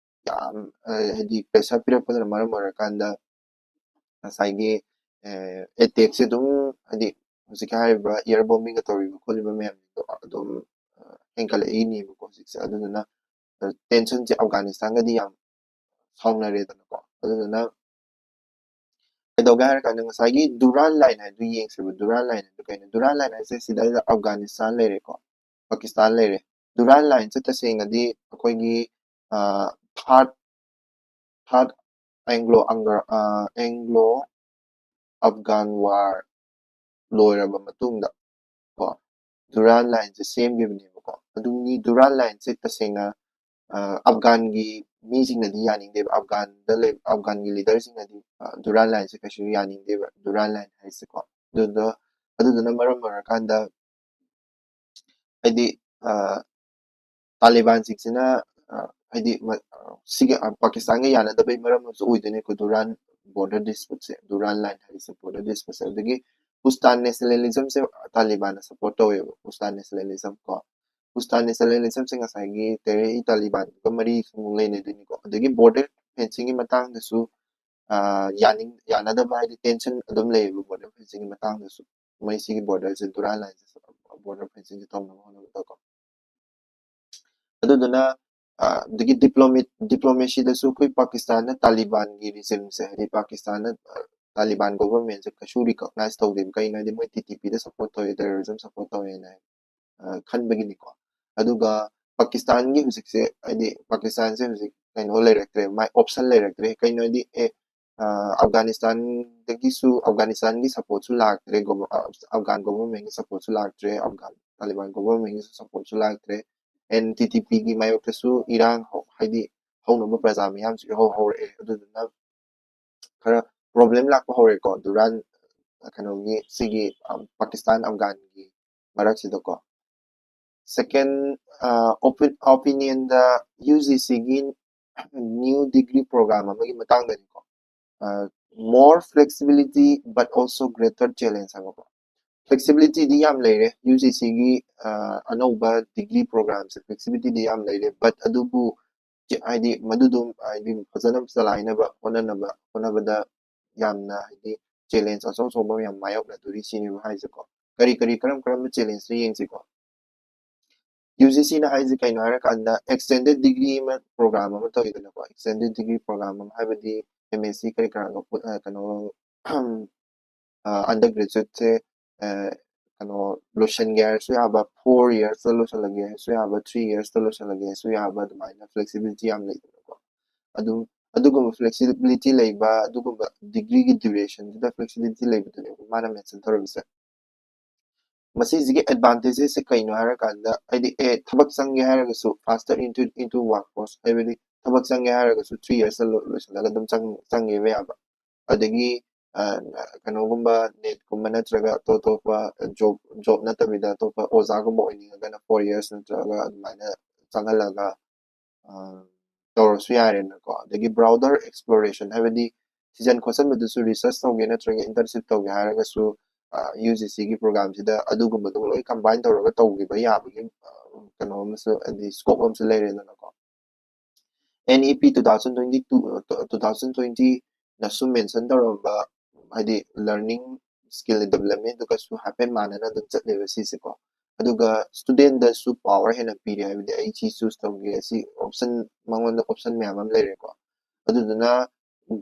ꯌꯥꯝ, ꯑ, ꯍꯥꯏꯗꯤ, ꯄ꯭ꯔꯦꯁꯔ ꯄꯤꯔꯛꯄꯗꯨꯅ ꯃꯔꯝ ꯑꯣꯏꯔꯀꯥꯟꯗ ꯉꯁꯥꯏꯒꯤ, ꯑ, ꯑꯦꯇꯦꯛꯁꯦ ꯑꯗꯨꯝ, ꯍꯥꯏꯗꯤ, ꯍꯧꯖꯤꯛꯀꯤ ꯍꯥꯏꯔꯤꯕ ꯏꯌꯔ ꯕꯣꯝꯕꯤꯡꯒ ꯇꯧꯔꯤꯕ ꯈꯣꯠꯂꯤꯕ ꯃꯌꯥꯝꯗꯣ ꯑꯗꯨꯝ, ꯑ, ꯍꯦꯟꯒꯠꯂꯛꯏꯅꯦꯕꯀꯣ ꯍꯧꯖꯤꯛꯁꯦ꯫ ꯑꯗꯨꯗꯨꯅ, ꯑ, ꯇꯦꯟꯁꯟꯁꯦ ꯑꯐꯒꯥꯅꯤꯁꯇꯥꯟꯒꯗꯤ ꯌꯥꯝ ꯁꯥꯎꯅꯔꯦꯗꯅꯀꯣ꯫ ꯑꯗꯨꯗꯨꯅ ꯀꯩꯗꯧꯒꯦ ꯍꯥꯏꯔꯀꯥꯟꯗ, ꯉꯁꯥꯏꯒꯤ ꯗꯨꯔꯥꯟ ꯂꯥꯏꯟ ꯍꯥꯏꯗꯨ ꯌꯦꯡꯁꯦꯕ꯫ ꯗꯨꯔꯥꯟ ꯂꯥꯏꯟ ꯍꯥꯏꯗꯨ ꯀꯩꯅꯣ? ꯗꯨꯔꯥꯟ ꯂꯥꯏꯟ ꯍꯥꯏꯁꯦ ꯁꯤꯗꯩꯗ ꯑꯐꯒꯥꯅꯤꯁꯇꯥꯟ ꯂꯩꯔꯦꯀꯣ, ꯄꯥꯀꯤꯁꯇꯥꯟ ꯂꯩꯔꯦ꯫ ꯗꯨꯔꯥꯟ ꯂꯥꯏꯟꯁꯦ ꯇꯁꯦꯡꯅꯗꯤ ꯑꯩꯈꯣꯏꯒꯤ, ꯑ, ꯊꯥꯔꯠ, ꯊꯥꯔꯠ ꯑꯦꯡꯒ꯭ꯂꯣ ꯑꯪꯒ꯭ꯔ-, ꯑ, ꯑꯦꯡꯒ꯭ꯂꯣ ꯑꯐꯒꯥꯟ ꯋꯥꯔ ꯂꯣꯏꯔꯕ ꯃꯇꯨꯡꯗ ꯀꯣ, ꯗꯨꯔꯥꯟ ꯂꯥꯏꯟꯁꯦ ꯁꯦꯝꯈꯤꯕꯅꯦꯕꯀꯣ꯫ ꯑꯗꯨꯒꯤ ꯗꯨꯔꯥꯟ ꯂꯥꯏꯟꯁꯦ ꯇꯁꯦꯡꯅ, ꯑ, ꯑꯐꯒꯥꯟꯒꯤ ꯃꯤꯁꯤꯡꯅꯗꯤ ꯌꯥꯅꯤꯡꯗꯦꯕ, ꯑꯐꯒꯥꯟꯗ ꯂꯩ-, ꯑꯐꯒꯥꯟꯒꯤ ꯂꯤꯗꯔꯁꯤꯡꯅꯗꯤ, ꯑ, ꯗꯨꯔꯥꯟ ꯂꯥꯏꯟꯁꯦ ꯀꯩꯁꯨ ꯌꯥꯅꯤꯡꯗꯦꯕ, ꯗꯨꯔꯥꯟ ꯂꯥꯏꯟ ꯍꯥꯏꯁꯦꯀꯣ꯫ ꯑꯗꯨꯗ, ꯑꯗꯨꯗꯨꯅ ꯃꯔꯝ ꯑꯣꯏꯔꯀꯥꯟꯗ, ꯍꯥꯏꯗꯤ, ꯑ, ꯇꯥꯂꯤꯕꯥꯟꯁꯤꯡꯁꯤꯅ, ꯑ, ꯍꯥꯏꯗꯤ, ꯃ-, ꯑ, ꯁꯤꯒꯤ, ꯑ, ꯄꯥꯀꯤꯁꯇꯥꯟꯒ ꯌꯥꯅꯗꯕꯩ ꯃꯔꯝ ꯑꯃꯁꯨ ꯑꯣꯏꯗꯣꯏꯅꯦ ꯑꯩꯈꯣꯏ ꯗꯨꯔꯥꯟ ꯕꯣꯔꯗꯔ ꯗꯤꯁꯄ꯭ꯌꯨꯠꯁꯦ, ꯗꯨꯔꯥꯟ ꯂꯥꯏꯟ ꯍꯥꯏꯔꯤꯁꯦ, ꯕꯣꯔꯗꯔ ꯗꯤꯁꯄ꯭ꯌꯨꯠꯁꯦ꯫ ꯑꯗꯒꯤ ꯄꯨꯁꯇꯥꯟ ꯅꯦꯁꯅꯦꯂꯤꯖꯝꯁꯦ ꯇꯥꯂꯤꯕꯥꯟꯅ ꯁꯄꯣꯔꯠ ꯇꯧꯋꯦꯕ, ꯄꯨꯁꯇꯥꯟ ꯅꯦꯁꯅꯦꯂꯤꯖꯝ ꯀꯣ꯫ ꯄꯨꯁꯇꯥꯟ ꯅꯦꯁꯅꯦꯂꯤꯖꯝꯁꯦ ꯉꯁꯥꯏꯒꯤ ꯇꯦꯍꯔꯤ ꯇꯥꯂꯤꯕꯥꯟꯒ ꯃꯔꯤ ꯑꯃꯨꯛ ꯂꯩꯅꯗꯣꯏꯅꯤꯀꯣ꯫ ꯑꯗꯒꯤ ꯕꯣꯔꯗꯔ ꯐꯦꯟꯁꯤꯡꯒꯤ ꯃꯇꯥꯡꯗꯁꯨ, ꯑ, ꯌꯥꯅꯤꯡ-, ꯌꯥꯅꯗꯕ, ꯍꯥꯏꯗꯤ, ꯇꯦꯟꯁꯟ ꯑꯗꯨꯝ ꯂꯩꯌꯦꯕ ꯕꯣꯔꯗꯔ ꯐꯦꯟꯁꯤꯡꯒꯤ ꯃꯇꯥꯡꯗꯁꯨ꯫ ꯃꯣꯏ ꯁꯤꯒꯤ ꯕꯣꯔꯗꯔꯁꯦ, ꯗꯨꯔꯥꯟ ꯂꯥꯏꯟꯁꯦ, ꯕꯣꯔꯗꯔ ꯐꯦꯟꯁꯤꯡꯁꯦ ꯇꯧꯅꯕ ꯍꯣꯠꯅꯕꯗꯀꯣ꯫ ꯑꯗꯨꯗꯨꯅ ꯑꯗꯒꯤ ꯗꯤꯄ꯭ꯂꯣꯃꯦꯠ ꯗꯤꯄ꯭ꯂꯣꯃꯦꯁꯤꯗꯁꯨ ꯑꯩꯈꯣꯏ ꯄꯥꯀꯤꯁꯇꯥꯟꯅ ꯇꯥꯂꯤꯕꯥꯟꯒꯤ ꯔꯤꯖꯤꯝꯁꯦ, ꯍꯥꯏꯗꯤ ꯄꯥꯀꯤꯁꯇꯥꯟꯅ ꯇꯥꯂꯤꯕꯥꯟ ꯒꯣꯚꯔꯟꯃꯦꯟꯁꯦ ꯀꯩꯁꯨ ꯔꯤꯀꯣꯛꯅꯥꯏꯁ ꯇꯧꯗꯦꯕ꯫ ꯀꯩꯅꯣ ꯍꯥꯏꯗꯤ ꯃꯣꯏ ꯇꯤ ꯇꯤ ꯄꯤꯗ ꯁꯞꯄꯣꯔꯠ ꯇꯧꯋꯦ, ꯇꯦꯔꯣꯔꯤꯖꯝ ꯁꯞꯄꯣꯔꯠ ꯇꯧꯋꯦꯅ ꯈꯟꯕꯒꯤꯅꯤꯀꯣ꯫ ꯑꯗꯨꯒ ꯄꯥꯀꯤꯁꯇꯥꯟꯒꯤ ꯍꯧꯖꯤꯛꯁꯦ, ꯍꯥꯏꯗꯤ ꯄꯥꯀꯤꯁꯇꯥꯟꯁꯦ ꯍꯧꯖꯤꯛ ꯀꯩꯅꯣ ꯂꯩꯔꯛꯇ꯭ꯔꯦ, ꯃꯥꯏ ꯑꯣꯞꯁꯟ ꯂꯩꯔꯛꯇ꯭ꯔꯦ꯫ ꯀꯩꯅꯣ ꯍꯥꯏꯗꯤ ꯑꯦ ꯑꯐꯒꯥꯅꯤꯁꯇꯥꯟꯗꯒꯤꯁꯨ, ꯑꯐꯒꯥꯅꯤꯁꯇꯥꯟꯒꯤ ꯁꯞꯄꯣꯔꯠꯁꯨ ꯂꯥꯛꯇ꯭ꯔꯦ, ꯑꯐꯒꯥꯟ ꯒꯣꯚꯔꯟꯃꯦꯟꯒꯤ ꯁꯞꯄꯣꯔꯠꯁꯨ ꯂꯥꯛꯇ꯭ꯔꯦ, ꯑꯐꯒꯥꯟ ꯇꯥꯂꯤꯕꯥꯟ ꯒꯣꯚꯔꯟꯃꯦꯟꯒꯤꯁꯨ ꯁꯞꯄꯣꯔꯠꯁꯨ ꯂꯥꯛꯇ꯭ꯔꯦ꯫ ꯑꯦꯟ ꯇꯤ ꯇꯤ ꯄꯤꯒꯤ ꯃꯥꯌꯣꯛꯇꯁꯨ ꯏꯔꯥꯡ ꯍꯧ- ꯍꯥꯏꯗꯤ ꯍꯧꯅꯕ ꯄ꯭ꯔꯖꯥ ꯃꯌꯥꯝꯁꯨ ꯏꯍꯧ ꯍꯧꯔꯛꯑꯦ꯫ ꯑꯗꯨꯗꯨꯅ ꯈꯔ ꯄ꯭ꯔꯣꯕ꯭ꯂꯦꯝ ꯂꯥꯛꯄ ꯍꯧꯔꯦꯀꯣ, ꯗꯨꯔꯥꯟ ꯀꯩꯅꯣꯒꯤ ꯁꯤꯒꯤ ꯄꯥꯀꯤꯁꯇꯥꯟ ꯑꯐꯒꯥꯟꯒꯤ ꯃꯔꯛꯁꯤꯗꯀꯣ꯫ ꯁꯦꯀꯦꯟ ꯑꯣꯄꯤꯅꯤꯌꯟꯗ ꯌꯨ ꯖꯤ ꯁꯤꯒꯤ ꯅ꯭ꯌꯨ ꯗꯤꯒ꯭ꯔꯤ ꯄ꯭ꯔꯣꯒ꯭ꯔꯥꯝ ꯑꯃꯒꯤ ꯃꯇꯥꯡꯗꯅꯤꯀꯣ꯫ More flexibility but also greater challenge ꯍꯥꯏꯕꯀꯣ꯫ ꯐ꯭ꯂꯦꯛꯁꯤꯕꯤꯂꯤꯇꯤꯗꯤ ꯌꯥꯝ ꯂꯩꯔꯦ ꯌꯨ ꯖꯤ ꯁꯤꯒꯤ ꯑꯅꯧꯕ ꯗꯤꯒ꯭ꯔꯤ ꯄ꯭ꯔꯣꯒ꯭ꯔꯥꯝꯁꯦ, ꯐ꯭ꯂꯦꯛꯁꯤꯕꯤꯂꯤꯇꯤꯗꯤ ꯌꯥꯝ ꯂꯩꯔꯦ, ꯕꯠ ꯑꯗꯨꯕꯨ ꯍꯥꯏꯗꯤ ꯃꯗꯨꯗꯨ ꯍꯥꯏꯗꯤ ꯐꯖꯅ ꯆꯂꯥꯏꯅꯕ ꯍꯣꯠꯅꯅꯕ ꯍꯣꯠꯅꯕꯗ ꯌꯥꯝꯅ ꯍꯥꯏꯗꯤ ꯆꯦꯂꯦꯟꯖ ꯑꯆꯧ ꯑꯆꯧꯕ ꯌꯥꯝ ꯃꯥꯌꯣꯛꯅꯗꯣꯔꯤ ꯁꯤꯅꯦꯕ ꯍꯥꯏꯁꯦꯀꯣ꯫ ꯀꯔꯤ ꯀꯔꯤ ꯀꯔꯝ ꯀꯔꯝꯕ ꯆꯦꯂꯦꯟꯖꯅꯣ ꯌꯦꯡꯁꯤꯀꯣ꯫ ꯌꯨ ꯖꯤ ꯁꯤꯅ ꯍꯥꯏꯁꯦ ꯀꯩꯅꯣ ꯍꯥꯏꯔꯀꯥꯟꯗ ꯑꯦꯛꯁꯇꯦꯟꯗꯦꯗ ꯗꯤꯒ꯭ꯔꯤ ꯑꯃ ꯄ꯭ꯔꯣꯒ꯭ꯔꯥꯝ ꯑꯃ ꯇꯧꯋꯤꯗꯅꯀꯣ꯫ ꯑꯦꯛꯁꯇꯦꯟꯗꯦꯗ ꯗꯤꯒ꯭ꯔꯤ ꯄ꯭ꯔꯣꯒ꯭ꯔꯥꯝ ꯑꯃ ꯍꯥꯏꯕꯗꯤ ꯑꯦꯝ ꯑꯦꯁ ꯁꯤ ꯀꯔꯤ ꯀꯔꯥꯒ ꯄꯨ- ꯑ, ꯀꯩꯅꯣ ꯑꯟꯗꯔ ꯒ꯭ꯔꯦꯖꯨꯋꯦꯠꯁꯦ ꯀꯩꯅꯣ ꯂꯣꯏꯁꯤꯟꯒꯦ ꯍꯥꯏꯔꯁꯨ ꯌꯥꯕ, ꯐꯣꯔ ꯌꯔꯁꯇ ꯂꯣꯏꯁꯤꯜꯂꯒꯦ ꯍꯥꯏꯔꯁꯨ ꯌꯥꯕ, ꯊ꯭ꯔꯤ ꯌꯔꯁꯇ ꯂꯣꯏꯁꯤꯜꯂꯒꯦ ꯍꯥꯏꯔꯁꯨ ꯌꯥꯕ, ꯑꯗꯨꯃꯥꯏꯅ ꯐ꯭ꯂꯦꯛꯁꯤꯕꯤꯂꯤꯇꯤ ꯌꯥꯝ ꯂꯩꯗꯅꯀꯣ꯫ ꯑꯗꯨ ꯑꯗꯨꯒꯨꯝꯕ ꯐ꯭ꯂꯦꯛꯁꯤꯕꯤꯂꯤꯇꯤ ꯂꯩꯕ, ꯑꯗꯨꯒꯨꯝꯕ ꯗꯤꯒ꯭ꯔꯤꯒꯤ ꯗ꯭ꯌꯨꯔꯦꯁꯟꯁꯤꯗ ꯐ꯭ꯂꯦꯛꯁꯤꯕꯤꯂꯤꯇꯤ ꯂꯩꯕꯗꯨꯅꯦꯕ ꯃꯥꯅ ꯃꯦꯟꯁꯟ ꯇꯧꯔꯝꯃꯤꯁꯦ꯫ ꯃꯁꯤꯁꯤꯒꯤ ꯑꯦꯗꯚꯥꯟꯇꯦꯖꯦꯁꯁꯦ ꯀꯩꯅꯣ ꯍꯥꯏꯔꯀꯥꯟꯗ, ꯍꯥꯏꯗꯤ ꯑꯦ ꯊꯕꯛ ꯆꯪꯒꯦ ꯍꯥꯏꯔꯒꯁꯨ faster into into workforce, ꯍꯥꯏꯕꯗꯤ ꯊꯕꯛ ꯆꯪꯒꯦ ꯍꯥꯏꯔꯒꯁꯨ ꯊ꯭ꯔꯤ ꯌꯔꯁꯇ ꯂꯣꯏꯁꯤꯜꯂꯒ ꯑꯗꯨꯝ ꯆꯪ ꯆꯪꯒꯦꯕ ꯌꯥꯕ꯫ ꯑꯗꯒꯤ ꯑ, ꯀꯩꯅꯣꯒꯨꯝꯕ ꯅꯦꯠꯀꯨꯝꯕ ꯅꯠꯇ꯭ꯔꯒ ꯑꯇꯣꯞ ꯑꯇꯣꯞꯄ ꯖꯣꯕ ꯖꯣꯕ ꯅꯠꯇꯕꯤꯗ ꯑꯇꯣꯞꯄ ꯑꯣꯖꯥꯒꯨꯝꯕ ꯑꯣꯏꯅꯤꯡꯉꯒꯅ ꯐꯣꯔ ꯌꯔꯁ ꯅꯠꯇ꯭ꯔꯒ ꯑꯗꯨꯃꯥꯏꯅ ꯆꯪꯍꯜꯂꯒ ꯑ, ꯇꯧꯔꯁꯨ ꯌꯥꯔꯦꯅꯀꯣ꯫ ꯑꯗꯒꯤ ꯕ꯭ꯔꯥꯎꯗꯔ ꯑꯦꯛꯁꯄ꯭ꯂꯣꯔꯦꯁꯟ, ꯍꯥꯏꯕꯗꯤ ꯊꯤꯖꯤꯟ ꯈꯣꯠꯆꯟꯕꯗꯨꯁꯨ, ꯔꯤꯁꯔꯁ ꯇꯧꯒꯦ ꯅꯠꯇ꯭ꯔꯒ ꯏꯟꯇꯔꯟꯁꯤꯞ ꯇꯧꯒꯦ ꯍꯥꯏꯔꯒꯁꯨ ꯌꯨ ꯖꯤ ꯁꯤꯒꯤ ꯄ꯭ꯔꯣꯒ꯭ꯔꯥꯝꯁꯤꯗ ꯑꯗꯨꯒꯨꯝꯕꯗꯨ ꯂꯣꯏ ꯀꯝꯕꯥꯏꯟ ꯇꯧꯔꯒ ꯇꯧꯈꯤꯕ ꯌꯥꯕꯒꯤ ꯑ, ꯀꯩꯅꯣ ꯑꯃꯁꯨ, ꯍꯥꯏꯗꯤ ꯁ꯭ꯀꯣꯞ ꯑꯃꯁꯨ ꯂꯩꯔꯦꯗꯅꯀꯣ꯫ N E P two thousand twenty two, two thousand ꯇ꯭ꯋꯦꯟꯇꯤꯅꯁꯨ ꯃꯦꯟꯁꯟ ꯇꯧꯔꯝꯕ, ꯍꯥꯏꯗꯤ ꯂꯔꯅꯤꯡ ꯁ꯭ꯀꯤꯜ ꯗꯦꯕꯂꯞꯃꯦꯟꯗꯨꯒꯁꯨ ꯍꯥꯏꯐꯦꯠ ꯃꯥꯟꯅꯅ ꯑꯗꯨꯝ ꯆꯠꯂꯦꯕ ꯁꯤꯁꯦꯀꯣ꯫ ꯑꯗꯨꯒ studentꯗꯁꯨ power ꯍꯦꯟꯅ ꯄꯤꯔꯦ, ꯍꯥꯏꯕꯗꯤ ꯑꯩ ꯁꯤ choose ꯇꯧꯒꯦ, ꯁꯤ option, ꯃꯉꯣꯟꯗ option ꯃꯌꯥꯝ ꯑꯃ ꯂꯩꯔꯦꯀꯣ꯫ ꯑꯗꯨꯗꯨꯅ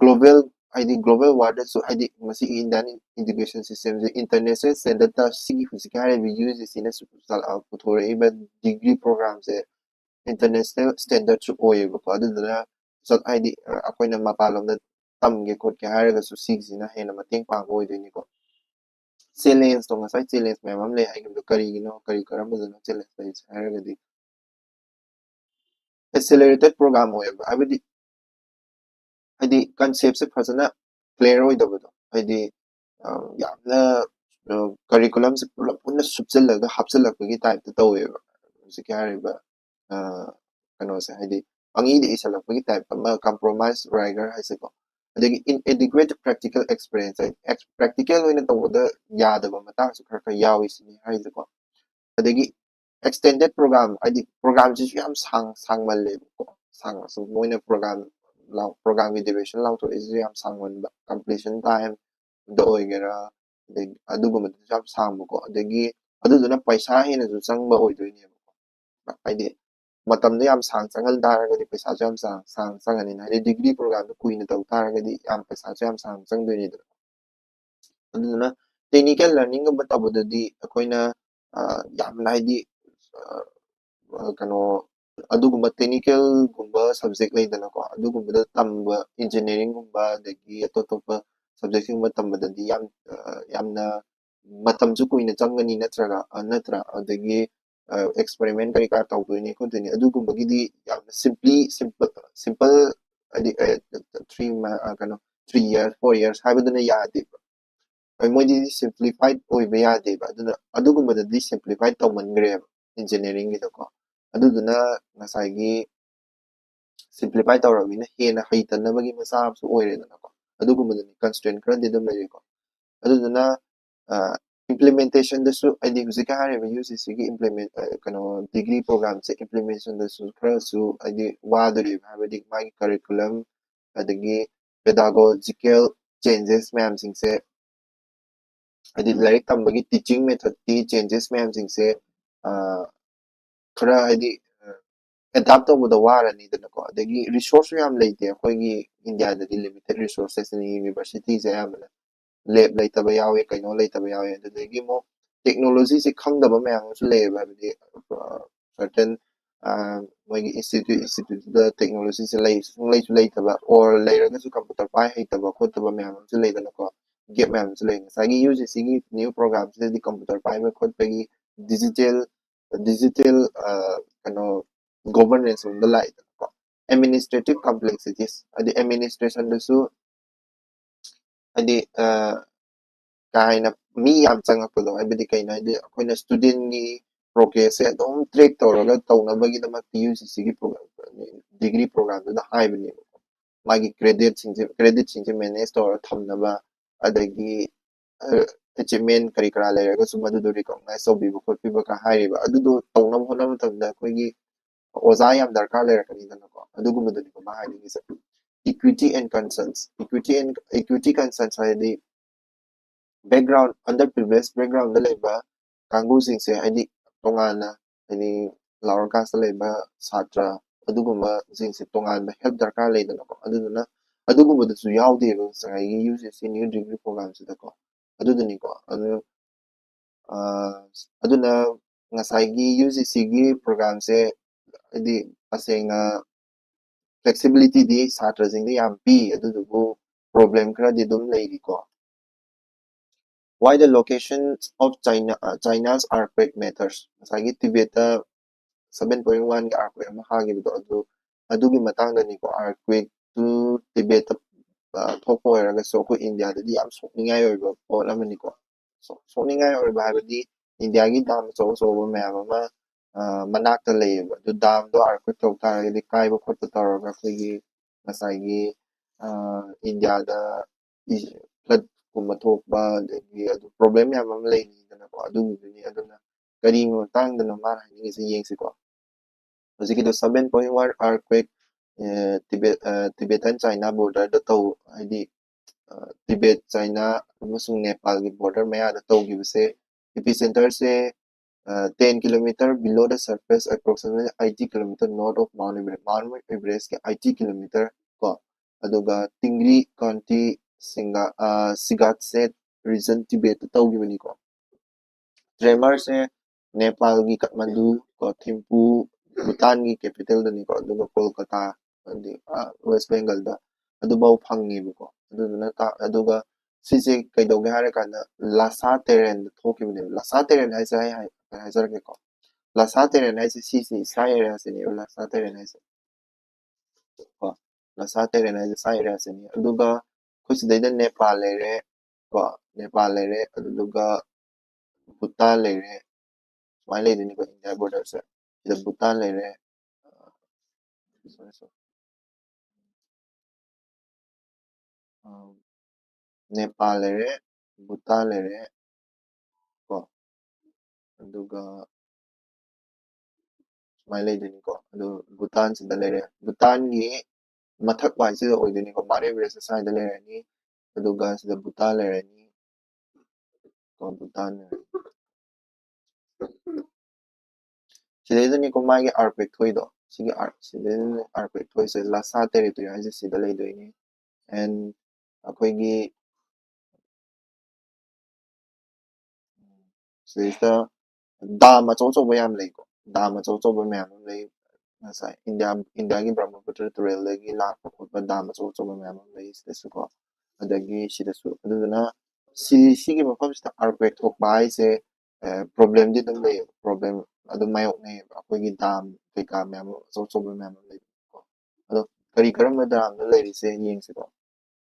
global, ꯍꯥꯏꯗꯤ global warꯗꯁꯨ, ꯍꯥꯏꯗꯤ ꯃꯁꯤꯒꯤ Indian education systemꯁꯦ international standardꯇ ꯁꯤꯒꯤ ꯍꯧꯖꯤꯛꯀꯤ ꯍꯥꯏꯔꯤꯕ UGCꯅ ꯄꯨꯊꯣꯔꯛꯏꯕ degree programꯁꯦ international standardꯁꯨ ꯑꯣꯏꯌꯦꯕꯀꯣ꯫ ꯑꯗꯨꯗꯨꯅ ꯍꯥꯏꯗꯤ ꯑꯩꯈꯣꯏꯅ ꯃꯄꯥꯟꯂꯣꯝꯗ ꯇꯝꯒꯦ ꯈꯣꯠꯀꯦ ꯍꯥꯏꯔꯒꯁꯨ ꯁꯤꯒꯤꯁꯤꯅ ꯍꯦꯟꯅ ꯃꯇꯦꯡ ꯄꯥꯡꯕ ꯑꯣꯏꯗꯣꯏꯅꯤꯀꯣ꯫ Challengeꯇꯣ, ꯉꯁꯥꯏ challenge ꯃꯌꯥꯝ ꯑꯃ ꯂꯩ ꯍꯥꯏꯈꯤꯕꯗꯣ, ꯀꯔꯤꯒꯤꯅꯣ, ꯀꯔꯤ ꯀꯔꯝꯕꯗꯅꯣ challenge ꯂꯩꯔꯤꯁꯦ ꯍꯥꯏꯔꯒꯗꯤ, accelerated program ꯑꯣꯏꯌꯦꯕ, ꯍꯥꯏꯕꯗꯤ ꯍꯥꯏꯗꯤ conceptꯁꯦ ꯐꯖꯅ clear ꯑꯣꯏꯗꯕꯗꯣ, ꯍꯥꯏꯗꯤ ꯌꯥꯝꯅ curriculumꯁꯦ ꯄꯨꯂꯞ ꯄꯨꯟꯅ ꯁꯨꯞꯆꯜꯂꯒ ꯍꯥꯞꯆꯤꯜꯂꯛꯄꯒꯤ typeꯇ ꯇꯧꯋꯦꯕ ꯍꯧꯖꯤꯛꯀꯤ ꯍꯥꯏꯔꯤꯕ ꯀꯩꯅꯣꯁꯦ, ꯍꯥꯏꯗꯤ ꯄꯪꯏꯗ ꯏꯁꯜꯂꯛꯄꯒꯤ type ꯑꯃ, compromise rigor ꯍꯥꯏꯁꯦꯀꯣ꯫ ꯑꯗꯒꯤ inadequate practical experience, ꯍꯥꯏꯗꯤ practical ꯑꯣꯏꯅ ꯇꯧꯕꯗ ꯌꯥꯗꯕ ꯃꯇꯥꯡꯁꯨ ꯈꯔ ꯈꯔ ꯌꯥꯎꯏ ꯁꯤꯅꯤ ꯍꯥꯏꯁꯦꯀꯣ꯫ ꯑꯗꯒꯤ extended program, ꯍꯥꯏꯗꯤ programꯁꯤꯁꯨ ꯌꯥꯝ ꯁꯥꯡ ꯁꯥꯡꯃꯜꯂꯦꯕꯀꯣ꯫ ꯁꯥꯡ ꯃꯣꯏꯅ program programꯒꯤ duration ꯂꯥꯎꯊꯣꯛꯏꯁꯤꯁꯨ ꯌꯥꯝ ꯁꯥꯡꯃꯟꯕ, completion timeꯗ ꯑꯣꯏꯒꯦꯔꯥ, ꯑꯗꯒꯤ ꯑꯗꯨꯒꯨꯝꯕꯗꯨꯁꯨ ꯌꯥꯝ ꯁꯥꯡꯕꯀꯣ꯫ ꯑꯗꯒꯤ ꯑꯗꯨꯗꯨꯅ ꯄꯩꯁꯥ ꯍꯦꯟꯅꯁꯨ ꯆꯪꯕ ꯑꯣꯏꯗꯣꯏꯅꯦꯕꯀꯣ꯫ ꯍꯥꯏꯗꯤ ꯃꯇꯝꯗꯣ ꯌꯥꯝ ꯁꯥꯡ ꯆꯪꯍꯟ ꯇꯥꯔꯒꯗꯤ ꯄꯩꯁꯥꯁꯨ ꯌꯥꯝ ꯁꯥꯡ ꯁꯥꯡ ꯆꯪꯉꯅꯤꯅ, ꯍꯥꯏꯗꯤ degree programꯗꯣ ꯀꯨꯏꯅ ꯇꯧ ꯇꯥꯔꯒꯗꯤ ꯌꯥꯝ ꯄꯩꯁꯥꯁꯨ ꯌꯥꯝ ꯁꯥꯡ ꯆꯪꯗꯣꯏꯅꯤꯗꯅ꯫ ꯑꯗꯨꯗꯨꯅ technical learningꯒꯨꯝꯕ ꯇꯧꯕꯗꯗꯤ ꯑꯩꯈꯣꯏꯅ ꯌꯥꯝꯅ, ꯍꯥꯏꯗꯤ ꯀꯩꯅꯣ, ꯑꯗꯨꯒꯨꯝꯕ technicalꯒꯨꯝꯕ subject ꯂꯩꯗꯅꯀꯣ, ꯑꯗꯨꯒꯨꯝꯕꯗ ꯇꯝꯕ, engineeringꯒꯨꯝꯕ ꯑꯗꯒꯤ ꯑꯇꯣꯞ ꯑꯇꯣꯞꯄ subjectꯁꯤꯡꯒꯨꯝꯕ ꯇꯝꯕꯗꯗꯤ ꯌꯥꯝ ꯌꯥꯝꯅ ꯃꯇꯝꯁꯨ ꯀꯨꯏꯅ ꯆꯪꯒꯅꯤ, ꯅꯠꯇ꯭ꯔꯒ ꯅꯠꯇ꯭ꯔꯥ? ꯑꯗꯒꯤ experiment ꯀꯔꯤ ꯀꯔꯥ ꯇꯧꯗꯣꯏꯅꯤ ꯈꯣꯠꯇꯣꯏꯅꯤ, ꯑꯗꯨꯒꯨꯝꯕꯒꯤꯗꯤ ꯌꯥꯝꯅ simply, simple simple, ꯍꯥꯏꯗꯤ three ꯀꯩꯅꯣ, three years, four years ꯍꯥꯏꯕꯗꯨꯅ ꯌꯥꯗꯦꯕ꯫ ꯃꯣꯏꯗꯤ simplified ꯑꯣꯏꯕ ꯌꯥꯗꯦꯕ꯫ ꯑꯗꯨꯅ ꯑꯗꯨꯒꯨꯝꯕꯗꯗꯤ simplified ꯇꯧꯃꯟꯈ꯭ꯔꯦꯕ engineeringꯒꯤꯗꯀꯣ꯫ ꯑꯗꯨꯗꯨꯅ ꯉꯁꯥꯏꯒꯤ simplify ꯇꯧꯔꯕꯅꯤꯅ ꯍꯦꯟꯅ ꯍꯩꯇꯅꯕꯒꯤ ꯃꯆꯥꯛ ꯑꯃꯁꯨ ꯑꯣꯏꯔꯦꯗꯅꯀꯣ꯫ ꯑꯗꯨꯒꯨꯝꯕꯗꯗꯤ constraint ꯈꯔꯗꯤ ꯑꯗꯨꯝ ꯂꯩꯔꯦꯀꯣ꯫ ꯑꯗꯨꯗꯨꯅ implementationꯗꯁꯨ, ꯍꯥꯏꯗꯤ ꯍꯧꯖꯤꯛꯀꯤ ꯍꯥꯏꯔꯤꯕ UGCꯒꯤ implement, ꯀꯩꯅꯣ, degree programꯁꯦ implementationꯗꯁꯨ ꯈꯔꯁꯨ, ꯍꯥꯏꯗꯤ ꯋꯥꯗꯣꯔꯤꯕ, ꯍꯥꯏꯕꯗꯤ ꯃꯥꯒꯤ curriculum ꯑꯗꯒꯤ pedagogical changes ꯃꯌꯥꯝꯁꯤꯡꯁꯦ ꯍꯥꯏꯗꯤ ꯂꯥꯏꯔꯤꯛ ꯇꯝꯕꯒꯤ teaching methodꯀꯤ changes ꯃꯌꯥꯝꯁꯤꯡꯁꯦ ꯈꯔ ꯍꯥꯏꯗꯤ adapt ꯇꯧꯕꯗ ꯋꯥꯔꯅꯤꯗꯅꯀꯣ꯫ ꯑꯗꯒꯤ resource ꯌꯥꯝ ꯂꯩꯇꯦ ꯑꯩꯈꯣꯏꯒꯤ ꯏꯟꯗꯤꯌꯥꯗꯗꯤ, limited resourcesꯅꯤ꯫ Universityꯁꯦ ꯑꯌꯥꯝꯕꯅ lab ꯂꯩꯇꯕ ꯌꯥꯎꯋꯦ, ꯀꯩꯅꯣ ꯂꯩꯇꯕ ꯌꯥꯎꯋꯦ꯫ ꯑꯗꯨꯗꯒꯤ ꯑꯃꯨꯛ technologyꯁꯦ ꯈꯪꯗꯕ ꯃꯌꯥꯝ ꯑꯃꯁꯨ ꯂꯩꯌꯦꯕ꯫ ꯍꯥꯏꯕꯗꯤ certain ꯃꯣꯏꯒꯤ institute instituteꯇꯨꯗ technologyꯁꯦ ꯂꯩ ꯁꯨꯡꯂꯩꯁꯨ ꯂꯩꯇꯕ, or ꯂꯩꯔꯒꯁꯨ computer ꯄꯥꯏ ꯍꯩꯇꯕ ꯈꯣꯠꯇꯕ ꯃꯌꯥꯝ ꯑꯃꯁꯨ ꯂꯩꯗꯅꯀꯣ꯫ Gap ꯃꯌꯥꯝ ꯑꯃꯁꯨ ꯂꯩ꯫ ꯉꯁꯥꯏꯒꯤ UGCꯒꯤ new programꯁꯤꯗꯗꯤ computer ꯄꯥꯏꯕ ꯈꯣꯠꯄꯒꯤ digital digital ꯀꯩꯅꯣ governance ꯔꯣꯝꯗ ꯂꯥꯛꯏꯗꯅꯀꯣ꯫ Administrative complexities ꯍꯥꯏꯗꯤ administrationꯗꯁꯨ ꯍꯥꯏꯗꯤ ꯀꯥ ꯍꯦꯟꯅ ꯃꯤ ꯌꯥꯝ ꯆꯪꯉꯛꯄꯗꯣ꯫ ꯍꯥꯏꯕꯗꯤ ꯀꯩꯅꯣ ꯍꯥꯏꯗꯤ ꯑꯩꯈꯣꯏꯅ studentꯀꯤ progressꯁꯦ ꯑꯗꯨꯝ track ꯇꯧꯔꯒ ꯇꯧꯅꯕꯒꯤꯗꯃꯛꯇ UGCꯒꯤ program degree programꯗꯨꯗ ꯍꯥꯏꯕꯅꯦꯕꯀꯣ꯫ ꯃꯥꯒꯤ creditꯁꯤꯡꯁꯦ creditꯁꯤꯡꯁꯦ manage ꯇꯧꯔꯒ ꯊꯝꯅꯕ, ꯑꯗꯒꯤ achievement ꯀꯔꯤ ꯀꯔꯥ ꯂꯩꯔꯒꯁꯨ ꯃꯗꯨꯗꯣ recognize ꯇꯧꯕꯤꯕ ꯈꯣꯠꯄꯤꯕꯒ ꯍꯥꯏꯔꯤꯕ꯫ ꯑꯗꯨꯗꯣ ꯇꯧꯅꯕ ꯍꯣꯠꯅꯕ ꯃꯇꯝꯗ ꯑꯩꯈꯣꯏꯒꯤ ꯑꯣꯖꯥ ꯌꯥꯝ ꯗꯔꯀꯥꯔ ꯂꯩꯔꯛꯀꯅꯤꯗꯅꯀꯣ꯫ ꯑꯗꯨꯒꯨꯝꯕꯗꯨꯅꯤꯀꯣ ꯃꯥ ꯍꯥꯏꯅꯤꯡꯉꯤꯁꯦ꯫ Equity and concerns, equity and equity concerns ꯍꯥꯏꯗꯤ background, underprivileged backgroundꯗ ꯂꯩꯕ ꯀꯥꯡꯕꯨꯁꯤꯡꯁꯦ, ꯍꯥꯏꯗꯤ ꯇꯣꯉꯥꯟꯅ ꯍꯥꯏꯗꯤ lower casteꯇ ꯂꯩꯕ ꯁꯥꯇ꯭ꯔ, ꯑꯗꯨꯒꯨꯝꯕꯁꯤꯡꯁꯦ ꯇꯣꯉꯥꯟꯕ help ꯗꯔꯀꯥꯔ ꯂꯩꯗꯅꯀꯣ꯫ ꯑꯗꯨꯗꯨꯅ ꯑꯗꯨꯒꯨꯝꯕꯗꯨꯁꯨ ꯌꯥꯎꯗꯦꯕ ꯉꯁꯥꯏꯒꯤ UGC new degree programꯁꯤꯗꯀꯣ꯫ ꯑꯗꯨꯗꯨꯅꯤꯀꯣ꯫ ꯑꯗꯨ ꯑꯗꯨꯅ ꯉꯁꯥꯏꯒꯤ UGCꯒꯤ programꯁꯦ ꯍꯥꯏꯗꯤ ꯇꯁꯦꯡꯅ flexibilityꯗꯤ ꯁꯥꯇ꯭ꯔꯁꯤꯡꯗ ꯌꯥꯝ ꯄꯤ, ꯑꯗꯨꯗꯨꯕꯨ problem ꯈꯔꯗꯤ ꯑꯗꯨꯝ ꯂꯩꯔꯤꯀꯣ꯫ Why the location of China, China's earthquake matters. ꯉꯁꯥꯏꯒꯤ ꯇꯤꯕꯦꯠꯇ seven point oneꯒꯤ earthquake ꯑꯃ ꯍꯥꯈꯤꯕꯗꯣ, ꯑꯗꯨ ꯑꯗꯨꯒꯤ ꯃꯇꯥꯡꯗꯅꯤꯀꯣ꯫ Earthquakeꯇꯨ ꯇꯤꯕꯦꯠꯇ ꯊꯣꯛꯄ ꯑꯣꯏꯔꯒꯁꯨ ꯑꯩꯈꯣꯏ ꯏꯟꯗꯤꯌꯥꯗꯗꯤ ꯌꯥꯝ ꯁꯣꯛꯅꯤꯡꯉꯥꯏ ꯑꯣꯏꯕ ꯄꯣꯠ ꯑꯃꯅꯤꯀꯣ꯫ ꯁꯣꯛꯅꯤꯡꯉꯥꯏ ꯑꯣꯏꯕ ꯍꯥꯏꯕꯗꯤ ꯏꯟꯗꯤꯌꯥꯒꯤ dam ꯑꯆꯧ ꯑꯆꯧꯕ ꯃꯌꯥꯝ ꯑꯃ ꯃꯅꯥꯛꯇ ꯂꯩꯌꯦꯕ꯫ ꯑꯗꯨ damꯗꯣ earthquake ꯇꯧ ꯇꯥꯔꯒꯗꯤ ꯀꯥꯏꯕ ꯈꯣꯠꯄ ꯇꯧꯔꯒ ꯑꯩꯈꯣꯏꯒꯤ ꯉꯁꯥꯏꯒꯤ ꯏꯟꯗꯤꯌꯥꯗ floodꯀꯨꯝꯕ ꯊꯣꯛꯄ, ꯑꯗꯒꯤ ꯑꯗꯨ problem ꯃꯌꯥꯝ ꯑꯃ ꯂꯩꯔꯤꯗꯅꯀꯣ꯫ ꯑꯗꯨꯒꯤꯗꯨꯅꯤ꯫ ꯑꯗꯨꯅ ꯀꯔꯤ ꯃꯇꯥꯡꯗꯅꯣ ꯃꯥꯅ ꯍꯥꯏꯅꯤꯡꯉꯤꯁꯦ ꯌꯦꯡꯁꯤꯀꯣ꯫ ꯍꯧꯖꯤꯛꯀꯤꯗꯣ seven point one earthquake Tibet, Tibetan China borderꯗ ꯇꯧ, ꯍꯥꯏꯗꯤ ꯇꯤꯕꯦꯠ, ꯆꯥꯏꯅꯥ ꯑꯃꯁꯨꯡ ꯅꯦꯄꯥꯜꯒꯤ border ꯃꯌꯥꯗ ꯇꯧꯈꯤꯕꯁꯦ, epicenterꯁꯦ ten kilometer below the surface, approximately eighty kilometer north of Mount Everest, Mount Everestꯀꯤ eighty kilometer ꯀꯣ, ꯑꯗꯨꯒ ꯇꯤꯡꯒ꯭ꯔꯤ county, ꯁꯤꯡꯒꯥ ꯁꯤꯒꯥꯠꯁꯦꯠ region, ꯇꯤꯕꯦꯠꯇ ꯇꯧꯈꯤꯕꯅꯤꯀꯣ꯫ Tremorsꯁꯦ ꯅꯦꯄꯥꯜꯒꯤ ꯀꯥꯊꯃꯟꯗꯨ ꯀꯣ, ꯊꯤꯝꯄꯨ, ꯚꯨꯇꯥꯟꯒꯤ capitalꯗꯅꯤꯀꯣ, ꯑꯗꯨꯒ ꯀꯣꯜꯀꯇꯥ, ꯍꯥꯏꯗꯤ West Bengalꯗ ꯑꯗꯨꯐꯥꯎ ꯐꯪꯉꯦꯕꯀꯣ꯫ ꯑꯗꯨꯗꯨꯅ ꯑꯗꯨꯒ ꯁꯤꯁꯦ ꯀꯩꯗꯧꯒꯦ ꯍꯥꯏꯔꯀꯥꯟꯗ ꯂꯥꯁꯥ terrainꯗ ꯊꯣꯛꯈꯤꯕꯅꯦꯕ꯫ ꯂꯥꯁꯥ terrain ꯍꯥꯏꯁꯦ ꯑꯩ ꯍꯥꯏ- ꯍꯥꯏꯖꯔꯛꯀꯦꯀꯣ꯫ ꯂꯥꯁꯥ terrain ꯍꯥꯏꯁꯦ ꯁꯤꯁꯦ ꯏꯁꯥ areaꯁꯤꯅꯦꯕ, ꯂꯥꯁꯥ terrain ꯍꯥꯏꯁꯦ ꯀꯣ꯫ ꯂꯥꯁꯥ terrain ꯍꯥꯏꯁꯦ ꯏꯁꯥ areaꯁꯤꯅꯤ꯫ ꯑꯗꯨꯒ ꯑꯩꯈꯣꯏ ꯁꯤꯗꯩꯗ ꯅꯦꯄꯥꯜ ꯂꯩꯔꯦ ꯀꯣ, ꯅꯦꯄꯥꯜ ꯂꯩꯔꯦ, ꯑꯗꯨꯗꯨꯒ ꯚꯨꯇꯥꯟ ꯂꯩꯔꯦ, ꯁꯨꯃꯥꯏꯅ ꯂꯩꯗꯣꯏꯅꯤꯀꯣ꯫ India borderꯁꯦ ꯁꯤꯗ ꯚꯨꯇꯥꯟ ꯂꯩꯔꯦ, sorry, sorry. ꯅꯦꯄꯥꯜ ꯂꯩꯔꯦ, ꯚꯨꯇꯥꯟ ꯂꯩꯔꯦ ꯀꯣ, ꯑꯗꯨꯒ ꯁꯨꯃꯥꯏꯅ ꯂꯩꯗꯣꯏꯅꯤꯀꯣ꯫ ꯑꯗꯨ ꯚꯨꯇꯥꯟꯁꯤꯗ ꯂꯩꯔꯦ꯫ ꯚꯨꯇꯥꯟꯒꯤ ꯃꯊꯛ ꯋꯥꯏꯁꯤꯗ ꯑꯣꯏꯗꯣꯏꯅꯤꯀꯣ꯫ Mount Everest ꯁ꯭ꯋꯥꯏꯗ ꯂꯩꯔꯅꯤ, ꯑꯗꯨꯒ ꯁꯤꯗ ꯚꯨꯇꯥꯟ ꯂꯩꯔꯅꯤ ꯀꯣ, ꯚꯨꯇꯥꯟ ꯂꯩꯔꯅꯤ꯫ ꯁꯤꯗꯩꯗꯅꯤꯀꯣ ꯃꯥꯒꯤ earthquake ꯊꯣꯛꯏꯗꯣ꯫ ꯁꯤꯒꯤ earth ꯁꯤꯗꯩꯗꯅꯤ earthquake ꯊꯣꯛꯏꯁꯦ꯫ ꯂꯥꯁꯥ territory ꯍꯥꯏꯁꯦ ꯁꯤꯗ ꯂꯩꯗꯣꯏꯅꯤ꯫ And ꯑꯩꯈꯣꯏꯒꯤ ꯁꯤꯗꯩꯁꯤꯗ dam ꯑꯆꯧ ꯑꯆꯧꯕ ꯌꯥꯝ ꯂꯩꯀꯣ꯫ Dam ꯑꯆꯧ ꯑꯆꯧꯕ ꯃꯌꯥꯝ ꯑꯃ ꯂꯩ꯫ ꯉꯁꯥꯏ ꯏꯟꯗꯤꯌꯥ, ꯏꯟꯗꯤꯌꯥꯒꯤ ꯕ꯭ꯔꯍꯃꯄꯨꯇ꯭ꯔ ꯇꯨꯔꯦꯜꯗꯒꯤ ꯂꯥꯛꯄ ꯈꯣꯠꯄ dam ꯑꯆꯧ ꯑꯆꯧꯕ ꯃꯌꯥꯝ ꯑꯃ ꯂꯩ ꯁꯤꯗꯁꯨꯀꯣ꯫ ꯑꯗꯒꯤ ꯁꯤꯗꯁꯨ, ꯑꯗꯨꯗꯨꯅ ꯁꯤ ꯁꯤꯒꯤ ꯃꯐꯝꯁꯤꯗ earthquake ꯊꯣꯛꯄ ꯍꯥꯏꯁꯦ problemꯗꯤ ꯑꯗꯨꯝ ꯂꯩꯌꯦꯕ꯫ Problem ꯑꯗꯨꯝ ꯃꯥꯌꯣꯛꯅꯩꯌꯦꯕ꯫ ꯑꯩꯈꯣꯏꯒꯤ dam ꯀꯩꯀꯥ ꯃꯌꯥꯝ ꯑꯃ, ꯑꯆꯧ ꯑꯆꯧꯕ ꯃꯌꯥꯝ ꯑꯃ ꯂꯩꯕꯀꯣ꯫ ꯑꯗꯣ ꯀꯔꯤ ꯀꯔꯝꯕ damꯗ ꯂꯩꯔꯤꯁꯦ ꯌꯦꯡꯁꯤꯀꯣ꯫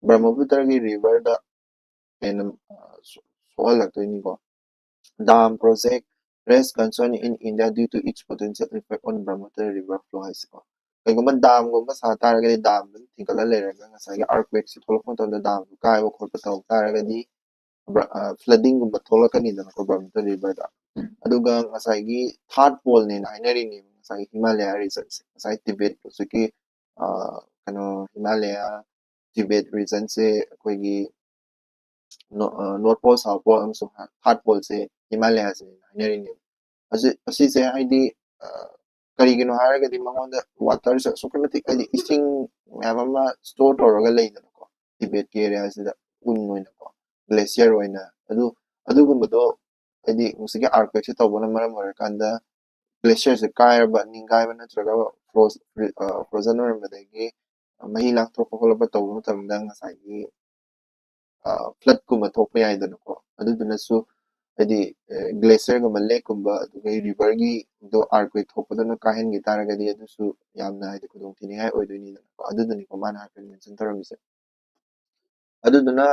ꯕ꯭ꯔꯍꯃꯄꯨꯇ꯭ꯔꯒꯤ riverꯗ ꯍꯦꯟꯅ ꯁꯣꯛꯍꯜꯂꯛꯇꯣꯏꯅꯤꯀꯣ꯫ Dam project raise concern in India due to its potential effect on Brahmaputra river flow ꯍꯥꯏꯁꯤꯀꯣ꯫ ꯀꯩꯒꯨꯝꯕ damꯒꯨꯝꯕ ꯁꯥ ꯇꯥꯔꯒꯗꯤ, damꯗꯨ ꯊꯤꯡꯒꯠꯂ ꯂꯩꯔꯒ ꯉꯁꯥꯏꯒꯤ earthquakeꯁꯦ ꯊꯣꯛꯂꯛꯄ ꯃꯇꯝꯗ damꯗꯨ ꯀꯥꯏꯕ ꯈꯣꯠꯄ ꯇꯧ ꯇꯥꯔꯒꯗꯤ floodingꯒꯨꯝꯕ ꯊꯣꯛꯂꯛꯀꯅꯤꯗꯅꯀꯣ Brahmaputra riverꯗ꯫ ꯑꯗꯨꯒ ꯉꯁꯥꯏꯒꯤ third poleꯅꯦꯅ ꯍꯥꯏꯅꯔꯤꯅꯦꯕ ꯉꯁꯥꯏꯒꯤ Himalaya regionꯁꯦ, ꯉꯁꯥꯏ ꯇꯤꯕꯦꯠ ꯍꯧꯖꯤꯛꯀꯤ ꯀꯩꯅꯣ Himalaya ꯇꯤꯕꯦꯠ ꯔꯤꯖꯟꯁꯦ ꯑꯩꯈꯣꯏꯒꯤ North Pole, South Pole ꯑꯃꯁꯨꯡ Third Poleꯁꯦ ꯍꯤꯃꯥꯂꯌꯥꯁꯤꯅ ꯍꯥꯏꯅꯔꯤꯅꯦꯕ꯫ ꯑꯁꯤ ꯑꯁꯤꯁꯦ ꯍꯥꯏꯗꯤ ꯀꯔꯤꯒꯤꯅꯣ ꯍꯥꯏꯔꯒꯗꯤ ꯃꯉꯣꯟꯗ ꯋꯥꯇꯔꯁꯦ ꯑꯁꯨꯛꯀꯤ ꯃꯇꯤꯛ ꯍꯥꯏꯗꯤ ꯏꯁꯤꯡ ꯃꯌꯥꯝ ꯑꯃ ꯁ꯭ꯇꯣꯔ ꯇꯧꯔꯒ ꯂꯩꯗꯅꯀꯣ, ꯇꯤꯕꯦꯠꯀꯤ ꯑꯦꯔꯤꯌꯥꯁꯤꯗ ꯎꯟ ꯑꯣꯏꯅꯀꯣ, ꯒ꯭ꯂꯦꯁꯤꯌꯔ ꯑꯣꯏꯅ꯫ ꯑꯗꯨ ꯑꯗꯨꯒꯨꯝꯕꯗꯣ ꯍꯥꯏꯗꯤ ꯉꯁꯥꯏꯒꯤ ꯑꯥꯔꯊꯀ꯭ꯋꯦꯛꯁꯦ ꯇꯧꯕꯅ ꯃꯔꯝ ꯑꯣꯏꯔꯀꯥꯟꯗ ꯒ꯭ꯂꯦꯁꯤꯌꯔꯁꯦ ꯀꯥꯏꯔꯕ, ꯅꯤꯡꯒꯥꯏꯕ ꯅꯠꯇ꯭ꯔꯒ ꯐ꯭ꯔꯣꯖꯟ ꯑꯣꯏꯔꯝꯕꯗꯒꯤ ꯃꯍꯤ ꯂꯥꯡꯊꯣꯛꯄ ꯈꯣꯠꯂꯛꯄ ꯇꯧꯕ ꯃꯇꯝꯗ ꯉꯁꯥꯏꯒꯤ ꯐ꯭ꯂꯠꯀꯨꯝꯕ ꯊꯣꯛꯄ ꯌꯥꯏꯗꯅꯀꯣ꯫ ꯑꯗꯨꯗꯨꯅꯁꯨ ꯍꯥꯏꯗꯤ ꯒ꯭ꯂꯦꯁꯤꯌꯔꯒꯨꯝꯕ, ꯂꯦꯛꯀꯨꯝꯕ, ꯑꯗꯨꯒ ꯔꯤꯚꯔꯒꯤꯗꯣ ꯑꯥꯔꯊꯀ꯭ꯋꯦꯛ ꯊꯣꯛꯄꯗꯨꯅ ꯀꯥꯏꯍꯟꯈꯤ ꯇꯥꯔꯒꯗꯤ ꯑꯗꯨꯁꯨ ꯌꯥꯝꯅ ꯍꯥꯏꯗꯤ ꯈꯨꯗꯣꯡꯊꯤꯅꯤꯡꯉꯥꯏ ꯑꯣꯏꯗꯣꯏꯅꯤꯗꯅꯀꯣ꯫ ꯑꯗꯨꯗꯨꯅꯤꯀꯣ ꯃꯥꯅ ꯍꯥꯏꯐꯦꯠ ꯃꯦꯟꯁꯟ ꯇꯧꯔꯝꯃꯤꯁꯦ꯫ ꯑꯗꯨꯗꯨꯅ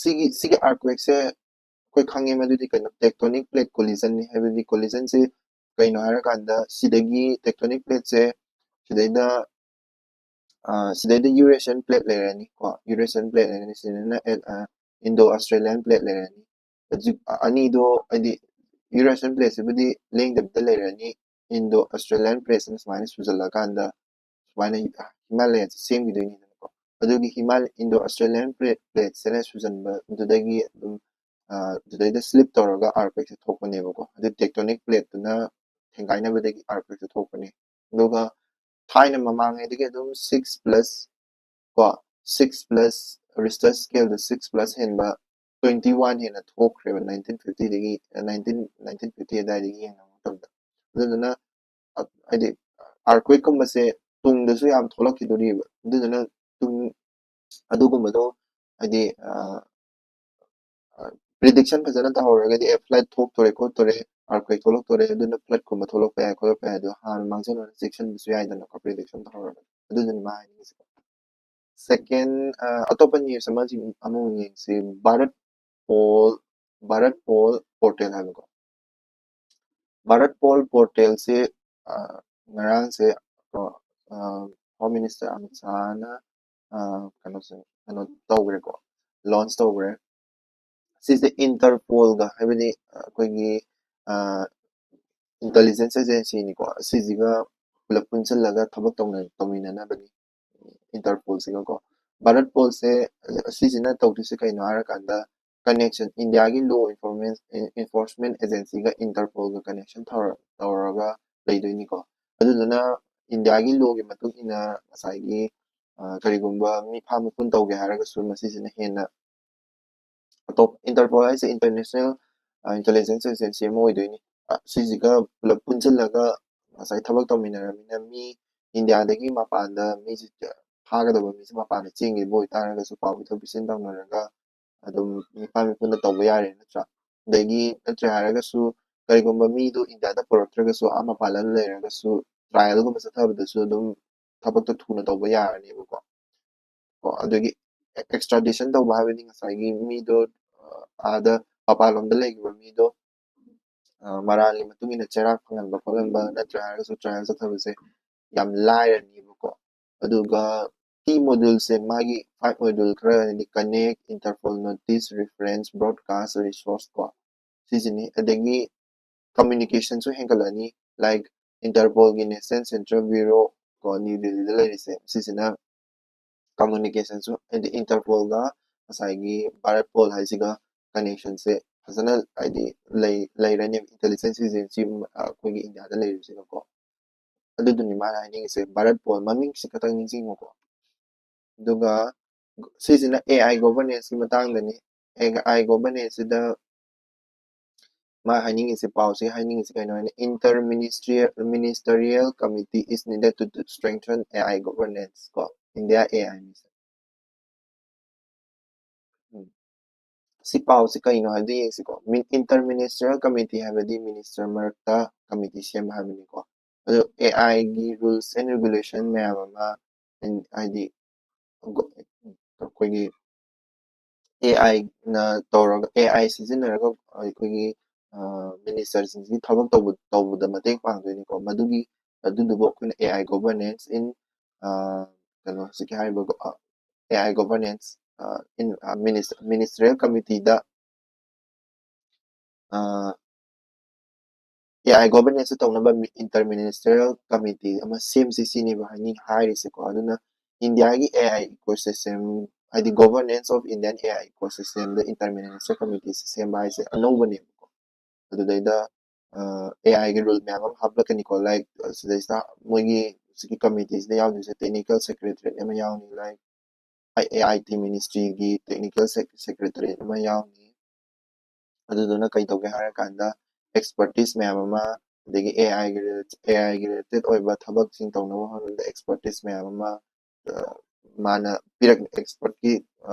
ꯁꯤꯒꯤ ꯁꯤꯒꯤ ꯑꯥꯔꯊꯀ꯭ꯋꯦꯛꯁꯦ ꯑꯩꯈꯣꯏ ꯈꯪꯉꯦ ꯃꯗꯨꯗꯤ ꯀꯩꯅꯣ, ꯇꯦꯛꯇꯣꯅꯤꯛ ꯄ꯭ꯂꯦꯠ ꯀꯣꯂꯤꯖꯟꯅꯤ꯫ ꯍꯥꯏꯕꯗꯤ ꯀꯣꯂꯤꯖꯟꯁꯦ ꯀꯩꯅꯣ ꯍꯥꯏꯔꯀꯥꯟꯗ ꯁꯤꯗꯒꯤ ꯇꯦꯛꯇꯣꯅꯤꯛ ꯄ꯭ꯂꯦꯠꯁꯦ ꯁꯤꯗꯩꯗ ꯁꯤꯗꯩꯗ ꯌꯨꯔꯦꯁꯤꯌꯟ ꯄ꯭ꯂꯦꯠ ꯂꯩꯔꯅꯤ ꯀꯣ, ꯌꯨꯔꯦꯁꯤꯌꯟ ꯄ꯭ꯂꯦꯠ ꯂꯩꯔꯅꯤ, ꯁꯤꯗꯅ ꯏꯟꯗꯣ ꯑꯁꯇ꯭ꯔꯦꯂꯤꯌꯥꯟ ꯄ꯭ꯂꯦꯠ ꯂꯩꯔꯅꯤ꯫ ꯍꯧꯖꯤꯛ ꯑꯅꯤꯗꯣ ꯍꯥꯏꯗꯤ ꯌꯨꯔꯦꯁꯤꯌꯟ ꯄ꯭ꯂꯦꯠꯁꯤꯕꯨꯗꯤ ꯂꯦꯡꯗꯕꯤꯗ ꯂꯩꯔꯅꯤ, ꯏꯟꯗꯣ ꯑꯁꯇ꯭ꯔꯦꯂꯤꯌꯥꯟ ꯄ꯭ꯂꯦꯠꯁꯤꯅ ꯁꯨꯃꯥꯏꯅ ꯁꯨꯖꯜꯂꯀꯥꯟꯗ ꯁꯨꯃꯥꯏꯅ ꯍꯤꯃꯥꯂꯌꯥꯁꯦ ꯁꯦꯝꯈꯤꯗꯣꯏꯅꯤꯗꯅꯀꯣ꯫ ꯑꯗꯨꯒꯤ ꯍꯤꯃꯥꯂ ꯏꯟꯗꯣ ꯑꯁꯇ꯭ꯔꯦꯂꯤꯌꯥꯟ ꯄ꯭ꯂꯦꯠꯁꯤꯅ ꯁꯨꯖꯟꯕꯗꯨꯗꯒꯤ ꯑꯗꯨꯝ ꯑꯗꯨꯗꯩꯗ ꯁ꯭ꯂꯤꯞ ꯇꯧꯔꯒ ꯑꯥꯔꯊꯀ꯭ꯋꯦꯛꯁꯦ ꯊꯣꯛꯄꯅꯦꯕꯀꯣ꯫ ꯑꯗꯨ ꯇꯦꯛꯇꯣꯅꯤꯛ ꯄ꯭ꯂꯦꯠꯇꯨꯅ ꯊꯦꯡꯒꯥꯏꯅꯕꯗꯒꯤ ꯑꯥꯔꯊꯀ꯭ꯋꯦꯛꯁꯦ ꯊꯣꯛꯄꯅꯦ꯫ ꯑꯗꯨꯒ ꯊꯥꯏꯅ ꯃꯃꯥꯡꯉꯩꯗꯒꯤ ꯑꯗꯨꯝ ꯁꯤꯛꯁ ꯄ꯭ꯂꯁ ꯀꯣ, six plus, register ꯁ꯭ꯀꯦꯜꯗ six plus ꯍꯦꯟꯕ ꯇ꯭ꯋꯦꯟꯇꯤ ꯋꯥꯟ ꯍꯦꯟꯅ ꯊꯣꯛꯈ꯭ꯔꯦꯕ ꯅꯥꯏꯟꯇꯤꯟ ꯐꯤꯐꯇꯤꯗꯒꯤ, ꯅꯥꯏꯟꯇꯤꯟ ꯅꯥꯏꯟꯇꯤꯟ ꯐꯤꯐꯇꯤ ꯑꯗꯨꯋꯥꯏꯗꯒꯤ ꯌꯦꯡꯅꯕ ꯃꯇꯝꯗ꯫ ꯑꯗꯨꯗꯨꯅ ꯍꯥꯏꯗꯤ ꯑꯥꯔꯊꯀ꯭ꯋꯦꯛꯀꯨꯝꯕꯁꯦ ꯇꯨꯡꯗꯁꯨ ꯌꯥꯝ ꯊꯣꯛꯂꯛꯈꯤꯗꯣꯔꯤꯕ꯫ ꯑꯗꯨꯗꯨꯅ ꯇꯨꯡ ꯑꯗꯨꯒꯨꯝꯕꯗꯣ ꯍꯥꯏꯗꯤ ꯄ꯭ꯔꯤꯗꯤꯛꯁꯟ ꯐꯖꯅ ꯇꯧꯍꯧꯔꯒꯗꯤ, ꯑꯦ, ꯐ꯭ꯂꯠ ꯊꯣꯛꯇꯣꯔꯦ ꯈꯣꯠꯇꯣꯔꯦ, ꯑꯥꯔꯊꯀ꯭ꯋꯦꯛ ꯊꯣꯛꯂꯛꯇꯣꯔꯦ, ꯑꯗꯨꯅ ꯐ꯭ꯂꯠꯀꯨꯝꯕ ꯊꯣꯛꯂꯛꯄ ꯌꯥꯏ ꯈꯣꯠꯂꯛꯄ ꯌꯥꯏ, ꯑꯗꯣ ꯍꯥꯟꯅ ꯃꯥꯡꯖꯧꯅꯅ ꯆꯦꯛꯁꯤꯟꯕꯁꯨ ꯌꯥꯏꯗꯅꯀꯣ, ꯄ꯭ꯔꯤꯗꯤꯛꯁꯟ ꯇꯧꯍꯧꯔꯒꯗꯤ꯫ ꯑꯗꯨꯗꯨꯅꯤ ꯃꯥ ꯍꯥꯏꯅꯤꯡꯉꯤꯁꯦ꯫ ꯁꯦꯀꯦꯟ, ꯑꯇꯣꯞꯄ ꯅ꯭ꯌꯨꯁ ꯑꯃ ꯑꯃꯨꯛ ꯌꯦꯡꯁꯤ꯫ Bharatpol, Bharatpol portal ꯍꯥꯏꯕꯀꯣ꯫ ꯚꯥꯔꯠ ꯄꯣꯜ ꯄꯣꯔꯇꯦꯜꯁꯦ ꯉꯔꯥꯡꯁꯦ ꯍꯣꯝ ꯃꯤꯅꯤꯁꯇꯔ ꯑꯃꯤꯠ ꯁꯥꯍꯅ ꯀꯩꯅꯣꯁꯦ ꯀꯩꯅꯣ ꯇꯧꯈ꯭ꯔꯦꯀꯣ, ꯂꯣꯟꯆ ꯇꯧꯈ꯭ꯔꯦ꯫ ꯁꯤꯁꯦ ꯏꯟꯇꯔꯄꯣꯜꯒ, ꯍꯥꯏꯕꯗꯤ ꯑꯩꯈꯣꯏꯒꯤ ꯏꯟꯇꯦꯂꯤꯖꯦꯟꯁ ꯑꯦꯖꯦꯟꯁꯤꯅꯤꯀꯣ, ꯁꯤꯁꯤꯒ ꯄꯨꯂꯞ ꯄꯨꯟꯁꯤꯜꯂꯒ ꯊꯕꯛ ꯇꯧꯅ ꯇꯧꯃꯤꯟꯅꯅꯕꯅꯤ ꯏꯟꯇꯔꯄꯣꯜꯁꯤꯒꯀꯣ꯫ ꯚꯥꯔꯠ ꯄꯣꯜꯁꯦ ꯑꯁꯤꯁꯤꯅ ꯇꯧꯗꯣꯏꯁꯦ ꯀꯩꯅꯣ ꯍꯥꯏꯔꯀꯥꯟꯗ, ꯀꯅꯦꯛꯁꯟ, ꯏꯟꯗꯤꯌꯥꯒꯤ ꯂꯣ ꯏꯟꯐꯣꯔꯁꯃꯦꯟ ꯏꯟꯐꯣꯔꯁꯃꯦꯟ ꯑꯦꯖꯦꯟꯁꯤꯒ ꯏꯟꯇꯔꯄꯣꯜꯒ ꯀꯅꯦꯛꯁꯟ ꯇꯧꯔꯒ ꯂꯩꯗꯣꯏꯅꯤꯀꯣ꯫ ꯑꯗꯨꯗꯨꯅ ꯏꯟꯗꯤꯌꯥꯒꯤ ꯂꯣꯒꯤ ꯃꯇꯨꯡ ꯏꯟꯅ ꯉꯁꯥꯏꯒꯤ ꯀꯔꯤꯒꯨꯝꯕ ꯃꯤꯐꯥ ꯃꯤꯄꯨꯟ ꯇꯧꯒꯦ ꯍꯥꯏꯔꯒꯁꯨ ꯃꯁꯤꯁꯤꯅ ꯍꯦꯟꯅ ꯑꯇꯣꯞ ꯏꯟꯇꯔꯄꯣꯜ ꯍꯥꯏꯁꯦ ꯏꯟꯇꯔꯅꯦꯁꯅꯦꯜ ꯏꯟꯇꯦꯂꯤꯖꯦꯟꯁ ꯑꯦꯖꯦꯟꯁꯤ ꯑꯃ ꯑꯣꯏꯗꯣꯏꯅꯤ꯫ ꯁꯤꯁꯤꯒ ꯄꯨꯂꯞ ꯄꯨꯟꯁꯤꯜꯂꯒ ꯉꯁꯥꯏ ꯊꯕꯛ ꯇꯧꯃꯤꯟꯅꯔꯕꯅꯤꯅ ꯃꯤ ꯏꯟꯗꯤꯌꯥꯗꯒꯤ ꯃꯄꯥꯟꯗ ꯃꯤꯁꯦ ꯐꯥꯒꯗꯕ ꯃꯤꯁꯦ ꯃꯄꯥꯟꯗ ꯆꯦꯟꯈꯤꯕ ꯑꯣꯏꯇꯥꯔꯒꯁꯨ ꯄꯥꯎ ꯄꯤꯊꯣꯛ ꯄꯤꯁꯤꯟ ꯇꯧꯅꯔꯒ ꯑꯗꯨꯝ ꯃꯤꯐꯥ ꯃꯤꯄꯨꯟꯗ ꯇꯧꯕ ꯌꯥꯔꯦ ꯅꯠꯇ꯭ꯔꯥ? ꯑꯗꯒꯤ ꯅꯠꯇ꯭ꯔꯦ ꯍꯥꯏꯔꯒꯁꯨ ꯀꯔꯤꯒꯨꯝꯕ ꯃꯤꯗꯣ ꯏꯟꯗꯤꯌꯥꯗ ꯄꯨꯔꯛꯇ꯭ꯔꯒꯁꯨ ꯑꯥ ꯃꯄꯥꯟ ꯂꯝꯗ ꯂꯩꯔꯒꯁꯨ ꯇ꯭ꯔꯥꯏꯌꯦꯜꯒꯨꯝꯕ ꯆꯠꯊꯕꯗꯁꯨ ꯑꯗꯨꯝ ꯊꯕꯛꯇꯣ ꯊꯨꯅ ꯇꯧꯕ ꯌꯥꯔꯅꯦꯕꯀꯣ꯫ ꯀꯣ ꯑꯗꯨꯒꯤ ꯑꯦꯛꯁꯇ꯭ꯔꯥꯗꯤꯁꯟ ꯇꯧꯕ ꯍꯥꯏꯕꯗꯤ ꯉꯁꯥꯏꯒꯤ ꯃꯤꯗꯣ ꯑꯥꯗ ꯃꯄꯥꯟꯂꯣꯝꯗ ꯂꯩꯈꯤꯕ ꯃꯤꯗꯣ ꯃꯔꯥꯜꯒꯤ ꯃꯇꯨꯡ ꯏꯟꯅ ꯆꯩꯔꯥꯛ ꯐꯪꯍꯟꯕ ꯈꯣꯠꯍꯟꯕ ꯅꯠꯇ꯭ꯔꯥ ꯍꯥꯏꯔꯒꯁꯨ ꯇ꯭ꯔꯥꯏꯌꯦꯜ ꯆꯠꯊꯕꯁꯦ ꯌꯥꯝ ꯂꯥꯏꯔꯅꯤꯕꯀꯣ꯫ ꯑꯗꯨꯒ ꯀꯤ ꯃꯣꯗꯨꯜꯁꯦ ꯃꯥꯒꯤ ꯐꯥꯏꯚ ꯃꯣꯗꯨꯜ ꯈꯔ ꯍꯥꯏꯗꯤ connect, Interpol notice, reference, broadcast, resource ꯀꯣ ꯁꯤꯁꯤꯅꯤ꯫ ꯑꯗꯒꯤ ꯀꯝꯃ꯭ꯌꯨꯅꯤꯀꯦꯁꯟꯁꯨ ꯍꯦꯟꯒꯠꯂꯛꯑꯅꯤ꯫ ꯂꯥꯏꯛ ꯏꯟꯇꯔꯄꯣꯜꯒꯤ ꯅꯦꯁꯅꯦꯜ ꯁꯦꯟꯇ꯭ꯔꯦꯜ ꯕ꯭ꯌꯨꯔꯣ ꯀꯣ ꯅ꯭ꯌꯨ ꯗꯦꯜꯂꯤꯗ ꯂꯩꯔꯤꯁꯦ ꯁꯤꯁꯤꯅ ꯀꯝꯃ꯭ꯌꯨꯅꯤꯀꯦꯁꯟꯁꯨ ꯍꯥꯏꯗꯤ ꯏꯟꯇꯔꯄꯣꯜꯒ ꯉꯁꯥꯏꯒꯤ ꯚꯥꯔꯠ ꯄꯣꯜ ꯍꯥꯏꯁꯤꯒ ꯀꯅꯦꯛꯁꯟꯁꯦ ꯐꯖꯅ ꯍꯥꯏꯗꯤ ꯂꯩ ꯂꯩꯔꯅꯦꯕ ꯏꯟꯇꯦꯂꯤꯖꯦꯟꯁ ꯑꯦꯖꯦꯟꯁꯤ ꯑꯩꯈꯣꯏꯒꯤ ꯏꯟꯗꯤꯌꯥꯗ ꯂꯩꯔꯤꯁꯤꯅꯀꯣ꯫ ꯑꯗꯨꯗꯨꯅꯤ ꯃꯥꯅ ꯍꯥꯏꯅꯤꯡꯉꯤꯁꯦ ꯚꯥꯔꯠ ꯄꯣꯜ ꯃꯃꯤꯡꯁꯤ ꯈꯛꯇꯪ ꯅꯤꯡꯁꯤꯡꯉꯨꯀꯣ꯫ ꯑꯗꯨꯒ ꯁꯤꯁꯤꯅ ꯑꯦ ꯑꯥꯏ ꯒꯣꯚꯔꯅꯦꯟꯁꯀꯤ ꯃꯇꯥꯡꯗꯅꯤ꯫ ꯑꯦ ꯑꯥꯏ ꯒꯣꯚꯔꯅꯦꯟꯁꯁꯤꯗ ꯃꯥ ꯍꯥꯏꯅꯤꯡꯉꯤꯁꯦ ꯄꯥꯎꯁꯦ ꯍꯥꯏꯅꯤꯡꯉꯤꯁꯦ ꯀꯩꯅꯣ ꯍꯥꯏꯅ inter ministerial ministerial committee is needed to strengthen A I governance ꯀꯣ ꯏꯟꯗꯤꯌꯥ ꯑꯦ ꯑꯥꯏ ꯃꯤꯁꯟ꯫ ꯁꯤ ꯄꯥꯎꯁꯤ ꯀꯩꯅꯣ ꯍꯥꯏꯕꯗꯨ ꯌꯦꯡꯁꯤꯀꯣ꯫ ꯏꯟꯇꯔ ꯃꯤꯅꯤꯁꯇ꯭ꯔꯤꯌꯦꯜ ꯀꯃꯤꯇꯤ ꯍꯥꯏꯕꯗꯤ ꯃꯤꯅꯤꯁꯇꯔ ꯃꯔꯛꯇ ꯀꯃꯤꯇꯤ ꯁꯦꯝꯕ ꯍꯥꯏꯕꯅꯤꯀꯣ꯫ ꯑꯗꯣ ꯑꯦ ꯑꯥꯏꯒꯤ ꯔꯨꯜꯁ ꯑꯦꯟ ꯔꯤꯒꯨꯂꯦꯁꯟ ꯃꯌꯥꯝ ꯑꯃ ꯍꯥꯏꯗꯤ ꯑꯩꯈꯣꯏꯒꯤ ꯑꯦ ꯑꯥꯏꯅ ꯇꯧꯔꯒ ꯑꯦ ꯑꯥꯏ ꯁꯤꯖꯤꯟꯅꯔꯒ ꯑꯩꯈꯣꯏꯒꯤ ꯃꯤꯅꯤꯁꯇꯔꯁꯤꯡꯁꯤꯒꯤ ꯊꯕꯛ ꯇꯧꯕ ꯇꯧꯕꯗ ꯃꯇꯦꯡ ꯄꯥꯡꯗꯣꯏꯅꯤꯀꯣ꯫ ꯃꯗꯨꯒꯤ ꯑꯗꯨꯗꯨꯕꯨ ꯑꯩꯈꯣꯏꯅ ꯑꯦ ꯑꯥꯏ ꯒꯣꯚꯔꯅꯦꯟꯁ ꯏꯟ ꯀꯩꯅꯣ ꯍꯧꯖꯤꯛꯀꯤ ꯍꯥꯏꯔꯤꯕ A I ꯒꯣꯚꯔꯅꯦꯟꯁ in ꯃꯤꯅꯤꯁꯇ꯭ꯔꯤꯌꯦꯜ ꯀꯃꯤꯇꯤꯗ A I ꯒꯣꯚꯔꯅꯦꯟꯁ ꯇꯧꯅꯕ ꯏꯟꯇꯔ ꯃꯤꯅꯤꯁꯇ꯭ꯔꯤꯌꯦꯜ ꯀꯃꯤꯇꯤ ꯑꯃ ꯁꯦꯝꯁꯤ ꯁꯤꯅꯦꯕ ꯍꯥꯏꯅꯤꯡ ꯍꯥꯏꯔꯤꯁꯦꯀꯣ꯫ ꯑꯗꯨꯅ ꯏꯟꯗꯤꯌꯥꯒꯤ ꯑꯦ ꯑꯥꯏ ꯏꯀꯣꯁꯤꯁꯇꯦꯝ, ꯍꯥꯏꯗꯤ governance of Indian A I ꯏꯀꯣꯁꯤꯁꯇꯦꯝꯗ ꯏꯟꯇꯔ ꯃꯤꯅꯤꯁꯇꯔ ꯀꯃꯤꯇꯤꯁꯦ ꯁꯦꯝꯕ ꯍꯥꯏꯁꯦ ꯑꯅꯧꯕꯅꯦꯕꯀꯣ꯫ ꯑꯗꯨꯗꯩꯗ ꯑꯦ ꯑꯥꯏꯒꯤ ꯔꯨꯜ ꯃꯌꯥꯝ ꯑꯃ ꯍꯥꯞꯂꯛꯀꯅꯤꯀꯣ꯫ ꯂꯥꯏꯛ ꯁꯤꯗꯩꯁꯤꯗ ꯃꯣꯏꯒꯤ ꯍꯧꯖꯤꯛꯀꯤ ꯀꯃꯤꯇꯤꯁꯤꯗ ꯌꯥꯎꯗꯣꯏꯁꯦ ꯇꯦꯛꯅꯤꯀꯦꯜ ꯁꯦꯀ꯭ꯔꯦꯇꯔꯤ ꯑꯃ ꯌꯥꯎꯅꯤ, ꯂꯥꯏꯛ ꯑꯦ ꯑꯥꯏ ꯇꯤ ꯃꯤꯅꯤꯁꯇ꯭ꯔꯤꯒꯤ ꯇꯦꯛꯅꯤꯀꯦꯜ ꯁꯦꯀ꯭ꯔꯦꯇꯔꯤ ꯑꯃ ꯌꯥꯎꯅꯤ꯫ ꯑꯗꯨꯗꯨꯅ ꯀꯩ ꯇꯧꯒꯦ ꯍꯥꯏꯔꯀꯥꯟꯗ ꯑꯦꯛꯁꯄꯔꯇꯤꯁ ꯃꯌꯥꯝ ꯑꯃ, ꯑꯗꯒꯤ ꯑꯦ ꯑꯥꯏꯒꯤ ꯑꯦ ꯑꯥꯏꯒꯤ ꯔꯤꯂꯦꯇꯦꯠ ꯑꯣꯏꯕ ꯊꯕꯛꯁꯤꯡ ꯇꯧꯅꯕ ꯍꯣꯠꯅꯕꯗ ꯑꯦꯛꯁꯄꯔꯇꯤꯁ ꯃꯌꯥꯝ ꯑꯃ ꯃꯥꯅ ꯄꯤꯔꯛ ꯑꯦꯛꯁꯄꯔꯠꯀꯤ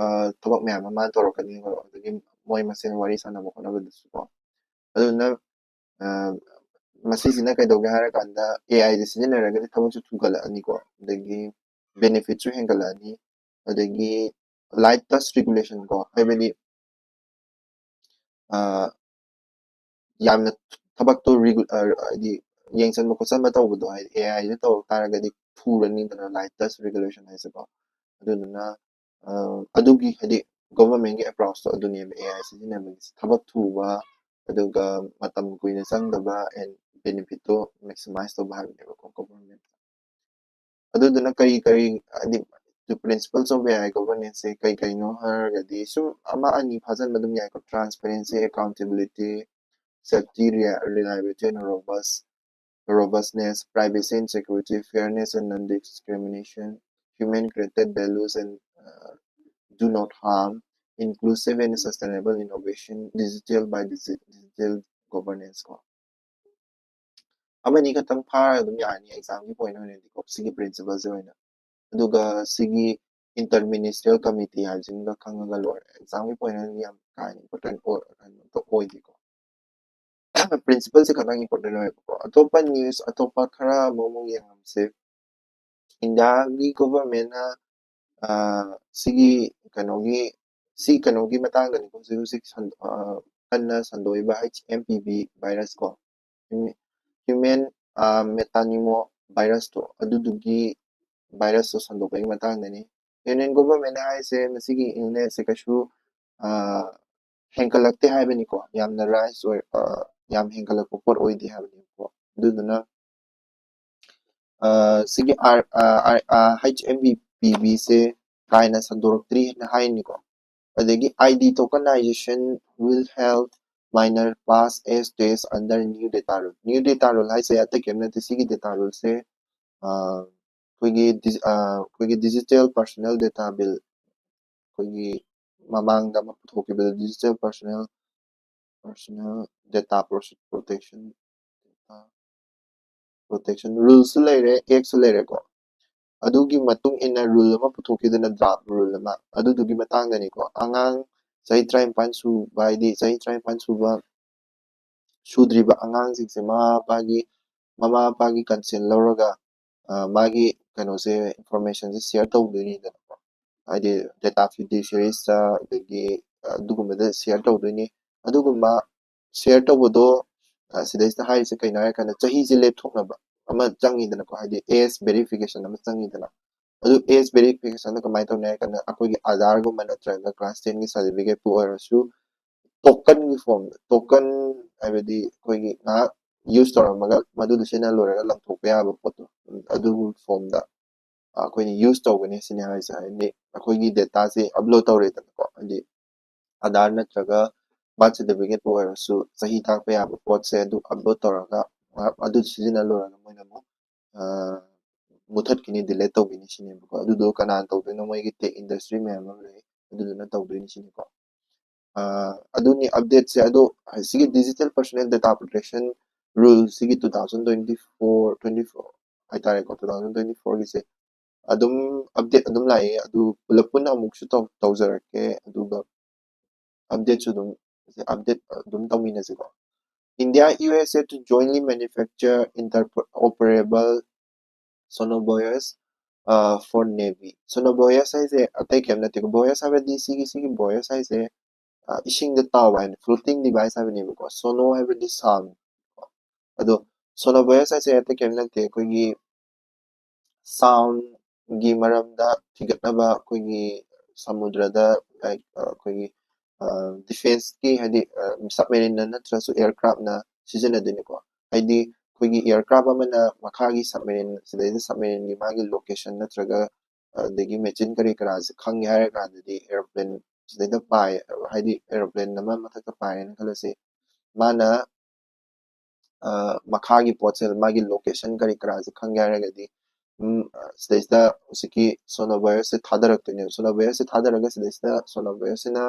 ꯊꯕꯛ ꯃꯌꯥꯝ ꯑꯃ ꯃꯥꯅ ꯇꯧꯔꯛꯀꯅꯤ꯫ ꯑꯗꯒꯤ ꯃꯣꯏ ꯃꯁꯦꯟ ꯋꯥꯔꯤ ꯁꯥꯟꯅꯕ ꯈꯣꯠꯅꯕꯗꯁꯨꯀꯣ꯫ ꯑꯗꯨꯅ ꯃꯁꯤꯁꯤꯅ ꯀꯩꯗꯧꯒꯦ ꯍꯥꯏꯔꯀꯥꯟꯗ ꯑꯦ ꯑꯥꯏꯁꯦ ꯁꯤꯖꯤꯟꯅꯔꯒꯗꯤ ꯊꯕꯛꯁꯨ ꯊꯨꯒꯠꯂꯛꯑꯅꯤꯀꯣ, ꯑꯗꯒꯤ ꯕꯦꯅꯤꯐꯤꯠꯁꯨ ꯍꯦꯟꯒꯠꯂꯛꯑꯅꯤ꯫ ꯑꯗꯒꯤ ꯂꯥꯏꯠ ꯇꯆ ꯔꯤꯒꯨꯂꯦꯁꯟ ꯀꯣ, ꯍꯥꯏꯕꯗꯤ ꯌꯥꯝꯅ ꯊꯕꯛꯇꯣ ꯔꯤꯒꯨ ꯍꯥꯏꯗꯤ ꯌꯦꯡꯁꯤꯟꯕ ꯈꯣꯠꯆꯟꯕ ꯇꯧꯕꯗꯣ, ꯍꯥꯏꯗꯤ ꯑꯦ ꯑꯥꯏꯗ ꯇꯧꯔꯛ ꯇꯥꯔꯒꯗꯤ ꯊꯨꯔꯅꯤꯗꯅ ꯂꯥꯏꯠ ꯇꯆ ꯔꯤꯒꯨꯂꯦꯁꯟ ꯍꯥꯏꯁꯦꯀꯣ꯫ ꯑꯗꯨꯗꯨꯅ ꯑꯗꯨꯒꯤ ꯍꯥꯏꯗꯤ ꯒꯣꯚꯔꯃꯦꯟꯒꯤ ꯑꯦꯄ꯭ꯔꯣꯆꯇꯣ ꯑꯗꯨꯅꯦꯕ, ꯑꯦ ꯑꯥꯏ ꯁꯤꯖꯤꯟꯅꯕꯒꯤ ꯊꯕꯛ ꯊꯨꯕ, ꯑꯗꯨꯒ ꯃꯇꯝ ꯀꯨꯏꯅ ꯆꯪꯗꯕ, ꯑꯦꯟ ꯕꯦꯅꯤꯐꯤꯠꯇꯣ ꯃꯦꯛꯁꯤꯃꯥꯏꯁ ꯇꯧꯕ ꯍꯥꯏꯕꯅꯦꯕꯀꯣ ꯒꯣꯚꯔꯃꯦꯟ꯫ ꯑꯗꯨꯗꯨꯅ ꯀꯔꯤ ꯀꯔꯤ ꯍꯥꯏꯗꯤ ꯄ꯭ꯔꯤꯟꯁꯤꯄꯜꯁ ꯑꯣꯐ ꯑꯦ ꯑꯥꯏ ꯒꯣꯚꯔꯅꯦꯟꯁꯁꯦ ꯀꯩ ꯀꯩꯅꯣ ꯍꯥꯏꯔꯒꯗꯤ ꯁꯨꯝ ꯑꯃ ꯑꯅꯤ ꯐꯥꯖꯟꯕ ꯑꯗꯨꯝ ꯌꯥꯏꯀꯣ: transparency, accountability, safety, reliability and robust robustness, privacy and security, fairness and non-discrimination, human created values and uh, do not harm, inclusive and sustainable innovation, digital by digital governance ꯀꯣ꯫ ꯑꯃꯅꯤ ꯈꯛꯇꯪ ꯐꯥꯔꯒ ꯑꯗꯨꯝ ꯌꯥꯔꯅꯤ ꯑꯦꯛꯖꯥꯝꯒꯤ ꯄꯣꯏꯟ ꯑꯣꯏꯅꯗꯤꯀꯣ, ꯁꯤꯒꯤ ꯄ꯭ꯔꯤꯟꯁꯤꯄꯜꯁꯦ ꯑꯣꯏꯅ꯫ ꯑꯗꯨꯒ ꯁꯤꯒꯤ ꯏꯟꯇꯔ ꯃꯤꯅꯤꯁꯇ꯭ꯔꯤꯌꯦꯜ ꯀꯃꯤꯇꯤ ꯍꯥꯏꯕꯁꯤꯃꯒ ꯈꯪꯉꯒ ꯂꯣꯏꯔꯦ꯫ ꯑꯦꯛꯖꯥꯝꯒꯤ ꯄꯣꯏꯟ ꯑꯣꯏꯅꯗꯤ ꯌꯥꯝ ꯀꯥ ꯍꯦꯟꯅ ꯏꯝꯄꯣꯔꯇꯦꯟ ꯑꯣꯏ ꯀꯩꯅꯣ ꯑꯣꯏꯗꯦꯀꯣ꯫ ꯄ꯭ꯔꯤꯟꯁꯤꯄꯜꯁꯦ ꯈꯛꯇꯪ ꯏꯝꯄꯣꯔꯇꯦꯟ ꯑꯣꯏꯌꯦꯕꯀꯣ꯫ ꯑꯇꯣꯞꯄ ꯅ꯭ꯌꯨꯁ ꯑꯇꯣꯞꯄ ꯈꯔ ꯑꯃꯨꯛ ꯑꯃꯨꯛ ꯌꯦꯡꯉꯝꯁꯦ꯫ ꯏꯟꯗꯤꯌꯥꯒꯤ ꯒꯣꯚꯔꯃꯦꯟꯅ ꯁꯤꯒꯤ ꯀꯩꯅꯣꯒꯤ ꯁꯤ ꯀꯩꯅꯣꯒꯤ ꯃꯇꯥꯡꯗꯅꯤꯀꯣ ꯍꯧꯖꯤꯛ ꯍꯧꯖꯤꯛ ꯀꯟꯅ ꯁꯟꯗꯣꯛꯏꯕ H M P V virus ꯀꯣ, ꯍ꯭ꯌꯨꯃꯦꯟ ꯃꯦꯇꯥꯅꯤꯃꯣ ꯚꯥꯏꯔꯁꯇꯣ, ꯑꯗꯨꯗꯨꯒꯤ ꯚꯥꯏꯔꯁꯇꯣ ꯁꯟꯗꯣꯛꯄꯒꯤ ꯃꯇꯥꯡꯗꯅꯤ꯫ ꯌꯨꯅꯤꯌꯟ ꯒꯣꯚꯔꯃꯦꯟꯅ ꯍꯥꯏꯔꯤꯁꯦ ꯃꯁꯤꯒꯤ ꯏꯜꯅꯦꯁꯁꯦ ꯀꯩꯁꯨ ꯍꯦꯟꯒꯠꯂꯛꯇꯦ ꯍꯥꯏꯕꯅꯤꯀꯣ, ꯌꯥꯝꯅ ꯔꯥꯏꯁ ꯑꯣꯏ ꯌꯥꯝ ꯍꯦꯟꯒꯠꯂꯛꯄ ꯄꯣꯠ ꯑꯣꯏꯗꯦ ꯍꯥꯏꯕꯅꯤꯀꯣ꯫ ꯑꯗꯨꯗꯨꯅ ꯁꯤꯒꯤ ꯍꯩꯆ ꯑꯦꯝ ꯕꯤ ꯄꯤꯕꯤꯁꯦ ꯀꯥꯏꯅ ꯁꯟꯗꯣꯔꯛꯇ꯭ꯔꯤ ꯍꯥꯏꯅ ꯍꯥꯏꯅꯤꯀꯣ꯫ ꯑꯗꯒꯤ I D tokenization will help miner pass as test under new data rule. New data rule ꯍꯥꯏꯁꯦ ꯑꯇꯩ ꯀꯔꯤꯝ ꯅꯠꯇꯦ, ꯁꯤꯒꯤ data ruleꯁꯦ ꯑꯩꯈꯣꯏꯒꯤ ꯑꯩꯈꯣꯏꯒꯤ digital personal data bill, ꯑꯩꯈꯣꯏꯒꯤ ꯃꯃꯥꯡꯗ ꯑꯃ ꯄꯨꯊꯣꯛꯈꯤꯕꯗ digital personal personal data protection protection ruleꯁꯨ ꯂꯩꯔꯦ, actꯁꯨ ꯂꯩꯔꯦꯀꯣ꯫ ꯑꯗꯨꯒꯤ ꯃꯇꯨꯡ ꯏꯟꯅ rule ꯑꯃ ꯄꯨꯊꯣꯛꯈꯤꯗꯅ, draft rule ꯑꯃ, ꯑꯗꯨꯗꯨꯒꯤ ꯃꯇꯥꯡꯗꯅꯤꯀꯣ꯫ ꯑꯉꯥꯡ ꯆꯍꯤ ꯇꯔꯥꯅꯤꯄꯥꯟ ꯁꯨꯕ ꯍꯥꯏꯗꯤ ꯆꯍꯤ ꯇꯔꯥꯅꯤꯄꯥꯟ ꯁꯨꯕ ꯁꯨꯗ꯭ꯔꯤꯕ ꯑꯉꯥꯡꯁꯤꯡꯁꯦ ꯃꯃꯥ ꯃꯄꯥꯒꯤ ꯃꯃꯥ ꯃꯄꯥꯒꯤ consent ꯂꯧꯔꯒ ꯃꯥꯒꯤ ꯀꯩꯅꯣꯁꯦ, informationꯁꯦ share ꯇꯧꯗꯣꯏꯅꯤꯗꯅꯀꯣ꯫ ꯍꯥꯏꯗꯤ data fiduciariesꯇ, ꯑꯗꯒꯤ ꯑꯗꯨꯒꯨꯝꯕꯗ share ꯇꯧꯗꯣꯏꯅꯤ꯫ ꯑꯗꯨꯒꯨꯝꯕ share ꯇꯧꯕꯗꯣ ꯁꯤꯗꯩꯁꯤꯗ ꯍꯥꯏꯔꯤꯁꯦ ꯀꯩꯅꯣ ꯍꯥꯏꯔꯀꯥꯟꯗ ꯆꯍꯤꯁꯦ ꯂꯦꯞꯊꯣꯛꯅꯕ ꯑꯃ ꯆꯪꯉꯤꯗꯅꯀꯣ, ꯍꯥꯏꯗꯤ age verification ꯑꯃ ꯆꯪꯉꯤꯗꯅ꯫ ꯑꯗꯨ age verificationꯗ ꯀꯃꯥꯏꯅ ꯇꯧꯅꯤ ꯍꯥꯏꯔ ꯀꯥꯟꯗ ꯑꯩꯈꯣꯏꯒꯤ Aadhaarꯒꯨꯝꯕ ꯅꯠꯇ꯭ꯔꯒ class tenꯒꯤ certificateꯄꯨ ꯑꯣꯏꯔꯁꯨ tokenꯒꯤ form, token ꯍꯥꯏꯕꯗꯤ ꯑꯩꯈꯣꯏꯒꯤ ꯉꯥꯏꯍꯥꯛ use ꯇꯧꯔꯝꯃꯒ ꯃꯗꯨꯗ ꯁꯤꯖꯤꯟꯅ ꯂꯣꯏꯔꯒ ꯂꯪꯊꯣꯛꯄ ꯌꯥꯕ ꯄꯣꯠꯇꯣ, ꯑꯗꯨꯒꯤ formꯗ ꯑꯩꯈꯣꯏꯅ use ꯇꯧꯒꯅꯤ ꯁꯤꯅꯤ ꯍꯥꯏꯁꯦ꯫ ꯍꯥꯏꯗꯤ ꯑꯩꯈꯣꯏꯒꯤ dataꯁꯦ upload ꯇꯧꯔꯦꯗꯅꯀꯣ, ꯍꯥꯏꯗꯤ Aadhaar ꯅꯠꯇ꯭ꯔꯒ birth certificateꯄꯨ ꯑꯣꯏꯔꯁꯨ ꯆꯍꯤ ꯇꯥꯛꯄ ꯌꯥꯕ ꯄꯣꯠꯁꯦ ꯑꯗꯨ upload ꯇꯧꯔꯒ ꯑꯗꯨ ꯁꯤꯖꯤꯟꯅ ꯂꯣꯏꯔꯒ ꯃꯣꯏꯅ ꯑꯃꯨꯛ ꯃꯨꯊꯠꯈꯤꯅꯤ, delete ꯇꯧꯈꯤꯅꯤ ꯁꯤꯅꯦꯕꯀꯣ꯫ ꯑꯗꯨꯗꯣ ꯀꯅꯥꯅ ꯇꯧꯗꯣꯏꯅꯣ? ꯃꯣꯏꯒꯤ tech industry ꯃꯌꯥꯝ ꯑꯃ ꯂꯩ, ꯑꯗꯨꯗꯨꯅ ꯇꯧꯗꯣꯏꯅꯤ ꯁꯤꯅꯤꯀꯣ꯫ ꯑꯗꯨꯅꯤ updateꯁꯦ꯫ ꯑꯗꯣ ꯁꯤꯒꯤ digital personal data protection rule ꯁꯤꯒꯤ two thousand twenty four twenty four ꯍꯥꯏꯇꯥꯔꯦꯀꯣ, two thousand twenty fourꯒꯤꯁꯦ ꯑꯗꯨꯝ update ꯑꯗꯨꯝ ꯂꯥꯛꯑꯦ꯫ ꯑꯗꯨ ꯄꯨꯂꯞ ꯄꯨꯟꯅ ꯑꯃꯨꯛꯁꯨ ꯇꯧ ꯇꯧꯖꯔꯛꯀꯦ, ꯑꯗꯨꯒ updateꯁꯨ ꯑꯗꯨꯝ update ꯑꯗꯨꯝ ꯇꯧꯃꯤꯟꯅꯁꯤꯀꯣ꯫ India U S A to jointly manufacture interoperable sonobuoys for Navy. Sonobuoys ꯍꯥꯏꯁꯦ ꯑꯇꯩ ꯀꯩꯝ ꯅꯠꯇꯦꯀꯣ꯫ Buoys ꯍꯥꯏꯕꯗꯤ ꯁꯤꯒꯤ ꯁꯤꯒꯤ buoys ꯍꯥꯏꯁꯦ ꯏꯁꯤꯡꯗ ꯇꯥꯎꯕ ꯍꯥꯏꯅ floating device ꯍꯥꯏꯕꯅꯦꯕꯀꯣ꯫ Sono ꯍꯥꯏꯕꯗꯤ sound꯫ ꯑꯗꯣ sonobuoys ꯍꯥꯏꯁꯦ ꯑꯇꯩ ꯀꯩꯝ ꯅꯠꯇꯦ, ꯑꯩꯈꯣꯏꯒꯤ soundꯒꯤ ꯃꯔꯝꯗ ꯊꯤꯒꯠꯅꯕ ꯑꯩꯈꯣꯏꯒꯤ ꯁꯃꯨꯗ꯭ꯔꯗ, like, ꯑꯩꯈꯣꯏꯒꯤ defenceꯀꯤ, ꯍꯥꯏꯗꯤ submarineꯅ ꯅꯠꯇ꯭ꯔꯁꯨ aircraftꯅ ꯁꯤꯖꯤꯟꯅꯗꯣꯏꯅꯤꯀꯣ꯫ ꯍꯥꯏꯗꯤ ꯑꯩꯈꯣꯏꯒꯤ aircraft ꯑꯃꯅ ꯃꯈꯥꯒꯤ submarine, ꯁꯤꯗꯩꯗ submarineꯒꯤ ꯃꯥꯒꯤ location ꯅꯠꯇ꯭ꯔꯒ ꯑꯗꯒꯤ ꯃꯦꯆꯤꯟ ꯀꯔꯤ ꯀꯔꯥꯁꯦ ꯈꯪꯒꯦ ꯍꯥꯏꯔ ꯀꯥꯟꯗꯗꯤ ꯑꯦꯔꯣꯄ꯭ꯂꯦꯟ ꯁꯤꯗꯩꯗ ꯄꯥꯏ, ꯍꯥꯏꯗꯤ ꯑꯦꯔꯣꯄ꯭ꯂꯦꯟ ꯑꯃ ꯃꯊꯛꯇ ꯄꯥꯏꯔꯦꯅ ꯈꯜꯂꯁꯤ, ꯃꯥꯅ ꯃꯈꯥꯒꯤ ꯄꯣꯠꯁꯦ ꯃꯥꯒꯤ ꯂꯣꯀꯦꯁꯟ ꯀꯔꯤ ꯀꯔꯥꯁꯦ ꯈꯪꯒꯦ ꯍꯥꯏꯔꯒꯗꯤ ꯁꯤꯗꯩꯁꯤꯗ ꯍꯧꯖꯤꯛꯀꯤ ꯁꯣꯅꯣ ꯚꯥꯏꯔꯁꯁꯦ ꯊꯥꯗꯔꯛꯇꯣꯏꯅꯦꯕ꯫ ꯁꯣꯅꯣ ꯚꯥꯏꯔꯁꯁꯦ ꯊꯥꯗꯔꯒ ꯁꯤꯗꯩꯁꯤꯗ ꯁꯣꯅꯣ ꯚꯥꯏꯔꯁꯁꯤꯅ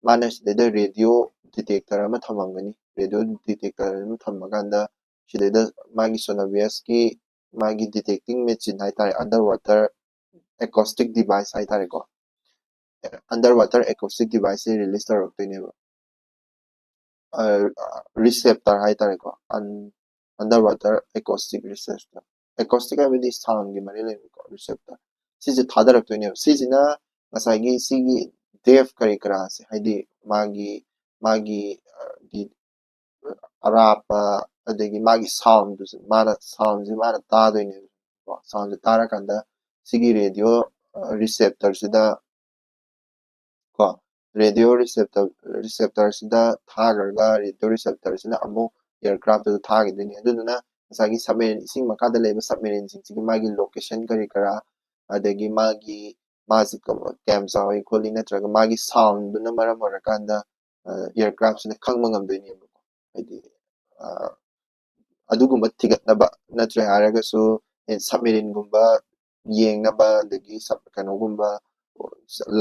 ꯃꯥꯅ ꯁꯤꯗꯩꯗ ꯔꯦꯗꯤꯑꯣ ꯗꯤꯇꯦꯛꯇꯔ ꯑꯃ ꯊꯝꯃꯝꯒꯅꯤ꯫ ꯔꯦꯗꯤꯑꯣ ꯗꯤꯇꯦꯛꯇꯔ ꯑꯃ ꯊꯝꯃꯀꯥꯟꯗ ꯁꯤꯗꯩꯗ ꯃꯥꯒꯤ ꯁꯣꯅꯣ ꯚꯥꯏꯔꯁꯀꯤ ꯃꯥꯒꯤ ꯗꯤꯇꯦꯛꯇꯤꯡ ꯃꯦꯆꯤꯟ ꯍꯥꯏꯇꯥꯔꯦ, ꯑꯟꯗꯔ ꯋꯥꯇꯔ ꯑꯦꯀꯣꯁꯇꯤꯛ ꯗꯤꯚꯥꯏꯁ ꯍꯥꯏꯇꯥꯔꯦꯀꯣ, ꯑꯟꯗꯔ ꯋꯥꯇꯔ ꯑꯦꯀꯣꯁꯇꯤꯛ ꯗꯤꯚꯥꯏꯁꯁꯦ ꯔꯤꯂꯤꯁ ꯇꯧꯔꯛꯇꯣꯏꯅꯦꯕ꯫ ꯔꯤꯁꯦꯞꯇꯔ ꯍꯥꯏꯇꯥꯔꯦꯀꯣ, ꯑꯟꯗꯔ ꯋꯥꯇꯔ ꯑꯦꯀꯣꯁꯇꯤꯛ ꯔꯤꯁꯦꯞꯇꯔ꯫ ꯑꯦꯀꯣꯁꯇꯤꯛ ꯍꯥꯏꯕꯗꯤ ꯁꯥꯎꯟꯒꯤ ꯃꯔꯤ ꯂꯩꯅꯕꯀꯣ, ꯔꯤꯁꯦꯞꯇꯔ꯫ ꯁꯤꯁꯦ ꯊꯥꯗꯔꯛꯇꯣꯏꯅꯦꯕ꯫ ꯁꯤꯁꯤꯅ ꯉꯁꯥꯏꯒꯤ ꯁꯤꯒꯤ ꯗꯦꯞ ꯀꯔꯤ ꯀꯔꯥꯁꯦ, ꯍꯥꯏꯗꯤ ꯃꯥꯒꯤ ꯃꯥꯒꯤ ꯑꯔꯥꯞꯄ, ꯑꯗꯒꯤ ꯃꯥꯒꯤ ꯁꯥꯎꯟꯗꯨꯁꯨ, ꯃꯥꯅ ꯁꯥꯎꯟꯁꯦ ꯃꯥꯅ ꯇꯥꯗꯣꯏꯅꯦꯕ꯫ ꯁꯥꯎꯟꯁꯦ ꯇꯥꯔꯀꯥꯟꯗ ꯁꯤꯒꯤ ꯔꯦꯗꯤꯑꯣ ꯔꯤꯁꯦꯞꯇꯔꯁꯤꯗ ꯀꯣ, ꯔꯦꯗꯤꯑꯣ ꯔꯤꯁꯦꯞꯇꯔ ꯔꯤꯁꯦꯞꯇꯔꯁꯤꯗ ꯊꯥꯈ꯭ꯔꯒ ꯔꯦꯗꯤꯑꯣ ꯔꯤꯁꯦꯞꯇꯔꯁꯤꯅ ꯑꯃꯨꯛ ꯑꯦꯌꯔꯀ꯭ꯔꯥꯐꯇꯨꯗ ꯊꯥꯈꯤꯗꯣꯏꯅꯤ꯫ ꯑꯗꯨꯗꯨꯅ ꯉꯁꯥꯏꯒꯤ ꯁꯕꯃꯦꯔꯤꯟ, ꯏꯁꯤꯡ ꯃꯈꯥꯗ ꯂꯩꯕ ꯁꯕꯃꯦꯔꯤꯟꯁꯤꯡꯁꯤꯒꯤ ꯃꯥꯒꯤ ꯂꯣꯀꯦꯁꯟ ꯀꯔꯤ ꯀꯔꯥ, ꯑꯗꯒꯤ ꯃꯥꯒꯤ ꯃꯥꯁꯤ ꯀ-, ꯀꯌꯥꯝ ꯆꯥꯎꯏ ꯈꯣꯠꯂꯤ, ꯅꯠꯇ꯭ꯔꯒ ꯃꯥꯒꯤ ꯁꯥꯎꯟꯗꯨꯅ ꯃꯔꯝ ꯑꯣꯏꯔꯀꯥꯟꯗ ꯑꯦꯌꯔꯀ꯭ꯔꯥꯐꯁꯤꯅ ꯈꯪꯕ ꯉꯝꯗꯣꯏꯅꯦꯕꯀꯣ꯫ ꯍꯥꯏꯗꯤ ꯑꯗꯨꯒꯨꯝꯕ ꯊꯤꯒꯠꯅꯕ ꯅꯠꯇ꯭ꯔꯦ ꯍꯥꯏꯔꯒꯁꯨ, ꯁꯕꯃꯦꯔꯤꯟꯒꯨꯝꯕ ꯌꯦꯡꯅꯕ, ꯑꯗꯒꯤ ꯀꯩꯅꯣꯒꯨꯝꯕ,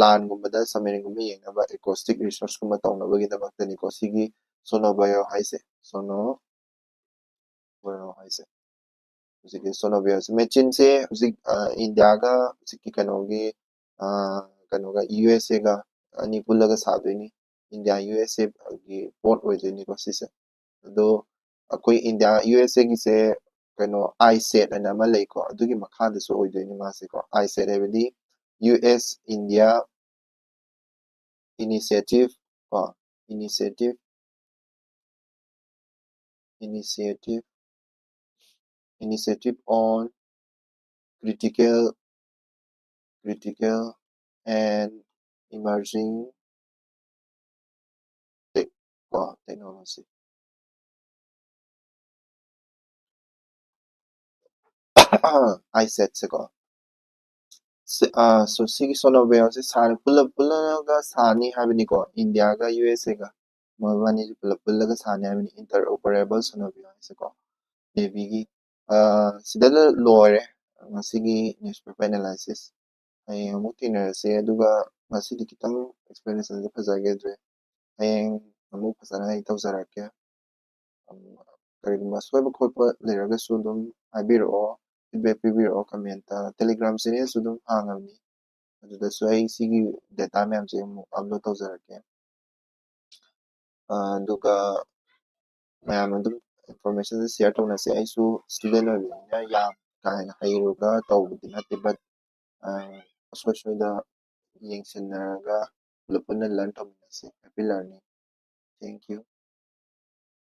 ꯂꯥꯟꯒꯨꯝꯕꯗ ꯁꯕꯃꯦꯔꯤꯟꯒꯨꯝꯕ ꯌꯦꯡꯅꯕ ꯑꯦꯀꯣꯁꯇꯤꯛ ꯔꯤꯁꯔꯁꯀꯨꯝꯕ ꯇꯧꯅꯕꯒꯤꯗꯃꯛꯇꯅꯤꯀꯣ ꯁꯤꯒꯤ ꯁꯣꯅꯣꯕꯥꯏꯑꯣ ꯍꯥꯏꯁꯦ꯫ ꯁꯣꯅꯣ ꯍꯥꯏꯁꯦ꯫ ꯍꯧꯖꯤꯛꯀꯤ ꯁꯣꯅꯣꯕꯥꯏꯑꯣꯁꯦ ꯃꯦꯆꯤꯟꯁꯦ ꯍꯧꯖꯤꯛ ꯏꯟꯗꯤꯌꯥꯒ ꯍꯧꯖꯤꯛꯀꯤ ꯀꯩꯅꯣꯒꯤ ꯀꯩꯅꯣꯒ ꯌꯨ ꯑꯦꯁ ꯑꯦꯒ ꯑꯅꯤ ꯄꯨꯜꯂꯒ ꯁꯥꯗꯣꯏꯅꯤ꯫ ꯏꯟꯗꯤꯌꯥ ꯌꯨ ꯑꯦꯁ ꯑꯦꯒꯤ ꯄꯣꯠ ꯑꯣꯏꯗꯣꯏꯅꯤꯀꯣ ꯁꯤꯁꯦ꯫ ꯑꯗꯣ ꯑꯩꯈꯣꯏ ꯏꯟꯗꯤꯌꯥ ꯌꯨ ꯑꯦꯁ ꯑꯦꯒꯤꯁꯦ ꯀꯩꯅꯣ ꯑꯥꯏ ꯁꯦꯠ ꯍꯥꯏꯅ ꯑꯃ ꯂꯩꯀꯣ, ꯑꯗꯨꯒꯤ ꯃꯈꯥꯗꯁꯨ ꯑꯣꯏꯗꯣꯏꯅꯤ ꯃꯥꯁꯦꯀꯣ꯫ ꯑꯥꯏ ꯁꯦꯠ ꯍꯥꯏꯕꯗꯤ ꯌꯨ ꯑꯦꯁ ꯏꯟꯗꯤꯌꯥ ꯏꯅꯤꯁꯤꯌꯦꯇꯤꯚ ꯀꯣ, initiative initiative initiative on critical critical and emerging tech ꯀꯣ, technology꯫ ꯑꯥꯏ ꯁꯦꯠꯁꯦꯀꯣ, ꯁꯤ- ꯑ, so ꯁꯤꯒꯤ Sonovio ꯁꯦ ꯁꯥꯔ ꯄꯨꯜꯂꯞ ꯄꯨꯜꯂꯒ ꯁꯥꯅꯤ ꯍꯥꯏꯕꯅꯤꯀꯣ, ꯏꯟꯗꯤꯌꯥꯒ ꯌꯨ ꯑꯦꯁ ꯑꯦꯒ ꯃꯣꯏꯕꯥꯅꯤꯁꯦ ꯄꯨꯂꯞ ꯄꯨꯜꯂꯒ ꯁꯥꯅꯤ ꯍꯥꯏꯕꯅꯤ, Interoperable Sonovio ꯍꯥꯏꯁꯦꯀꯣ꯫ ꯅꯦꯚꯤꯒꯤ ꯁꯤꯗ ꯂꯣꯏꯔꯦ ꯉꯁꯤꯒꯤ newspaper analysis꯫ ꯍꯌꯦꯡ ꯑꯃꯨꯛ ꯊꯦꯡꯅꯔꯁꯦ꯫ ꯑꯗꯨꯒ ꯉꯁꯤꯗꯤ ꯈꯤꯇꯪ explanation ꯁꯦ ꯐꯖꯈꯤꯗ꯭ꯔꯦ, ꯍꯌꯦꯡ ꯑꯃꯨꯛ ꯐꯖꯅ ꯑꯩ ꯇꯧꯖꯔꯛꯀꯦ꯫ ꯎꯝ, ꯀꯔꯤꯒꯨꯝꯕ ꯑꯁꯣꯏꯕ ꯈꯣꯠꯄ ꯂꯩꯔꯒꯁꯨ ꯑꯗꯨꯝ ꯍꯥꯏꯕꯤꯔꯛꯑꯣ, feedback ꯄꯤꯕꯤꯔꯛꯑꯣ comment ꯇ꯫ Telegram channel ꯁꯨ ꯑꯗꯨꯝ ꯍꯥꯡꯉꯕꯅꯤ, ꯑꯗꯨꯗꯁꯨ ꯑꯩ ꯁꯤꯒꯤ data ꯃꯌꯥꯝꯁꯦ ꯑꯃꯨꯛ upload ꯇꯧꯖꯔꯛꯀꯦ꯫ ꯑ, ꯑꯗꯨꯒ ꯃꯌꯥꯝ ꯑꯗꯨꯝ information ꯁꯦ share ꯇꯧꯅꯁꯦ꯫ ꯑꯩꯁꯨ student ꯑꯣꯏꯕꯅꯤꯅ ꯌꯥꯝ ꯀꯥ ꯍꯦꯟꯅ ꯍꯩꯔꯨꯕ ꯇꯧꯕꯗꯤ ꯅꯠꯇꯦ, but ꯑ, ꯑꯁꯣꯏ ꯑꯁꯣꯏꯗ ꯌꯦꯡꯁꯤꯟꯅꯔꯒ ꯄꯨꯂꯞ ꯄꯨꯟꯅ learn ꯇꯧꯃꯤꯟꯅꯁꯦ꯫ Happy learning. Thank you.